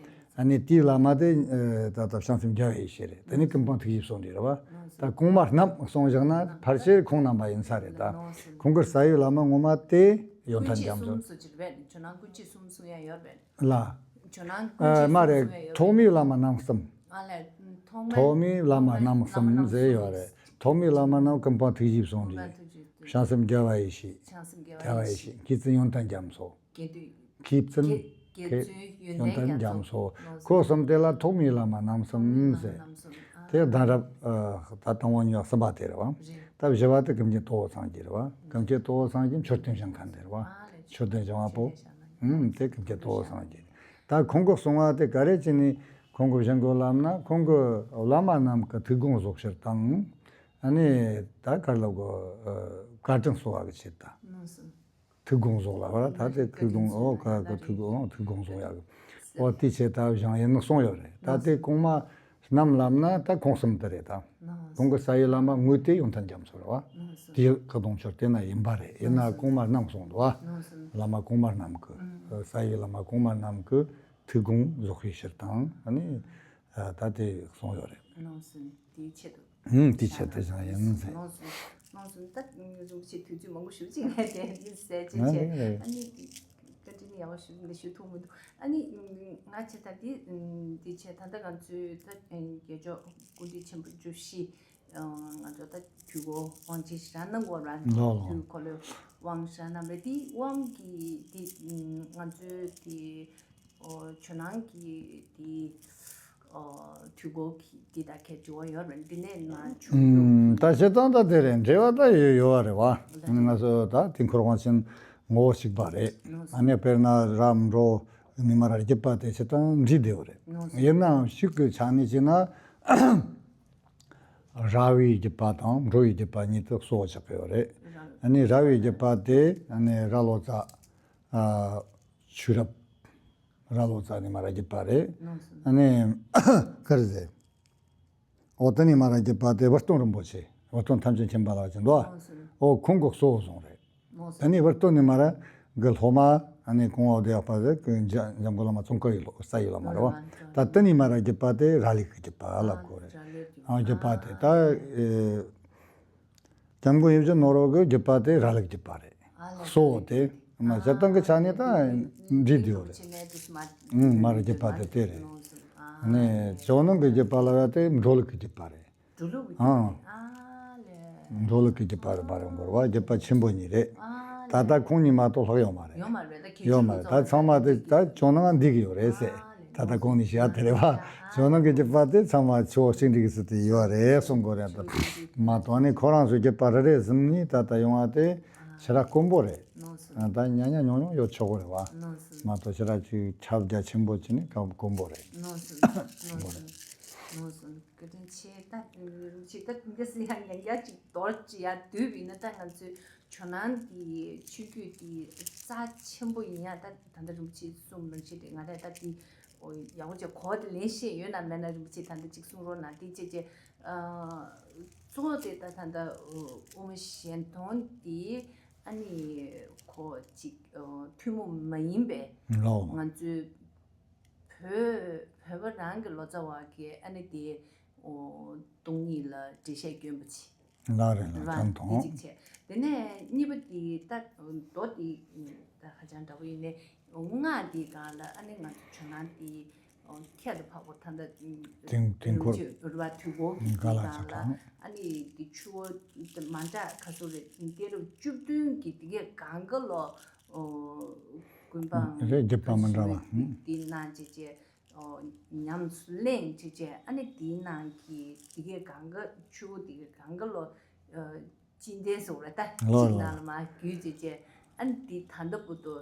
ཨ་ནི་དེའི་བླ་མ་དེ་ཨ་ད་ལྟ་བྱང་སེམས་རྒྱལ་བ་ཡེ་ཤེས་རེད། དེ་ནི་ཀུན་སྤངས་ཐུགས་རྗེ་བཙུན་རེད་བ། ད་གོང་མ་རྣམས་གསུངས་བཞག་ན་ཕལ་ཆེར་ཁོང་རྣམ་པ་ཡིན་ས་རེད། ད་ཁོང་གི་རྩ་བའི་བླ་མ་ངོ་མ་དེ་ཡོན་ཏན་རྒྱ་མཚོ། ལ། ཨ། མ་རེད། ཐོག་མའི་བླ་མ་རྣམ་གསུམ། ཐོག་མའི་བླ་མ་རྣམ་གསུམ་ཟེར་ཡོད་རེད། ཐོག་མའི་བླ་མ་རྣམས་ཀུན་སྤངས་ཐུགས་རྗེ་བཙུན་རེད། བྱང་སེམས་རྒྱལ་བ་ཡེ་ཤེས། རྒྱལ་བ་ཡེ་ཤེས། མཁས་བཙུན་ཡོན་ཏན་རྒྱ་མཚོ། མཁས་བཙུན་ཡོན་ཏན་རྒྱ་མཚོ། ཁོ་གསུམ་དེ་ལ་ཐོག་མའི་བླ་མ་རྣམ་གསུམ་ཟེར། དེ་གདན་རབས་ད་དང་པོ་གཉིས་པ་གསུམ་པ་དེ་རེད་བ། ད་བཞི་པ་དེ་ཀུན་མཁྱེན་ཏོག་དབང་སངས་རྒྱས་རེད་བ། ཀུན་མཁྱེན་ཏོག་དབང་སངས་རྒྱས་མཆོད་རྟེན་བཞེངས་མཁན་དེ་རེད་བ། མཆོད་རྟེན་བཞེངས་པ་པོ། ཨུམ། དེ་ཀུན་མཁྱེན་ཏོག་དབང་སངས་རྒྱས། ད་ཁོང་གི་གསུང་བ་དེ་ག་རེ་བྱས་ནས་ཁོང་གི་བཞེངས་དགོས་ལབ་ན། ཁོང་གི་བླ་མ་རྣམས་ཀྱི་ཐུགས་དགོངས་རྫོགས་ཕྱིར་དང་། ཨ་ནི་ད་ག་རེ་ལབ་དགོས། བཀའ་དྲིན་གསོ་བ་གི་ཆེད་དང་། ཐུགས་དགོངས་རྫོགས་ལ་བར་ད་དེ་ཐུགས་དགོངས། འོ་ག་གི་ཐུགས་དགོངས། ཐུགས་དགོངས་རྫོགས་ཡག་གི། འོ་དེའི་ཆེད་དུ་བཞེངས་ཡིན་ནི་གསུངས་ཡོད་རེད། ད་དེ་གོང་མ་རྣམས་ལབ་ན་ད་ཁོང་གསུམ་དེ་རེད། ད་ཁོང་གི་རྩ་བའི་བླ་མ་དངོས་དེ་ཡོན་ཏན་རྒྱ་མཚོ་རེད་བ། དེའི་བཀའ་གདུང་མཆོད་རྟེན་ན་ཡིན་པ་རེད། ཡིན་ན་གོང་མ་རྣམས་གསུངས་འདུག་བ། བླ་མ་གོང་མ་རྣམས་ཀྱི། རྩ་བའི་བླ་མ་གོང་མ་རྣམས་ཀྱི་ཐུགས་དགོངས་རྫོགས་པའི་ཕྱིར་དང་། ཨ་ནི་ད་དེ་གསུངས་ཡོད་རེད། ནང་སོན་དེའི་ཆེད་དུ། ཨུམ། དེའི་ཆེད་དུ་བཞེངས་ཡིན་ཟེར། ནང་སོན། ནང་སོན་ད་རིན་པོ་ཆེ་དུས་ཚོད་མང་པོ་ཞེ་པོ་ཅིག་ངས་དེ་འདི་ཟས་བཅད་བྱས། ཨ་ནི་བཀའ་དྲིན་ཡག་པོ་ཞུ་འདི་ཞུ་ཐུབ་མི་འདུག་ཨ་ནི་ང་ཆེ་ད་འདི་འདི་བྱས། ད་ལྟ་ང་ཚོའི་ད་རྒྱལ་མཆོག་སྐུ་ཕྲེང་ཆེན་པོ་བཅུ་བཞི། ང་ཚོ་ད་དུས་འཁོར་དབང་ཆེན་ཞེ་དྲག་གནང་དགོས་ར། ལོ་ལོ། དུས་འཁོར་ལོའི་དབང་ཞེ་དྲག་གནང་བས། དེའི་དབང་གིས་དེ་ང་ཚོའི་དེ། ཨོ། ཇོ་ནང་གི་དེ། ཨོ། དུས་འཁོར་གྱི་དེ་ད་གས་འབྱོར་བ་ཡོད་རེད། འདི་ནས་མ་བྱུང་རྒྱུ། ད་བྱེད་སྟངས་ད་དེ་རེད། འབྲེལ་བ་ད་ཡོད་ཡོད་པ་རེད་བ། ང་ཚོ་ད་དུས་འཁོར་དབང་ཆེན་ངོ་བོ་གཅིག་པ་རེད། ཨ་ནི་དཔེར་ན་རབ་འབྲོག་ནས་མར་ར་བརྒྱུད་པ་དེ་བྱེད་སྟངས་འདྲེས་བསྡད་ཡོད་རེད། ཡིན་ནའང་ཤུགས་ཀྱི་ཆ་ནས་བྱས་ན། རབ་པའི་བརྒྱུད་པ་དང་འབྲོག་པའི་བརྒྱུད་པ་གཉིས་དེ་གཙོ་བོ་ཆགས་ཀྱི་ཡོད་རེད། ཨ་ནི་རབ་པའི་བརྒྱུད་པ་དེ་ཨ་ནི་རྭ་ལོ་ཙཱ། ཨ། ཆོས་རབ། རྭ་ལོ་ཙཱ་ནས་མར་ར་བརྒྱུད་པ་རེད། ཨ་ནི་ག་རེ་ཟེར། འོ་དེ་ནས་མར་ར་བརྒྱུད་པ་དེ་བུ་སྟོན་རིན་པོ་ཆེ། བུ་སྟོན་ཐམས་ཅད་མཁྱེན་པ་ལབ་ཀྱི་འདུག་འོ་ཁོང་གི་གཙོ་བོ་བཟུང་རེད། དེ་ནས་བུ་སྟོན་ནས་མར་གི་སློབ་མ། ཨ་ནི་གོང་འོག་དེ་ཡག་པ་ཟེར་གི་འཇམ་མགོན་བླ་མ་ཙོང་ཁ་པའི་རྩ་བའི་བླ་མ་རེད་བ། ད་དེ་ནས་མར་ར་བརྒྱུད་པ་དེ་རག་ལས་ཀྱི་བརྒྱུད་པ་ལབ་དགོས་རེད། ཨ། བརྒྱུད་པ་དེ་ད། ཨེ། འཇམ་མགོན་ཡིད་བཞིན་ནོར་བུ་གི་བརྒྱུད་པ་དེ་རག་ལས་ཀྱི་བརྒྱུད་པ་རེད། གཙོ་བོ་དེ། མ་བྱེད་སྟངས་ཀྱི་ཆ་ནས་ད་འདྲེས་བསྡད་ཡོད་རེད། ཨུང་། མར་ར་བརྒྱུད་པ་དེ་དེ་རེད། ཨ་ནི་ཇོ་ནང་གི་བརྒྱུད་པ་ལབ་ཡ་དེ་འབྲོག་ལུགས་ཀྱི་བརྒྱུད་པ་རེད། འབྲོག་ལུགས་ཀྱི་བརྒྱུད་པ་རེད། ཨང་། འབྲོག་ལུགས་ཀྱི་བརྒྱུད་པ་རེད། མ་རེད། འགོར་བ་བརྒྱུད་པ་ཆེན་པོ་གཉིས་རེད། ད་ལྟ་ཁོང་གཉིས་མ་གཏོགས་ལྷག་ཡོད་མ་རེད། ཡོད་མ་རེད། ད་ཚང་མ་དེ་ད་ཇོ་ནང་འདི་གི་ཡོད་རེད་ཟེར། ད་ལྟ་ཁོང་གཉིས་བཤད་དེ་རེད་བ། ཇོ་ནང་གི་བརྒྱུད་པ་དེ་ཚང་མ་ཆོས་གཅིག་འདྲ་གི་ཟེར་དེ་ཡོད་རེད་གསུང་དགོས་རེད། ད་མ་གཏོགས་ནི་ཁོ་རང་ཚོའི་བརྒྱུད་པ་རེ་རེ་ཟིན་ནས་ད་ལྟ་ཡོང་བ་དེ་ཞེ་དྲག་དཀོན་པོ་རེད། ད་ཉག་ཉག་ཉུང་ཉུང་ཡོད་ཆོག་གི་རེད་བ། མ་གཏོགས་ཞེ་དྲག་ཅིག་ཁྱབ་རྒྱ་ཆེན་པོ་བྱས་ནས་དཀོན་པོ་རེད། ཆེན་པོ་རེད། བཀའ་དྲིན་ཆེ། ད་རིན་པོ་ཆེ་ད་འདི་འདྲ་ཟེར་ཡང་ཡང་བསྐྱར་ཅིག་མདོར་ཅིག་ཡར་བསྡུས་པ་ཡིན་ན། ད་ང་ཚོའི་ཇོ་ནང་གི་ཆོས་བརྒྱུད་འདི་རྩ་ཆེན་པོ་ཡིན་ཡ། ད་ད་ལྟ་རིན་པོ་ཆེ་གསུངས་ནང་བཞིན་རེད། ང་རས་ད་འདི་ཡག་པོ་བྱས་གོ་བ་དེ་ལེན་ཤེས་ཡོད་ན་མེད་ན་རིན་པོ་ཆེ་ད་ལྟ་ཅིག་གསུང་རོགས་གནང་། དེ་བྱས་བྱས་གཙོ་བོ་དེ་ད་ད་ལྟ་དབུ་མ་གཞན་སྟོང་འདི་ཨ་ནི་ཁོ་ཅིག་ཐུན་མོང་མ་ཡིན་པའི་ལོ། ང་ཚོའི་བོད་བོད་པ་རང་གི་ལོ་ཙཱ་བ་གིས་ཨ་ནི་དེ་སྟོང་ཉིད་ལ་འགྲེལ་བཤད་སྐྱོན་པ་ཅིག་ལགས་རེད་ལགས། རེད་བ། ཐང་དེ་ཐོང་། གཅིག་བྱས། དེ་ནས་གཉིས་པ་དེ་ད་མདོ་དེ་ད་ཧ་ཅང་འདྲ་པོ་ཡིན་ནའི་སྔགས་དེའི་སྒང་ལ་ཨ་ནི་ང་ཚོ་ཇོ་ནང་དེ་ ཁྱད་དུ་འཕགས་པ་ད་ལྟ་དེང་དེང་འཁོར་རུ་བ་དུས་འཁོར་གྱི་ག་ལ་སྒང་ལ་ཆགས་ཨ་ནི་དེ་ཆུ་བོ་མ་འདྲ་ག་ཚོད་རེད། གཏེར་བཅུ་བདུན་གྱི་དེ་གའི་གང་ག་ལོ་དགོན་པའང་རེད་བརྒྱུད་པ་མི་འདྲ་བ་དེ་གནང་བྱས་བྱས་ཉམས་སུ་ལེན་བྱས་བྱས་ཨ་ནི་དེའི་ནང་གི་དེ་གའི་གང་ག་ཆུ་བོ་དེ་གའི་གང་ག་ལོ་སྤྱི་ལྡན་སོགས་ལ་ད་ལོ་གཅིག་ལོ་ནང་ལ་མར་བརྒྱུད་བྱས་བྱས་ཨ་ནི་དེ་ད་ལྟ་བར་དུ།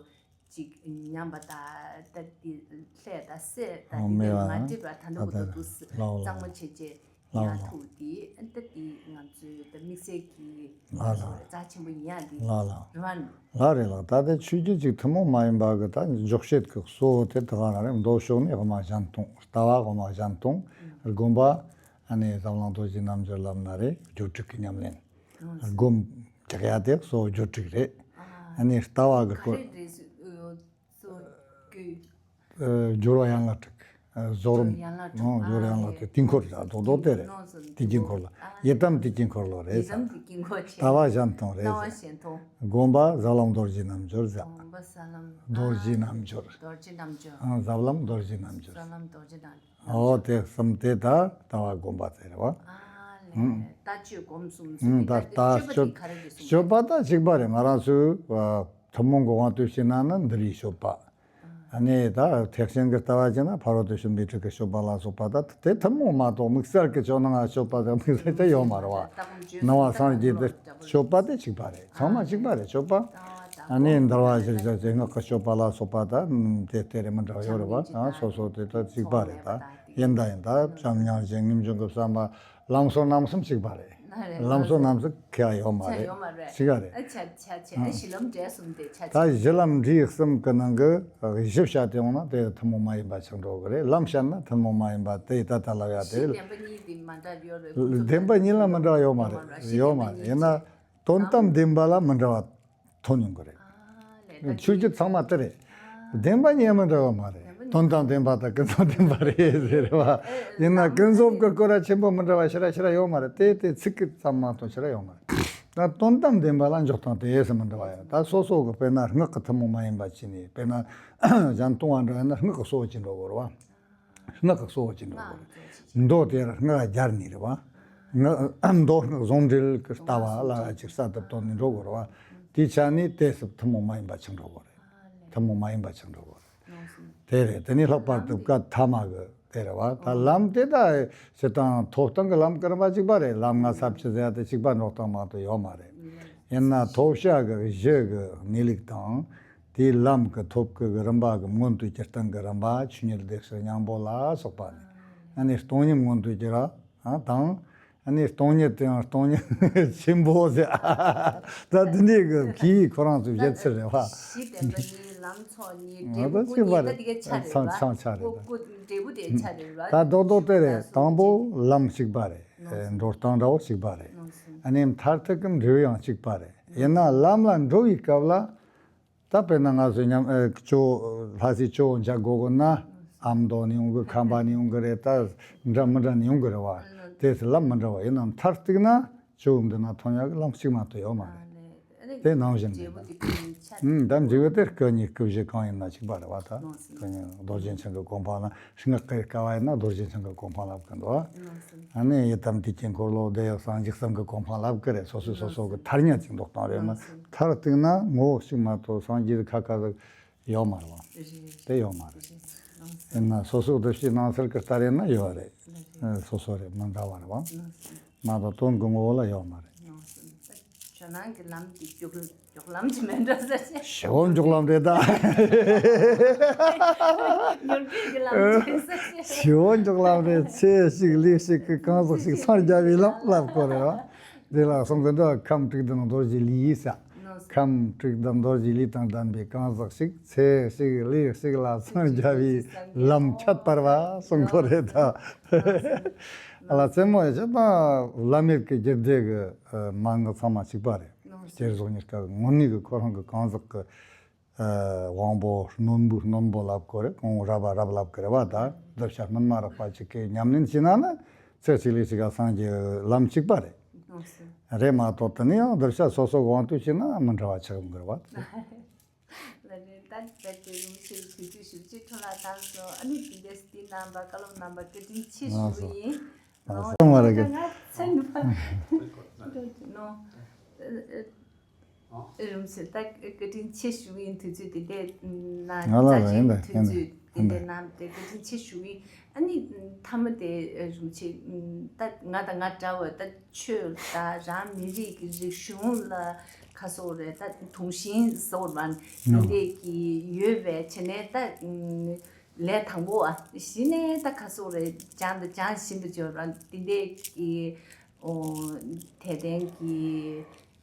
ཅིག་ཉམས་པ་དང་ད་དེ་ལྷས་དང་སྲས་དང་ཨོ་དེ་མེད་གའི་པ་མ་འགྲིག་པ་ད་ལྟ་ད་བར་དུ་ད་འདུག་ལའོ་གཙང་མ་ལའོ་བྱས་བྱས་ལའོ་ཡག་ལའོ་ཐུག་དེ་ད་དེ་ང་ཚོའི་ད་དམིགས་བསལ་གྱི་ལ་ལ་རྩ་ཆེན་པོ་ཡིན་ཡག་དེ་ལ་ལ་རེད་བ། ལ་རེད་ལ། ད་ལྟ་ཆོས་བརྒྱུད་ཅིག་ཐུན་མོང་མ་ཡིན་པ་གི་ད་འཇོག་བྱེད་ཀྱི་གཙོ་བོ་དེ་ད་ག་ན་རེད། མདོ་ཕྱོགས་ནས་དབུ་མ་གཞན་སྟོང་། ལྟ་བ་དབུ་མ་གཞན་སྟོང་། དགོན་པ་ཨ་ནི་ཟབ་ལམ་རྡོ་རྗེ་རྣལ་འབྱོར་ལབ་ན་རེད། སྦྱོར་དྲུག་གི་ཉམས་ལེན། སྒོམ་རྒྱག་ཡ་དེ་གཙོ་བོ་སྦྱོར་དྲུག་རེད། ཨ་ནི་ལྟ་བ་གི་སྐོར། སྦྱོར་བ་ཡན་ལག་དྲུག། གཟུགས་རུམ། སྦྱོར་ཡན་ལག་དྲུག་དེའི་འཁོར་ལ་རྡོག་རྡོག་དེ་རེད། དེ་དཀྱིལ་འཁོར་ལ། ཡི་དམ་དེ་དཀྱིལ་འཁོར་ལོ་རེད། ལྟ་བ་གཞན་སྟོང་རེད། སྒོམ་པ་ཟབ་ལམ་རྡོ་རྗེ་རྣལ་འབྱོར་ཟེར། རྡོ་རྗེ་རྣལ་འབྱོར། ཟབ་ལམ་རྡོ་རྗེ་རྣལ་འབྱོར། ཨོ་དེ་གསུམ་དེ་ད་ལྟ་བ་སྒོམ་པ་ཟེར་བ། ཨ་ལས་ད་སྤྱོད་སྒོམ་གསུམ་ཟེར་ད་ལྟ་སྤྱོད་པ་དེ་ག་རེ་གི་གསུམ། སྤྱོད་པ་ད་གཅིག་པ་རེད། ང་རང་ཚོའི་ཐུན་མོང་གི་དབང་དུ་བྱས་ན་ནི་འདི་རིགས་སྤྱོད་པ། ཨ་ནི་ད་ཐེག་ཆེན་གྱི་ལྟ་བ་བྱས་ན་ཕ་རོལ་ཏུ་ཕྱིན་པའི་ཁྲིད་ཀྱི་སྤྱོད་པ་ལ་སོགས་པ་ད་དེ་ཐུན་མོང་མ་གཏོགས་དམིགས་བསལ་གྱི་ཆོས་སྣང་ང་སྤྱོད་པ་དང་དམིགས་བསལ་དེ་ཡོད་མ་རེད་བ། སྣང་བ་སངས་རྒྱས་དེ་སྤྱོད་པ་དེ་གཅིག་པ་རེད། ཚང་མ་གཅིག་པ་རེད་སྤྱོད་པ། ཨ་ནི་འདུལ་བ་གཞིར་བཞག་བྱེད་སྔགས་ཀྱི་སྤྱོད་པ་ལ་སོགས་པ་ད་དེ་དེ་རེད་མི་འདྲ་བ་ཡོད་རེད་བ། སོ་སོ་དེ་ད་གཅིག་པ་རེད། ད་ཡིན་ད་ཡིན་ད་བྱམས་སྙིང་རྗེ་ངེས་འབྱུང་གི་བསམ་པ་ལམ་སྲོལ་རྣམ་གསུམ་གཅིག་པ་རེད། ལམ་སྲོལ་རྣམ་གསུམ་ཁྱད་ཡོད་མ་རེད། གཅིག་ག་རེད། ཨ་ཆ་ཆ་ཆ་ཨ་གཞི་ལམ་འབྲས་གསུམ་དེ་ཆ་ད་ཆ་གཞི་ལམ་འབྲས་གསུམ་གི་ནང་གི་གཞི་བཤད་དེ་ཡོང་ན་དེ་ཐུན་མོང་མ་ཡིན་པ་ཆགས་འགྲོ་གི་རེད། ལམ་བཤད་ན་ཐུན་མོང་མ་ཡིན་པ་དེ་ད་ལྟ་ལབ་ཡ་དེ་རེད། བདེན་པ་གཉིས་དེ་མ་འདྲ་ཡོད་རེད། བདེན་པ་གཉིས་ལ་མི་འདྲ་བ་ཡོད་མ་རེད། ཡོད་མ་རེད། ཡིན་ན་དོན་དམ་བདེན་པ་ལ་མི་འདྲ་བ་ཐོན་ཡོང་གི་རེད། ཆོས་བརྒྱུད་ཚང་མ་དེ་རེད། བདེན་པ་གཉིས་མི་འདྲ་བ་མ་རེད། དོན་དམ་བདེན་པ་དང་ཀུན་རྫོབ་བདེན་པ་རེད་ཟེར་བ། ཡིན་ན་ཀུན་རྫོབ་ཀྱི་སྐོར་ར་ཆེན་པོ་མི་འདྲ་བ་ཞེ་དྲག་ཞེ་དྲག་ཡོད་མ་རེད། དེ་དེ་ཚིག་གི་ཙམ་མ་གཏོགས་ཞེ་དྲག་ཡོད་མ་རེད། ད་དོན་དམ་བདེན་པ་ལ་འཇོག་སྟངས་དེ་ཡས་སུ་མི་འདྲ་བ་ཡོད། ད་སོ་སོ་གི་དཔེར་ན་སྔགས་ཀྱི་ཐུན་མོང་མ་ཡིན་པ་བྱས་ནས་དཔེར་ན་གཞན་སྟོང་བ་འདྲ་ཡིན་ན་སྔགས་ཀྱི་གཙོ་བོ་ཅིག་འགྲོ་དགོས་རེད་བ། སྔགས་ཀྱི་གཙོ་བོ་ཅིག་འགྲོ་དགོས་རེད། མདོ་དེར་སྔགས་སྦྱར་ནས་རེད་བ། སྔགས་མདོ་སྔགས་ཟུང་འབྲེལ་གྱི་ལྟ་བ་ལ་ཅིག་གསར་དུ་བཏོན་ནས་འགྲོ་དགོས་རེད་བ། དེའི་ཆ་ནས་དེ་སུ་ཐུན་མོང་མ་ཡིན་པ་ཆགས་འགྲོ་དགོས་རེད། ཐུན་མོང་མ་ཡིན་པ་ཆགས་འགྲོ་དགོས་རེད། དེ་རེད། དེ་ནས་ལྷག་པར་དུ་བཀའ་ཐ་མ་གི་དེ་རེད་བ། ད་ལམ་དེ་ད་སྤྱིར་བཏང་ཐོབ་ཐང་གི་ལམ་ཀུན་པ་གཅིག་པ་རེད། ལམ་ལྔ་ས་བཅུ་ཟེར་ཡ་དེ་གཅིག་པ་འགྲོ་སྟངས་མ་གཏོགས་ཡོད་མ་རེད། ཡིན་ན་ཐོབ་བྱ་གི་གཞི་གི་གནས་ལུགས་དང་། དེའི་ལམ་གྱི་ཐོབ་གི་རིམ་པ་གི་མངོན་དུ་གྱུར་སྟངས་ཀྱི་རིམ་པ་ཆོས་ཉིད་བདེ་གཤེགས་སྙིང་པོ་ལ་སོགས་པ་ནི། ཨ་ནི་སྟོང་ཉིད་མངོན་དུ་གྱུར་བ་དང་། ཨ་ནི་སྟོང་ཉིད་དེའང་སྟོང་ཉིད་ཆེན་པོ་ཟེར། ད་དེ་འདྲའི་གི་ཁྱིའི་ཁོ་རང་ཚོའི་བཞེད་ཚུལ་རེད་བ། གཞི་བདེན་པ་གཉིས་ལམ་ཚོགས་གཉིས་འབྲས་བུ་ཀུན་གཉིས་ད་དེ་ག་ཆ་རེད་བ། ཚང་ཆ་རེད་ད། འབྲས་བུ་དེ་ཆ་རེད་བ། ད་རྡོག་རྡོག་དེ་རེད། དང་པོ་ལམ་གཅིག་པ་རེད། འགྲོ་སྟངས་འདྲ་བོ་གཅིག་པ་རེད། ཨ་ནི་མཐར་ཐུག་གི་འབྲས་བུ་ཡང་གཅིག་པ་རེད། ཡིན་ན་ལམ་ལ་འགྲོ་བའི་སྐབས་ལ། ད་དཔེར་ན་ང་ཚོས་ཉམས་ཨེ་ཇོ་ལྷ་སའི་ཇོ་བོ་མཇལ་དགོས་དགོས་ན། ཨ་མདོ་ནས་ཡོང་གི། ཁམས་པ་ནས་ཡོང་གི་རེད། ད་འདྲ་མི་འདྲ་ནས་ཡོང་གི་རེད་བ། དེ་ཚོ་ལམ་མི་འདྲ་བ་ཡིན་ནམ། མཐར་གཏུགས་ན་ཇོ་བོ་འདི་ན་ཐོན་ཡག་གི་ལམ་གཅིག་མ་གཏོགས་ཡོད་མ་རེད། དེ་ནང་བཞིན་རེད། ཨུམ། ད་འབྲས་བུ་དེ་སྐུ་གཉིས་སྐུ་བཞི་གང་ཡིན་ན་གཅིག་པ་རེད་བ། ད་སྐུ་གཉིས་རྡོ་རྗེ་འཆང་གི་གོ་འཕང་ལ། སྔགས་ཀྱི་སྐལ་བ་ཡིན་ན་རྡོ་རྗེ་འཆང་གི་གོ་འཕང་ལབ་ཀྱི་འདུག་བ། ཨ་ནི་ཡི་དམ་དུས་ཀྱི་འཁོར་ལོ་བདེ་གཤེགས་སངས་རྒྱས་གསུམ་གྱི་གོ་འཕང་ལབ་ཀྱི་རེད། སོ་སོས་སོ་སོ་གི་ཐ་སྙད་ཅིག་འདོགས་སྟངས་རེད་མ། མཐར་གཏུགས་ན་ངོ་བོ་གཅིག་མ་གཏོགས་སངས་རྒྱས་ཁ་ཁ་ཟིག་ཡོད་མ་རེད་བ། དེ་ཡོད་མ་རེད། ཡིན་ན་སོ་སོའི་འདུ་ཤེས་སྣང་ཚུལ་གྱི་ལྟར་ཡིན་ན་ཡོད་རེད། སོ་སོ་རེད། མི་འདྲ་བ་རེད་བ། མ་གཏོགས་དོན་གྱི་ངོ་བོ་ལ་ཡོད་མ་རེད། ཇོ་ནང་གི་ལམ་དེ་མགྱོགས་མགྱོགས་ལམ་གྱི་མེད་འགྲོ་ཟེར་ཆེ། ཞེ་བོ་མགྱོགས་ལམ་རེད་ད། མྱུར་བགྲོད་ཀྱི་ལམ་གྱི་ཟེར་ཆེ། ཞེ་བོ་མགྱོགས་ལམ་རེད། ཚེ་ཞིག་ལུས་ཞིག་གི་གང་ཟག་ཞིག་སངས་རྒྱ་བའི་ལམ་ལབ་དགོས་རེད་བ། དེ་ལ་གསུང་གི་འདུག་ཁམས་དྲུག་དང་རྡོ་རྗེ་ལུས་ཟེར། ཁམས་དྲུག་དང་རྡོ་རྗེ་ལུས་དང་ལྡན་པའི་གང་ཟག་ཞིག་ཚེ་ཞིག་ལུས་ཞིག་ལ་སངས་རྒྱ་བའི་ལམ་ཁྱད་པར་བ་གསུང་དགོས་རེད་ད། ཨ་ལ་རྩེད་མོ་ཡ་ཆ་ད་བླ་མེད་ཀྱི་རྒྱུད་སྡེ་གི་མན་ངག་ཚང་མ་གཅིག་པ་རེད། གཏེར་ཟུང་གཉིས་ཀ་གི་དངོས་གནས་ཀྱི་ཁོ་རང་གི་གང་ཟག་གི་དབང་པོ་རྣོན་པོའི་རྣོན་པོ་ལབ་དགོས་རེད། གོང་རབ་པ་རབ་ལབ་དགོས་རེད་བ། ད་གདུལ་བྱ་སྨིན་མ་རག་པ་ཅིག་གིས་ཉམས་ལེན་བྱས་ན་ནི་ཚེ་གཅིག་ལུས་གཅིག་ག་སངས་རྒྱས་ལམ་གཅིག་པ་རེད། རེད་མ་གཏོགས་དེ་ནི་ཡང་གདུལ་བྱ་སོ་སོ་དབང་དུ་བྱས་ན་མི་འདྲ་བ་ཆགས་ཡོང་གི་རེད་བ། རྦད་དེ་རིན་པོ་ཆེ་དུས་ཚོད་ཞེ་པོ་ཅིག་འཕྲོ་བརླག་བཏང་སོང་། ཨ་ནི་དེ་འདྲས་དེ་གནང་བ་བཀའ་སློབ་གནང་བ་བཀའ་དྲིན་ཆེ་ཞུ་གི་ཡིན། ང་ཚོ་མ་རེད་གི། ང་ཚོ་ནོ། རིན་པོ་ཆེ་ད་བཀའ་དྲིན་ཆེ་ཞུ་གི་ཡིན། དུས་ཚོད་དེ་འདྲས་ན་ང་ལ་རྩ་ཆེན་ཡིན་པས་དུས་ཡིན་པས་ཚོད་དེ་ཡིན་འདྲས་པས་གནང་དེ་བཀའ་དྲིན་ཆེ་ཞུ་གི་ཡིན། ཨ་ནི་མཐའ་མ་དེ་རིན་པོ་ཆེ་ད་ང་དང་ང་འདྲ་བ་ད་ཆོས་དང་རང་མི་རིགས་ཀྱི་རིག་གཞུང་ལ་ཁ་སོགས་རེད། ད་དུང་ཞེན་བཟོ་བ་དེ་འདྲས་ཀྱི་ཡོད་པས་བྱས་ནས་ད་ལས་དང་པོ་ཨ་གཞི་ནས་ད་ཁ་སོགས་རེད། སྦྱངས་དང་སྦྱང་བཞིན་དུ་འབྱོར་བ་དེ་འདྲས་ཀྱི་ཨོ་དད་ལྡན་གྱི་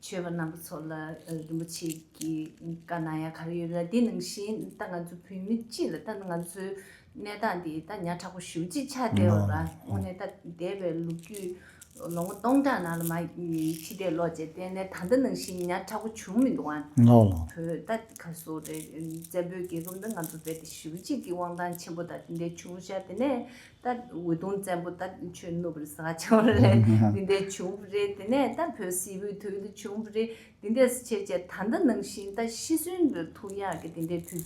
ཆོས་པ་རྣམ་པ་ཚོ་ལ་རིན་པོ་ཆེ་གིས་བཀའ་གནང་ཡ་ག་རེ་ཡོད་ལ། དེ་ནང་བཞིན་ད་ང་ཚོ་བོད་མི་སྤྱི་ལ་ད་ང་ཚོའི་གནས་སྟངས་འདི་ད་ཉག་ཕྲ་པོ་ཞེ་པོ་ཅིག་ཆགས་བསྡད་ཡོད་ར། དངོས་གནས་ད་འདས་པའི་ལོ་རྒྱུས་ལོ་ངོ་སྟོང་ཕྲག་ནང་ལ་མ་ཕྱི་བལྟས་ལོག་བྱས་བལྟས་ནས་ད་ལྟ་ནང་བཞིན་ཉག་ཕྲ་པོ་བྱུང་མི་འདུག་ཨ། ལགས་ལགས། བོད་ད་ག་སོ་རེད། བཙན་པོའི་རྒྱལ་ཁབ་འདི་ང་ཚོ་རྦད་དེ་ཞེ་པོ་ཅིག་གི་དབང་ཐང་ཆེན་པོ་ད་དེ་འདྲའི་བྱུང་ཤག་དེ་ནས་ད་འོད་སྟོང་བཙན་པོ་ད་ཆོས་བསྣུབས་པ་རེད་ཟེར་ཆོག་རེད། དེ་འདྲའི་བྱུང་བ་རེད། དེ་ནས་ད་བོད་སིལ་བུའི་དུས་ལ་བྱུང་བ་རེད། དེ་འདྲས་བྱས་བྱས་ད་ལྟ་ནང་བཞིན་ད་ཤི་གསོན་དུ་ཐུག་ཡག་གི་དེ་འདྲའི་དུས་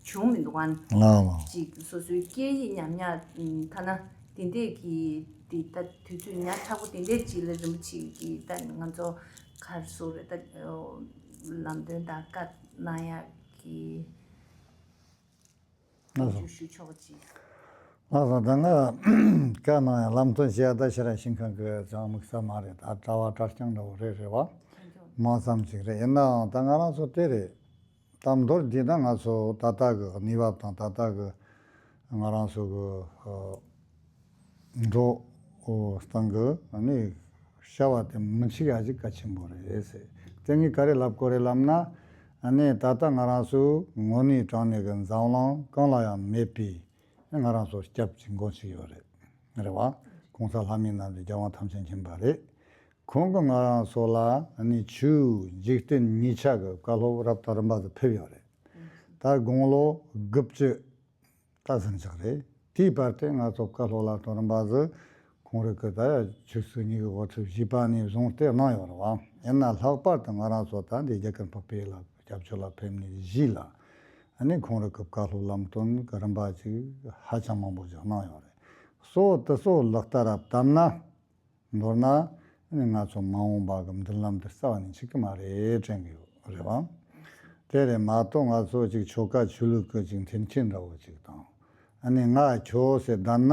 ཚོད་བྱུང་མི་འདུག་ཨ། ལགས་ལགས། ཅིག་སོ་སོའི་སྐད་ཡིག་ཉམས་ཉམས་ཐ་ན་དེ་འདྲས་ཀྱི་དེ་ད་དུས་ཚོད་ཉག་ཕྲ་པོ་དེ་འདྲས་ཅིག་ལ་རིན་པོ་ཆེ་གིས་ད་ང་ཚོ་ག་རེ་ཟེར་དགོས་རེད། ད་ལམ་སྟོན་དང་བཀའ་གནང་ཡག་གི་ལགས་སོ། ཞུ་ཆོག་ཅིག་ལགས་སོ། ད་ང་བཀའ་གནང་ཡ་ལམ་སྟོན་བྱེད་ཡ་ད་ཕྱིར་ཞིང་ཁང་གི་ཅང་དམིགས་བསལ་མ་རེད། ད་གྲྭ་བ་གྲྭ་རྐྱང་འདྲ་བོ་རེད་རེད་བ། མང་ཙམ་ཅིག་རེད། ཡིན་ནའང་ད་ང་རང་ཚོ་དེ་རེད། ད་མདོར་བསྡུས་ན་ང་ཚོ་ད་ལྟ་གི་གནས་བབ་དང་ད་ལྟ་གི་ང་རང་ཚོ་གི་འགྲོ་སྟངས་ཀྱི་ནི་བྱ་བ་དེ་མི་འཆུག་ཡ་ཅིག་གལ་ཆེན་པོ་རེད་ཟེར། དེ་ངས་ག་རེ་ལབ་དགོས་རེད་ལབ་ན། ཨ་ནི་ད་ལྟ་ང་རང་ཚོའི་དངོས་གནས་དྲང་གནས་ཀྱི་འཛམ་གླིང་གང་ལ་ཡང་མེད་པའི་ང་རང་ཚོ་སྐྱབས་གཅིག་མགོན་གཅིག་ཡོད་རེད། རེད་བ། གོང་ས་ལྷ་མིའི་རྣམ་འདྲེན་རྒྱལ་དབང་ཐམས་ཅད་མཁྱེན་པ་རེད། ཁོང་གིས་ང་རང་ཚོ་ལ་ཨ་ནི་ཆོས་འཇིག་རྟེན་གཉིས་ཆ་གི་བཀའ་སློབ་རབ་དང་རིམ་པ་དུ་ཕེབས་ཡོད་རེད། ད་དགུང་ལོ་དགུ་བཅུ་ད་ཟིན་ཆགས་རེད། དེའི་བར་དུ་ང་ཚོ་བཀའ་སློབ་སློབ་སྟོན་རིམ་པ་ཟིག་ཁོང་རང་གིས་ད་ཆོས་སྲིད་གཉིས་ཀྱི་དབུ་ཁྲིད་བཞི་པ་ནས་བཟུང་སྟེ་གནང་ཡོད་རེད་བ། ཡིན་ན་ལྷག་པར་དུ་ང་རང་ཚོ་ད་འདི་རྒྱ་གར་འཕགས་པའི་ལ་སྐྱབས་བཅོལ་ལ་ཕེབས་ནས་གཞིས་ལ་ཨ་ནི་ཁོང་རང་གི་བཀའ་སློབ་ལམ་སྟོན་གྱི་རིམ་པ་ཅིག་ཧ་ཅང་མང་པོ་ཅིག་གནང་ཡོད་རེད། སོ་དེ་ཚོ་ལག་བསྟར་བཏབ་ན། མདོར་ན་ང་ཚོ་མ་འོངས་པ་གི་མདུན་ལམ་དེ་རྩ་བ་ནས་འཆུག་གི་མ་རེད་དྲན་གི་ཡོད་རེད་བ། དེ་རེད་མ་གཏོགས་ང་ཚོ་ཅིག་ཆོལ་ཁ་ཆོས་ལུགས་ཀྱི་ཅིག་འཐེན་འཁྱེར་འདྲ་བོ་ཅིག་དང་། ཨ་ནི་ང་ཁྱོད་ཟེར་བསྡད་ན།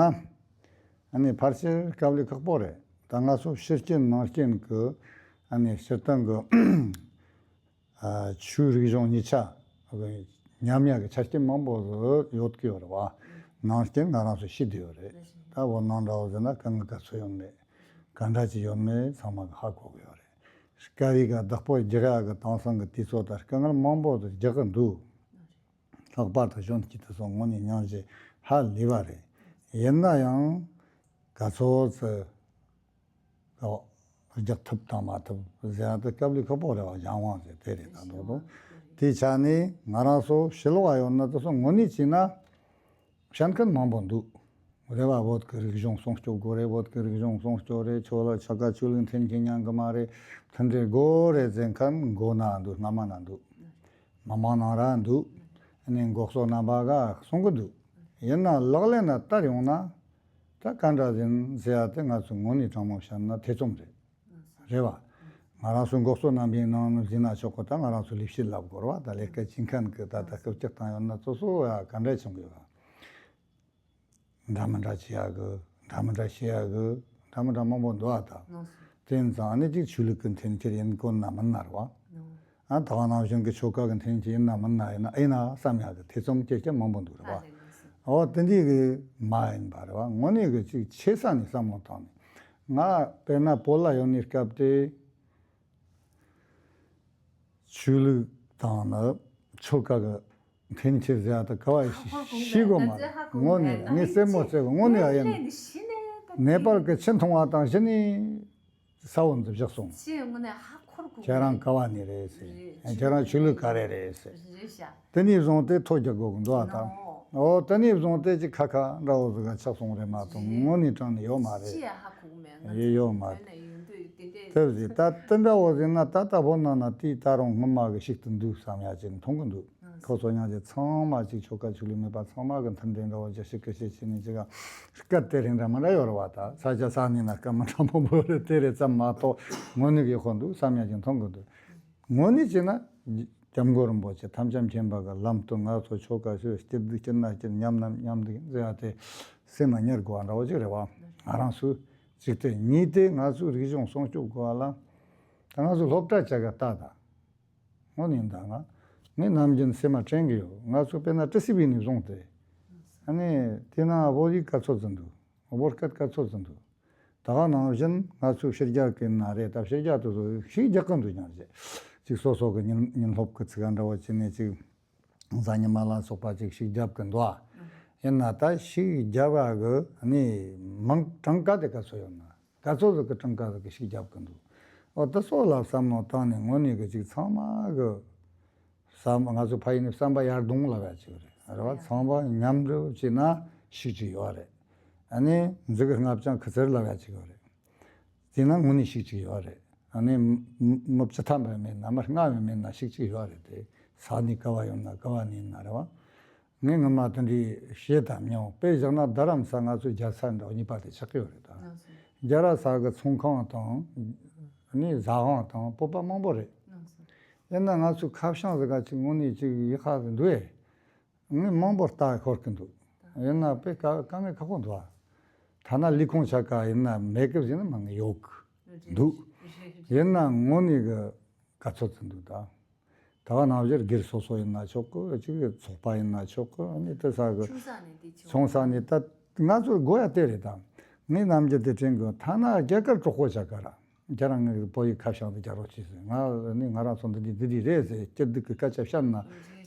ཨ་ནི་ཕལ་ཆེར་དཀའ་ལས་ཁག་པོ་རེད། ད་ང་ཚོ་ཕྱི་རྐྱེན་ནང་རྐྱེན་གི་ཨ་ནི་སྤྱིར་བཏང་གི་ཆོས་རིག་གཞུང་གཉིས་ཆ་ཉམས་ཡག་གི་ཆ་རྐྱེན་མང་པོ་ཡོད་ཀྱི་ཡོད་རེད་བ། ནང་རྐྱེན་ང་རང་ཚོ་ཤེས་བསྡད་ཡོད་རེད། ད་འོ་ནང་འདྲ་བོ་ཟེར་ན་དཀའ་ངལ་ག་ཚོད་ཡོད་མེད། ག་འདྲ་ཅིག་ཡོད་མེད་ཚང་མ་གི་ཧ་གོ་གི་ཡོད་རེད། དཀའ་བའི་གི་བདག་པོ་རྒྱག་ཡག་གི་དེང་སང་གི་དུས་ཚོད་ད་དཀའ་ངལ་མང་པོ་རྒྱག་གི་འདུག་ལྷག་པར་དུ་གཞོན་སྐྱེས་དེ་ཚོ་དངོས་གནས་སྙིང་རྗེ་ཧ་ལས་པ་རེད། ཡིན་ན་ཡང་ག་ཚོད་ཙི་རྒྱག་ཐུབ་དང་མ་ཐུབ་ཟེར་ཡ་དེ་སྐབས་ལས་ཁག་པོ་རེད་བ། སྦྱང་བ་ཟེར་དེ་རེད། ད་དུང་དུ་དེའི་ཆ་ནས་ང་རང་ཚོ་ཕྱི་ལོགས་ཡོད་ན་དེ་ཚོ་དངོས་གནས་བྱས་ན་བཤད་མཁན་མང་པོ་འདུག་རེད་བ། བོད་ཀྱི་རིག་གཞུང་སྲུང་སྐྱོབ་དགོས་རེད། བོད་ཀྱི་རིག་གཞུང་སྲུང་སྐྱོབ་རེད། ཆོས་ལ་ཆོལ་ཁ་ཆོས་ལུགས་འཐེན་འཁྱེར་ཉན་གི་མ་རེད། མཐུན་སྒྲིལ་དགོས་རེད་ཟེར་མཁན་མགོ་ན་འདུག་རྔ་མ་ན་འདུག་མི་མང་ནང་ར་འདུག་ཨ་ནི་འགོག་གསོག་རྣམ་པ་ག་གསུང་གི་འདུག་ཡིན་ན་ལག་ལེན་ན་བསྟར་ཡོང་ན་ད་ག་འདྲ་ཡིན་ཟེར་ཡ་དེ་ང་ཚོ་དངོས་གནས་དྲང་མོ་བཤད་ན་ཐེ་ཚོམ་རེད། རེད་བ། ང་རང་ཚོ་འགོག་གསོག་རྣམ་པའི་ནང་ནས་ཟིན་ན་ཆོག་གི། ད་ང་རང་ཚོ་ལས་བྱེད་ལབ་དགོས་རེད་བ། ད་ལས་ཀ་བྱེད་མཁན་གི་ད་ལྟ་སྐབས་བཅུ་བཏང་ཡོད་ན་སོ་སོ་ཡ་ག་འདྲ་བྱུང་གི་ཡོད། འདྲ་མི་འདྲ་བྱེད་ཡག་གི། འདྲ་མི་འདྲ་བྱེད་ཡག་གི། འདྲ་མི་འདྲ་མང་པོ་འདུག་ཨ། ད་ལགས་སོ། དེ་ཙང་ཨ་ནི་གཅིག་ཆོས་ལུགས་ཀྱི་འཐེན་འཁྱེར་ཡིན་དགོས་ན་མིན་ན་རེད་བ། ལགས། ཨ་ད་ག་ནང་བཞིན་གྱི་ཆོལ་ཁ་གི་འཐེན་འཁྱེར་ཡིན་ན་མིན་ན་ཡིན་ན་ཨེ་ན་བསམ་ཡག་གི་ཐེ་ཚོམ་སྐྱེ་སྐྱེ་མང་པོ་འདུག་རེད་བ། ཨ་ལགས་སོ། འོ་དེ་འདྲའི་གི་མ་ཡིན་པ་རེད་བ། དངོས་གནས་གི་གཅིག་ཆེ་ས་ནས་བསམ་བློ་བཏང་ནས། ང་དཔེར་ན་བོད་ལ་ཡོད་ནས་སྐབས་དེ། ཆོས་ལུགས་དང་ནི་ཆོལ་ཁ་གི་འཐེན་འཁྱེར་ཟེར་ཡ་ད་ག་བ་ཧ་གོ་གི་ཤེས་གོ་མ་མེད། ང་ཚོས་ཧ་གོ་གི་དངོས་གནས་མེད། ངས་སེམས་མོ་བརྩེ་གི། དངོས་གནས་ཨ་ཡིན། ནེ་པཱལ་གི་ཆུ་འཐུང་བ་དང་གཞི་ནས་ས་བོན་དུ་བཞག་སོང་། ཆེས་དངོས་གནས་ཧ་གོ་གི་ཁྱེད་རང་ག་བ་ནས་རེད་ཟེར། རེད། ཁྱེད་རང་ཆོས་ལུགས་ག་རེ་རེད་ཟེར། རེད་ཤག་དེ་ནས་བཟུང་སྟེ་ཐོ་རྒྱག་དགོས་གི་འདུག་ཨ། ད་ནོ། འོ་དེ་ནས་བཟུང་སྟེ་ཅིག་ཁ་ཁ་འདྲ་བོ་ཟིག་ག་ཆགས་སོང་རེད་མ་གཏོགས་རེད། དངོས་གནས་དྲང་ནས་ཡོད་མ་རེད། ཅི་ཡང་ཧ་གོ་གི་མེད། ང་ཡོད་ཡོད་མ་རེད། བོད་ནས་ཡོང་དུས་དེ་འདྲས་དེ་བཞིན་ད་དེ་འདྲ་བོ་ཟིག་ན་ད་ལྟ་བོད་ནང་ན་དེའི་ད་རུང་སྔོན་མ་གི་ཞིག་ཏུ་འདུག་བསམ་ཡ་ཅིག་མཐོང་གི་འདུག་ཨ། ཁོ་ཚོ་མཉམ་གྱི་ཚང་མ་ཅིག་ཆོལ་ཁ་ཆོས་ལུགས་མེད་པ་ཚང་མ་གི་མཐུན་སྒྲིལ་འདྲ་བོ་ཅིག་ཞིག་གི་བྱེད་ཆེད་ནས་ཅིག་སྐད་དེ་རིང་འདྲ་མི་འདྲ་ཡོད་རེད་བ། ད་ས་ཆ་ས་གནས་ན་སྐད་མི་འདྲ་མང་པོ་ཡོད་རེད། དེ་རེད་ཙམ་མ་གཏོགས་དངོས་གནས་ཀྱི་ཧོན་འདུག་བསམ་ཡ་ཅིག་མཐོང་གི་འདུག་དངོས་གནས་བྱས་ན་སྐྱབས་མགོན་རིན་པོ་ཆེ་ཐམས་ཅད་མཁྱེན་པ་གི་ལམ་སྟོན། ང་ཚོ་ཆོལ་ཁ་ཆོས་སྐྱིད་སྡུག་སྐྱིད་ན་སྐྱིད་མཉམ་ན་མཉམ་སྡུག་ཟེར་ཡ་དེ་སེམས་ལ་ཉར་དགོས་པ་འདྲ་བོ་ཅིག་རེད་བ། ང་རང་ཚོས་གཅིག་དེ། གཉིས་དེ་ང་ཚོའི་རིག་གཞུང་སྲུང་སྐྱོབ་དགོས་པ་ལ། ད་ང་ཚོ་སློབ་གྲྭ་བྱ་དགའ་ལྟ་ད། དངོས་གནས་ད་ང་ངས་ནམ་རྒྱུན་སེམས་མ་དྲན་གི་ཡོད། ང་ཚོ་དཔེར་ན་ཏི་སི་བི་ནས་བཟུང་སྟེ། ཨ་ནི་དེ་ན་བོད་ཡིག་ག་ཚོད་ཙམ་འདུག་བོད་སྐད་ག་ཚོད་ཙམ་འདུག་ད་ག་ནང་བཞིན་ང་ཚོའི་ཕྱི་རྒྱལ་གི་ན་རེད། ད་ཕྱི་རྒྱལ་དུ་ཚོ་ཤིག་རྒྱག་གི་འདུག་ཀྱང་རེད། ཅིག་སོ་སོ་གི་ཉིན་ཉིན་སློབ་གི་ཚིག་འདྲ་བོ་བྱས་ནས་ཅིག་གཟའ་ཉི་མ་ལ་སོགས་པ་ཅིག་ཤིག་རྒྱབ་གི་འདུག་ཨ། ཡིན་ན་ད་ཤིག་རྒྱབ་པ་གི་ནི་མང་གྲངས་ཀ་དེ་ག་ཚོད་ཡོད་ན། ག་ཚོད་ཟིག་གི་གྲངས་ཀ་ཟིག་གི་ཤིག་རྒྱབ་གི་འདུག་འོ་ད་སོགས་ལ་བསམ་བློ་བཏང་ནས་དངོས་གནས་གི་ཅིག་ཚང་མ་གི་བསམ། ང་ཚོ་ཕ་ཡུལ་ནས་བསམ་པ་ཡར་གདོང་ལབ་ཡ་ཅིག་རེད་རེད་བ། ཚང་མ་མཉམ་འབྲེལ་བྱས་ན་ཤིག་ཅིག་ཡོད་རེད། ཨ་ནི་མཛུ་གུ་ལྔ་བཅང་ཁུ་ཚུར་ལབ་ཡ་ཅིག་ཡོད་རེད། དེ་ན་དངོས་གནས་ཤིག་ཅིག་ཡོད་རེད། ཨ་ནི་མི་མི་བཅུ་ཐམ་པ་མེད་ན་མི་ལྔ་བ་མེད་ན་ཤིག་ཅིག་ཡོད་རེད་དེ། ས་གནས་ག་བ་ཡོད་ན་ག་བ་ནས་ཡིན་ན་རེད་བ། ངས་ངོ་མ་དེ་འདྲའི་བཤད་དམ་མྱོང་། དཔེ་བཞག་ན་རྡ་རམ་ས་ང་ཚོའི་རྒྱལ་ས་འདྲ་བོ་གཉིས་པ་དེ་ཆགས་ཀྱི་ཡོད་རེད་ད། རྒྱལ་རབས་ས་གི་ཚོང་ཁང་དང་ནི་ཟ་ཁང་དང་བོད་པ་མང་པོ་རེད། ཡིན་ན་ང་ཚོའི་ཁ་བྱང་ཟིག་ག་ཅིག་དངོས་གནས་ཅིག་ཡག་པ་ཟིག་འདུག་ཨེ། ངས་མང་པོ་ལྟ་ཤོར་གི་འདུག་ཡིན་ན་དཔེ་དཀའ་དཀའ་ངལ་ཁག་པོ་འདུག་ཨ། ཐ་ན་ལས་ཁུངས་ཆ་ག་ཡིན་ན་མེད་སྐབས་ཡིན་ན་མང་ཡོད་གི་འདུག་ཡིན་ན་དངོས་གནས་གི་ག་ཚོད་ཙམ་འདུག་ད། ད་ག་ནང་བཞིན་སྒེར་སོ་སོ་ཡིན་ན་ཆོག་གི། གཅིག་ཚོགས་པ་ཡིན་ན་ཆོག་གི། ཨ་ནི་དེ་ས་གི་ཆུང་ས་ནས་དེ་ཆུང་ཆུང་ས་ནས་ད་ང་ཚོར་དགོས་ཡ་དེ་རེད་ད། ངས་ནམ་རྒྱུན་དེ་དྲན་གི། ཐ་ན་རྒྱ་གར་གྲོགས་པོ་ཆ་ག་ར་ཁྱེད་རང་ངའི་བོད་ཡིག་ཁ་བྱང་དེ་རྒྱག་རོགས་གྱིས་ཟེར། ང་ནི་ང་རང་ཚོ་འདི་འདྲ་འདི་འདྲ་རེད་ཟེར་སྐྱིད་སྡུག་གི་སྐད་ཆ་བཤད་ན་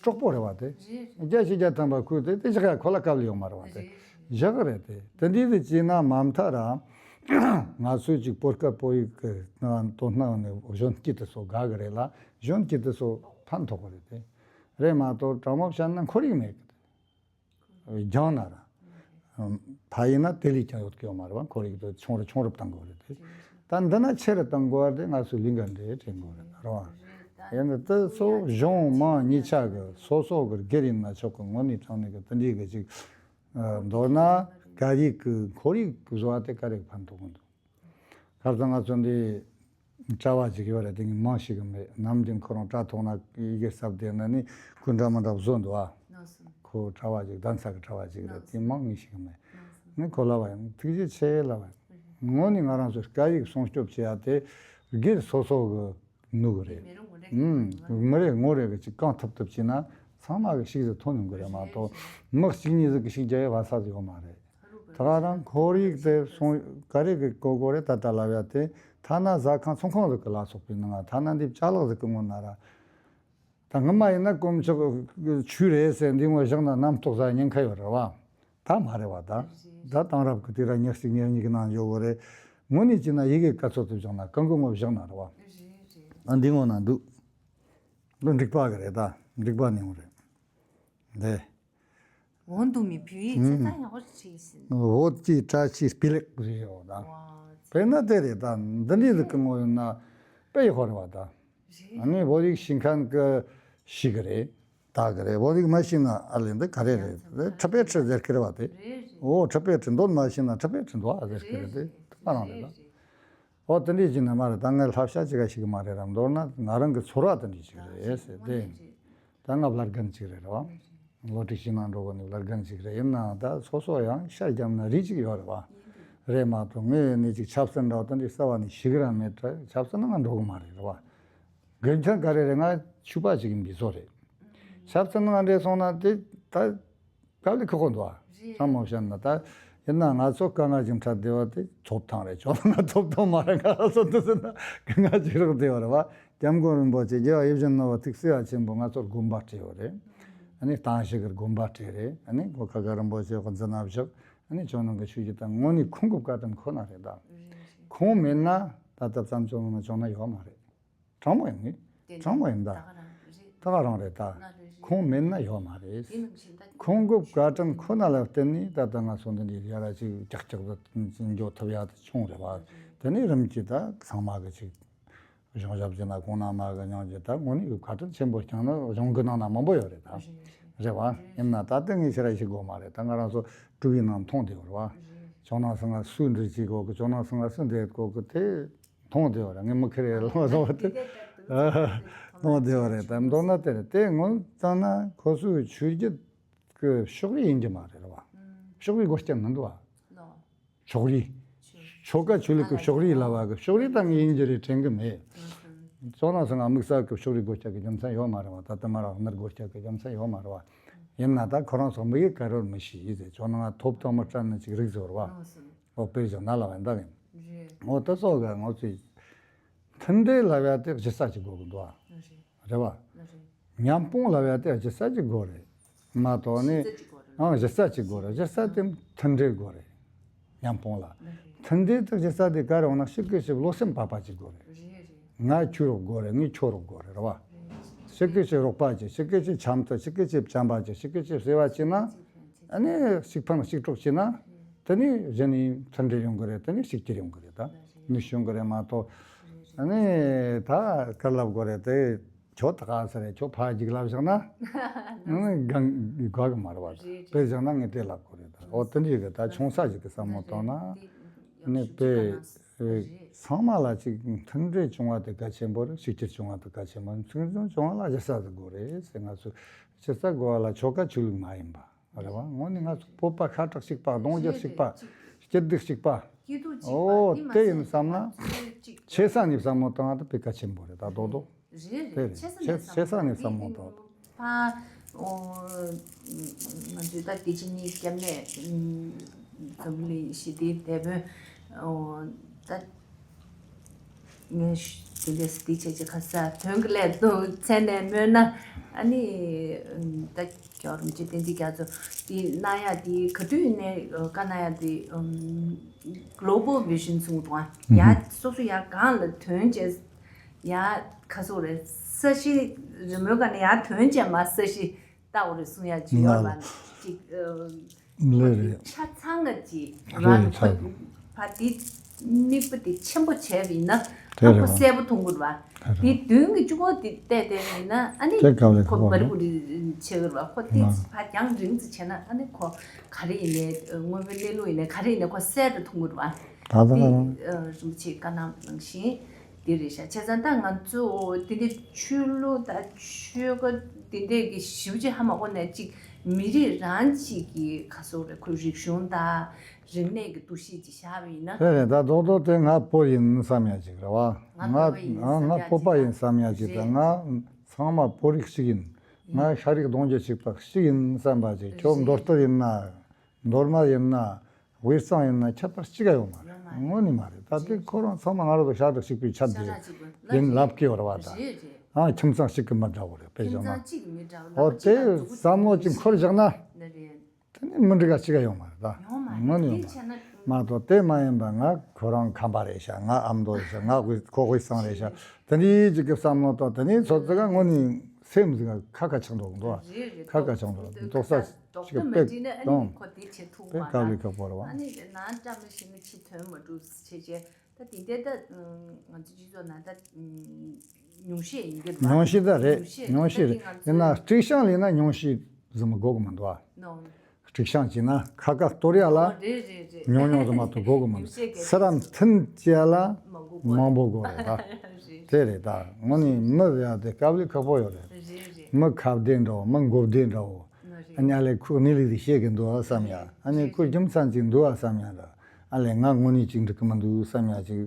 གྲོགས་པོ་རེད་བ་དེ། རེད། རྒྱ་ཆེ་རྒྱ་ཐམ་པ་ཁུལ་དེ་དེ་བཞག་ཡ་ཁོ་ལ་དཀའ་ལས་ཡོད་མ་རེད་བ་དེ། རེད། བཞག་གི་རེད་དེ། དེ་འདྲ་དེ་བྱས་ན་མ་མཐའ་ར་ང་ཚོས་ཅིག་བོད་སྐད་བོད་ཡིག་གི་ནང་དོ་སྣང་ནས་གཞོན་སྐྱེས་དེ་ཚོ་དགའ་གི་རེད་ལ། གཞོན་སྐྱེས་དེ་ཚོ་ཕན་ཐོགས་གི་རེད་དེ། རེད་མ་གཏོགས་དྲང་མོ་བཤད་ན་ཁོར་ཡུག་མེད་གི་དེ། སྦྱངས་ན་ར། ཕ་ཡུལ་ན་དེ་ལས་ཀྱང་ཡོད་ཀྱི་ཡོད་མ་རེད་བ། ཁོར་ཡུག་དེ་ཆུང་རུ་ཆུང་རུ་བཏང་དགོས་རེད་དེ། ད་འདི་ན་ཆེ་རུ་བཏང་དགོས་བ་དེ་ང་ཚོའི་ལས་འགན་རེད་དྲན་དགོས་རེད་ར་བ། ཡིན་ན་དེ་ཚོ་གཞུང་མང་གཉིས་ཆ་གི་སོ་སོ་གི་སྒེར་ཡིན་ན་ཆོག་གི། དངོས་གནས་དྲང་གནས་གི་དེ་འདྲའི་གི་ཅིག་མདོར་ན་སྐད་ཡིག་གི་ཁོར་ཡུག་བཟོ་བ་དེ་ག་རེ་གི་ཕན་ཐོགས་གི་འདུག་ཁ་སང་ང་ཚོ་འདི་གྲྭ་བ་ཅིག་ཡོད་རེད། དེ་ངས་མིང་ཤེས་གི་མེད། ནམ་རྒྱུན་ཁོ་རང་དྲ་ཐོག་ན་ཡི་གེ་གསབ་བསྡད་ན་ནི་སྐུ་འདྲ་མི་འདྲ་བཟོ་འདུག་ཨ། ཁོ་གྲྭ་བ་ཅིག་གདན་ས་གི་གྲྭ་བ་ཅིག་རེད། དེ་མིང་ངས་ཤེས་གི་མེད། ངས་ཁོ་ལབ་པ་ཡིན། ཐུགས་རྗེ་ཆེ་ལབ་པ་ཡིན། དངོས་གནས་ང་རང་ཚོ་སྐད་ཡིག་སྲུང་སྐྱོབ་བྱེད་ཡ་དེ་སྒེར་སོ་སོ་གི་ནུས་གི་རེད། མི་རེ་ངོ་རེ་གི་ཅིག་གང་ཐུབ་ཐུབ་བྱས་ན་ཚང་མ་གི་ཤིག་ཟིག་ཐོན་ཡོང་གི་རེད་མ་གཏོགས་མི་གཅིག་གཉིས་ཟིག་གི་ཤིག་རྒྱག་ཡ་བ་ས་ཟིག་ཡོད་མ་རེད། ད་ག་རང་ཁོར་ཡུག་དེ་སོང་ག་རེ་གི་གོ་གོ་རེ་ད་ལྟ་ལབ་ཡ་དེ། ཐ་ན་ཟ་ཁང་ཚོང་ཁང་ཟིག་གི་ལ་སོགས་པའི་ནང་ང་། ཐ་ན་འདི་ཅ་ལག་ཟིག་གི་ངོ་ན་ར། ད་སྔོན་མ་ཡིན་ན་དཀོན་མཆོག་ཆོས་རེད་ཟེར་འདི་ངོ་བཞག་ན་རྣམ་རྟོག་ཟ་ཉེན་ཁ་ཡོད་རེད་བ། ད་མ་རེད་བ་ད། ད་དེང་རབས་ཀྱི་དུས་རབས་ཉེར་གཅིག་ཉེར་གཉིས་ཀྱི་ནང་ཡོད་གོ་རེད། དངོས་གནས་བྱས་ན་ཡི་གེ་ག་ཚོད་དུ་བཞག་ན་གང་གི་ངོ་བཞག་ན་རེད་བ། ཨ་འདི་ངོ་ན་འདུག་འདི་འགྲིག་པ་གི་རེད་ད། འགྲིག་པ་ནས་འོང་རེད། འདི། འོ་འདུག་མི་བུ་ཡིས་ཆ་ཚང་ཡག་པོ་བྱས་ཟིན། བོད་ཀྱི་བཀྲ་ཤིས་བདེ་ལེགས་ཞེས་ཡོད་དང་། དཔེར་ན་དེ་རེད་ད། འདི་འདྲའི་ཟིག་གི་ངོ་ཡོད་ན་དཔེ་ཡག་པོ་རེད་བ་ད། ཨ་ནི་བོད་ཡིག་ཤེས་མཁན་གི་ཤེས་གི་རེད། ད་གི་རེད། བོད་ཡིག་མ་ཤེས་ན་ཨ་ལས་འདི་ག་རེ་རེད། ཁྲི་པའི་ཁྲི་ཟེར་གི་རེད་བ་དེ། འོ་ཁྲི་པའི་ཁྲི་འདོན་མ་ཤེས་ན་ཁྲི་པའི་ཁྲི་འདོན་ཨ་ཟེར་གི་རེད་དེ། དེ་མ་རང་རེད་ད། འོ་དེ་འདྲའི་ཅིག་ནི་མ་རེད། ད་ངས་བསླབ་བྱ་ཅིག་ག་ཞིག་མ་རེད་རམ། མདོར་ན་ང་རང་གི་ཚོར་བ་དེ་འདྲའི་ཅིག་རེད་ཟེར་དེ་ཡིན། ད་ང་བླ་རྒན་ཅིག་རེད་རེད་བ། སློབ་ཁྲིད་ཞིག་ནང་འགྲོ་གི་ནི་བླ་རྒན་ཅིག་རེད། ཡིན་ནའང་ད་སོ་སོ་ཡང་ཤ་རྒྱབ་ན་རིགས་ཅིག་ཡོད་རེད་བ། རེད་མ་གཏོགས་ངས་ནི་ཅིག་ཆབ་སྲིད་འདྲ་བ་དེ་འདྲའི་རྩ་བ་ནས་ཤེས་གི་རང་མེད། ད་ཆབ་སྲིད་ནང་ང་འགྲོ་གི་མ་རེད་རེད་བ། རྒན་ཆང་ག་རེ་རེད། ང་ཆོས་པ་ཅིག་ཡིན་པའི་བཟོ་རེད། ཆབ་སྲིད་ནང་འདྲེས་སོང་ན་དེ་ད། དཀའ་ལས་ཁག་པོ་འདུག་ཨ། རེད། ཚང་མ་བཤད་ན་ད། ཡིན་ན་ང་ཚོ་དཀའ་ངལ་ཅིག་འཕྲད་བསྡད་པ་དེ་ཐོབ་ཐང་རེད། ཁྱོད་ང་ཐོབ་ཐང་མ་རེད། ང་རང་ཚོ་འདི་ཟེར་ན་དཀའ་ངལ་ཅིག་རག་བསྡད་པ་རེད་བ། སྐྱབས་མགོན་རིན་པོ་ཆེ་རྒྱལ་བ་ཡིད་བཞིན་ནོར་བུ་ཐུགས་བརྩེ་བ་ཆེན་པོས་ང་ཚོར་དགོན་པ་སྤྲད་ཡོད་རེད། ཨ་ནི་བསྟན་བཤིག་གི་དགོན་པ་སྤྲད་རེད། ཨ་ནི་གོ་ཁ་དགའ་རིན་པོ་ཆེ་གོ་འཛིན་ན་བཞག་ཨ་ནི་ཁྱོད་ནང་གི་ཆོས་ཀྱི་ད་དངོས་གནས་ཁོང་གི་བཀའ་དྲིན་ཁོ་ན་རེད་ད། རེད་རེད། ཁོང་མེད་ན་ད་ལྟ་བསམ་བྱུང་ནང་བྱུང་ན་ཡོད་མ་རེད། དྲང་མོ་ཡིན་ནི། ཏན་ཏན་དྲང་མོ་ཡིན་ད། ད་ག་རང་རེད། ད་ག་རང་རེད་ད། ང་རེད་རེད། ཁོང་མེད་ན་ཡོད་མ་རེད། དེ་ནང་བཞིན་ད། ཁོང་གི་བཀའ་དྲིན་ཁོ་ན་ལ་བརྟེན་ནས་ད་ལྟ་ང་ཚོ་འདི་འདྲའི་ཡ་ར་ཅིག་ཀྱག་ཀྱག་ཏུ་འགྱོ་ཐུབ་ཡ་དེ་བྱུང་རེད་བ། དེ་ནས་རིམ་གྱིས་ད་ཚང་མ་གི་ཅིག་ གཞུང་ཞབས་ཀྱི་ནང་གོང་ན་མ་གི་མྱོང་རྒྱུ་ད་དངོས་གནས་ཁ་གྲག་ཆེན་པོ་བསྐྱངས་ན་གཞུང་གི་ནང་ན་མང་པོ་ཡོད་རེད་ད། རེད་བ། ཡིན་ན་ད་ལྟ་ངས་ཕྱིར་ཞིག་དགོས་མ་རེད། ད་ང་རང་ཚོ་ཀྲུའུ་ཡི་ནང་མཐོང་བསྡད་ཡོད་རེད་བ། ཇོ་ནང་སང་ང་སུ་འདྲི་བྱེད་དགོས་གི། ཇོ་ནང་སང་ང་སུ་འདྲི་དགོས་གི་དེ་མཐོང་བསྡད་ཡོད་རེད། ངས་མི་ཁེར་ཡས་ལ་བཟོ་བ་དེ་མཐོང་བསྡད་ཡོད་རེད། ད་མདོར་ན་དེ་རེད། དེ་ངོ་བཙང་ན་ཁོ་ཚོའི་ཆོས་བརྒྱུད་ཀྱི་ཕྱོགས་རིས་ཡིན་གྱི་མ་རེད་བ། ཕྱོགས་རིས་དགོས་ཀྱི་མི་འདུག་བ། ཕྱོགས་རིས། ཆོ་ག་ཆོས་ལུགས་ཀྱི་ཕྱོགས་རིས་ལབ་པ་གི་ཕྱོགས་རིས་ད་ངས་ཡིན་གྱི་རེད་དྲན་གི་མེད། ཇོ་ནང་སང་ང་དམིགས་བསལ་གྱི་ཕྱོགས་རིས་དགོས་ཀྱི་རྒྱུ་མཚན་ཡོད་མ་རེད་བ། ད་ལྟ་མ་རག་ནར་དགོས་ཀྱི་རྒྱུ་མཚན་ཡོད་མ་རེད་བ། ཡིན་ན་ད་ཁོ་རང་ཚོ་མི་ཡི་ཀ་རོར་མི་ཤེས་ཡིན་ཟེར། ཇོ་ནང་ང་ཐོབ་ཐང་མི་སྤྲད་ན་ཅིག་རིག་ཟེར་བ། འོ་དཔེ་བཞག་ན་ལབ་པ་ཡིན་ད་ཡིན། འོ་ད་སོགས་ག་ང་ཚོས་མཐུན་སྒྲིལ་ལབ་ཡ་དེ་གཞི་རྩ་ཅིག་དགོས་གི་འདུག་ཨ། རེད་བ། མཉམ་སྤུངས་ལབ་ཡ་དེ་གཞི་རྩ་ཅིག་དགོས་རེད། མ་གཏོགས་ནི་ཨང་གཞི་རྩ་ཅིག་དགོས་རེད། གཞི་རྩ་དེ་མཐུན་སྒྲིལ་དགོས་རེད། མཉམ་སྤུངས་ལ་མཐུན་སྒྲིལ་དེ་གཞི་རྩ་དེ་ག་རེ་འོང་ན་གཅིག་གིས་གཅིག་བློ་སེམས་བག་ཕབ་ཅིག་དགོས་རེད། ང་ཁྱོད་རོགས་དགོས་རེད། ངས་ཁྱོད་རོགས་དགོས་རེད། རེད་བ། གཅིག་གིས་གཅིག་རོགས་པ་བྱེད། གཅིག་གིས་གཅིག་འཆམ་མཐུན། གཅིག་གིས་གཅིག་བྱམས་པ་བྱེད། གཅིག་གིས་གཅིག་བརྩེ་བ་བྱེད་ན། ཨ་ནི་གཅིག་ཕན་གཅིག་གྲོགས་བྱེད་ན། དེ་ནི་གཞི་ནས་མཐུན་སྒྲིལ་ཡོང་གི་རེད། དེ་ནི་གཅིག་གྱུར་ཡོང་གི་རེད་ད། མི་ཤོང་གི་རེད་མ་གཏོགས། ཨ་ནི་ད་ག་ལབ་དགོས་རེད་དེ། ཁྱོད་ད་ག་ས་རེད། ཁྱོད་ཕ་ཅིག་ལབ་བཞག་ན། ཨ་ནི་གང་གི་གོ་གི་མ་རེད་བ། དཔེ་བཞག་ན་ངས་དེ་ལབ་དགོས་རེད་ད། འོ་དེ་འདྲའི་གི་ད་ཆུང་ས་ཞིག་གི་བསམ་བློ་བཏང་ན། ཨ་ནི་དཔེ་ཚང་མ་ལ་ཅིག་མཐུན་སྒྲིལ་བྱུང་བ་དེ་གལ་ཆེན་པོ་རེད། གཅིག་གྱུར་བྱུང་བ་དེ་གལ་ཆེན་པོ་རེད། མཐུན་སྒྲིལ་བྱུང་བ་ལ་གཞི་རྩ་དེ་དགོས་རེད་ཟེར། ང་ཚོས་གཞི་རྩ་དགོས་པ་ལ་ཆོལ་ཁ་ཆོས་ལུགས་མ་ཡིན་པ། རེད་བ། དངོས་གནས་ང་ཚོ་བོད་པ་ཤ་ཁྲག་གཅིག་པ། གདུང་རྒྱུད་གཅིག་པ། སྐྱིད་སྡུག་གཅིག་པ། སྐྱིད་སྡུག་གཅིག་པ། འོ་དེ་ཡིན་བསམ་ན། ཆེ་ས་ནས་བསམ་བློ་བཏང་བ་དེ་དཔེ་གལ་ཆེན་པོ་རེད་ད། རྡོག་རྡོག་རེད། རེད། དེ་རེད། ཆེ་ས་ཆེ་ནས་ཆེ་ས་ནས་བསམ་བློ་བཏང་། ཕ། ཨོ། ང་ཚོས་ད་དེ་ཕྱི་ཉིན་སྐྱབས་གནས་འཛམ་བུ་གླིང་ཞི་བདེའི་དེད་དཔོན། ཨོ། ད། ངས་དེ་འདྲས་སུ་དེ་བྱས་བྱས་ཁ་ས་དོན་གྱི་ལས་དུ་མཚན་ནས་སྨོན་ན། ཨ་ནི་ད་རྒྱལ་བ་རིན་པོ་ཆེ་བསྟན་འཛིན་རྒྱ་མཚོ་དེ་གནང་ཡ་དེ་ག་དུས་ནས་བཀའ་གནང་ཡ་དེ་Global Vision གསུངས་འདུག་ཨ། ཡ་སོ་སོ་ཡ་གང་ལ་དོན་བྱས་ཡ་ཁ་སོ་རེད། ས་གཞི་རི་མོའི་སྒང་ནས་ཡ་དོན་བྱས་མ་ས་གཞི། ལྟ་བུ་རེད་གསུང་ཡ་ཅིག་ཡོད་ལ་ཅིག་ལེ་རེད། ཆ་ཚང་ང་ཅིག་རེད། རང་ཆ་ཕ་དེ་དམིགས་པ་དེ་ཆེན་པོ་བྱས་པ་ཡིན་ན་དེ་ཨ་རེད་ཁོ་བ། གསལ་པོ་མཐོང་གི་རེད་བ། དེ་རེད། དེ་མདུན་གྱི་གཅུ་བོ་དེ་བལྟས་བལྟས་པ་ཡིན་ན་ཨ་ནི་དེ་དཀའ་ལས་ཁོ་ཁག་པོ་བར་རེད། ཀུ་རི་ཆེ་གི་རེད་བ། ཁོ་དེ་ང་ཕ་རྒྱང་རིང་ཙམ་བྱས་ན་ཨ་ནི་ཁོ་ག་རེ་ཡིན་ནའི་དངོས་པོའི་གནས་ལུགས་ཡིན་ནའི་ག་རེ་ཡིན་ནའི་ཁོ་གསལ་དུ་མཐོང་གི་རེད་བ། ད་ད་དེ་ད་རིན་པོ་ཆེས་བཀའ་གནང་ནང་བཞིན། དེ་རེད་ཤག་བྱས་ཙང་ད་ང་ཚོ་དེ་འདྲའི་ཆོས་ལུགས་དང་ཆོལ་ཁ་དེ་འདྲས་ཀྱི་ཞིབ་ཅིག་ཧ་མ་གོ་ནས་ཅིག་མི་རིགས་རང་གཅིག་གི་ག་སོག་རེད། ཁོའི་རིག་གཞུང་དང་རིག་གནས་ཀྱི་འདུ་ཤེས་ཅིག་བཞག་པ་ཡིན་ན། དེ་རེད། ད་རྡོག་རྡོག་དེ་ང་བོད་ཡིན་བསམ་ཡ་ཅིག་རེད་བ། ང་ང་བོད་ཡིན་ང་བསམ་ང་ཡ་བོད་པ་ཅིག་ཡིན་བསམ་ཡ་ཅིག་དང་། རེད། ང་ཚང་མ་བོད་རིགས་གཅིག་ཡིན། ང་ཤ་རིགས་གདུང་རྒྱུད་གཅིག་པ་གཅིག་ཡིན་བསམ་པ་ཅིག་ཁྱོད་རེད། མདོ་སྟོད་ཡིན་ན། མདོ་སྨད་ཡིན་ན། དབུས་གཙང་ཡིན་ན་ཁྱད་པར་གཅིག་ཀ་ཡོད་མ་རེད། ཡོད་མ་རེད། དངོས་གནས་མ་རེད། ད་དེ་ཁོ་རང་ཚང་མ་ང་རང་ཚོ་ཤ་ཁྲག་གཅིག་པའི་ཆ་ཤ་དེ་ཁྲག་གཅིག་པ་ཡིན་ལབ་ཀྱི་ཡོད་རེད་བ། ད་རེད་རེད། ཨ་ཁྱིམ་ཚང་གཅིག་གི་མི་འདྲ་བོ་རེད། དཔེ་ཁྱིམ་བཞག་ན་ཚང་གཅིག་གི་མི་འདྲ་བོ། ཨོ་ལག་པ་དེ་གཅིག་ལ་མཛུབ་གུ་བསམ་བློ་གཅིག་ལ་མཛུབ་གུ་བསམ་བློ་གཅིག་འཁོར་བཞག་ན། ནི་རེད། དེ་ནི་མི་འགྲིག་ག་གཅིག་ཀ་ཡོད་མ་རེད། ད་ཡོད་མ་རེད། དངོས་གནས་ཡོད་དེ་མ་བྱས་ན། རེད་མ་གཏོགས་དེ་མ་ཡིན་པ་ང་ཁོ་རང་ཁམས་པ་རེད་ཤག་ང་ཨ་མདོ་རེད་ཤག་ང་དབུས་ཁོ་དབུས་གཙང་རེད་ཤག་དེ་འདྲའི་གཅིག་གི་བསམ་བློ་དང་དེ་ནས་ཚོ་ཙི་ག་དངོས་གནས་སེམས་ཟིག་ཁ་ཁ་ཆགས་འགྲོ་གི་འདུག་རེད་རེད། ཁ་ཁ་ཆགས་འགྲོ་རྡོག་རྡོག་ས་ཅིག་རྡོག་ཏུ་མ་དཔེ་བྲིས་ན་ཨ་ནི་དང་ཁོ་དེ་བྱེད་ཐུབ་དཔེ་མ་དཀའ་ལས་ཁག་པོ་རེད་བ། ཨ་ནི་ནང་བཀྲ་མི་ཤིས་ན་ཕྱི་དོན་མ་འགྲུབ་བྱས་བྱས། ད་དེ་འདྲ་ད་ང་ཚོ་སྤྱི་ཚོགས་ནང་ད་ཉུང་ཤས་ཡིན་གྱི་རེད་བ། ཉུང་ཤས་ད་རེད། ཉུང་ཤས་ཉུང་ཤས་རེད། ད་དེ་ང་ཚོ་ཡིན་ན་སྤྲིག་ཤང་ལ་ཡིན་ན་ཉུང་ཤས་ཟིག་མ་དགོས་གི་མི་འདུག་བ། ནོ། སྤྲིག་ཤང་བྱས་ན་ཁ་ཁ་གཏོར་ཡ་ལ། ཨོ་རེད་རེད་རེད། ཉུང་ཉུང་དུ་མ་གཏོགས་དགོས་གི་མི་འདུག་ཉུང་ཤས་གི་སི་ར་མཐུན་བྱས་ལ་མང་པོ་དགོས་མང་པོ་དགོས་རེད་ད། རེད། དེ་རེད་ད། དངོས་གནས་མི་ཟེར་ཡ་དེ་དཀའ་ལས་ཁག་པོ་ཡོད་རེད། རེད་རེད། མི་ཁ་བདེ་འདྲ་བོ། མི་མགོ་བདེ་འདྲ་བོ། ཨ་ནི་ཨ་ལས་ཁོ་གནས་ལུགས་དེ་ཤེས་གི་འདུག་བསམ་ཡ། ཨ་ནི་ཁོ་རྒྱུ་མཚན་ཅིག་འདུག་བསམ་ཡ་འདྲ། ཨ་ལས་ང་དངོས་གནས་ཅིག་འགྲིག་གི་མི་འདུག་བསམ་ཡ་ཅིག་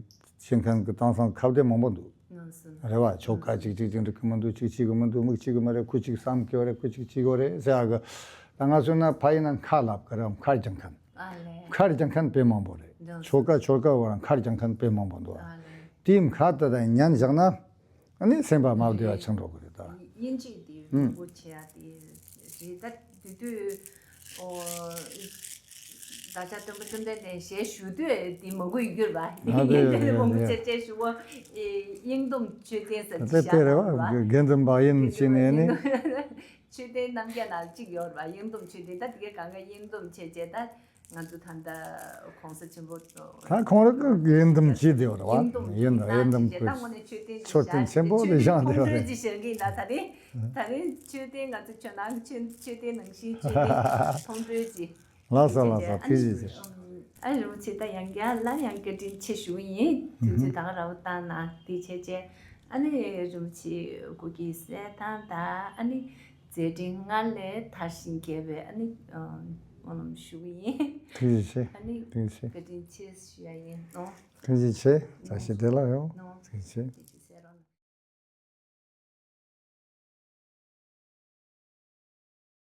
བྱེད་མཁན་གི་དེང་སང་ཁ་བདེ་མང་པོ་འདུག་རེད་བ། ཆོལ་ཁ་ཅིག་ཅིག་ཅིག་འགྲིག་གི་མི་འདུག་ཅིག་བྱེད་གི་མི་འདུག་མི་བྱེད་གི་མ་རེད། ཁོ་ཅིག་བསམ་གི་ཡོད་རེད། ཁོ་ཅིག་བྱེད་གི་ཡོད་རེད་ཟེར་ཡ་གི། ད་ང་ཚོ་ན་ཕ་ཡིན་ན་ཁ་ལབ་གི་རེད། ཁ་རྒྱག་མཁན། ཨ་ལས། ཁ་རྒྱག་མཁན་དཔེ་མང་པོ་རེད། ཆོལ་ཁ་ཆོལ་ཁ་བར་ཁ་རྒྱག་མཁན་དཔེ་མང་པོ་འདུག་ཨ་ལས། དེའི་ཁ་དེ་དང་ཉན་བཞག་ན། ཨ་ནི་སེམས་པ་མ་བདེ་བ་ཆགས་འགྲོ་གི་རེད་ད། དབྱིན་ཇི་དེ་ཨུམ་ངོ་ཆེ་ཡ་དེ་རེད་ད། དེ་དུས་ཨོ་བདག་ཅག་སྟོན་པ་བཅོམ་ལྡན་འདས་ཞལ་བཞུགས་དུས་དེ་མང་པོ་ཡོད་རེད་པ། ཨ་དེ་དབྱིན་ཇི་དེ་ངོ་ཆེ་ཆེ་ཞུ་བ། དབྱིངས་སྟོབས་མཆོད་རྟེན་ཟེར་དེ་ཅིག་བཞག་དེ་རེད་པ། རེད་པ། དགེ་འདུན་པ་ཡིན་ཕྱིན་ནས་ནི། མཆོད་རྟེན་རྣམ་རྒྱལ་ནང་གཅིག་ཡོད་རེད་པ། དབྱིངས་སྟོབས་མཆོད་རྟེན། ད་དེ་གའི་གང་ག་དབྱིངས་སྟོབས་མཆོད་རྟེན་ད། ང་ཚོ་ད་ལྟ་༸གོང་ས་ཆེན་པོ་ད་ཁོང་རང་གི་འོས་འདེམས་བྱས་བསྡད་ཡོད་རེད་བ། འོས་འདེམས་ཡིན་རེད། འོས་འདེམས་ད་དངོས་གནས་མཆོད་རྟེན་མཆོད་རྟེན་ཆེན་པོ་དེ་བཞེངས་བསྡད་ཡོད་རེད། མཆོད་རྟེན་མཐོང་གྲོལ་གྱི་ཞལ་འགྱེད་ལ་ད་རེས་ད་རེས་མཆོད་རྟེན་ང་ཚོ་ཇོ་ནང་གི་མཆོད་མཆོད་རྟེན་ནང་བཞིན་མཆོད་རྟེན་མཐོང་གྲོལ་གྱི། ལགས་སོ་ལགས་སོ། ཐུགས་རྗེ་ཆེ། ཨ་རིན་པོ་ཆེ་ད་ཡང་བསྐྱར་སླར་ཡང་བཀའ་དྲིན་ཆེ་ཞུ་གི་ཡིན། དུས་ཚོད་ད་ག་རང་བཏང་གནང་དེ་བྱས་བྱས་ཨ་ནི་རིན་པོ་ཆེ་སྐུ་སྒེར་གསལ་ཐང་དང་ཨ་ནི་མཛད་འཕྲིན་སྔར་ལས་དར་ཞིང་རྒྱས་པའི་ཨ་ནི་སྨོན་ལམ་ཞུ་གི་ཡིན། ཐུགས་རྗེ་ཆེ། ཨ་ནི་ཐུགས་རྗེ་ཆེ། བཀའ་དྲིན་ཆེ་ཞུ་ཡ་ཡིན་ནོ། ཐུགས་རྗེ་ཆེ། བཀྲ་ཤིས་བདེ་ལེགས་ཡོང་། ནོ། ཐུགས་རྗེ་ཆེ།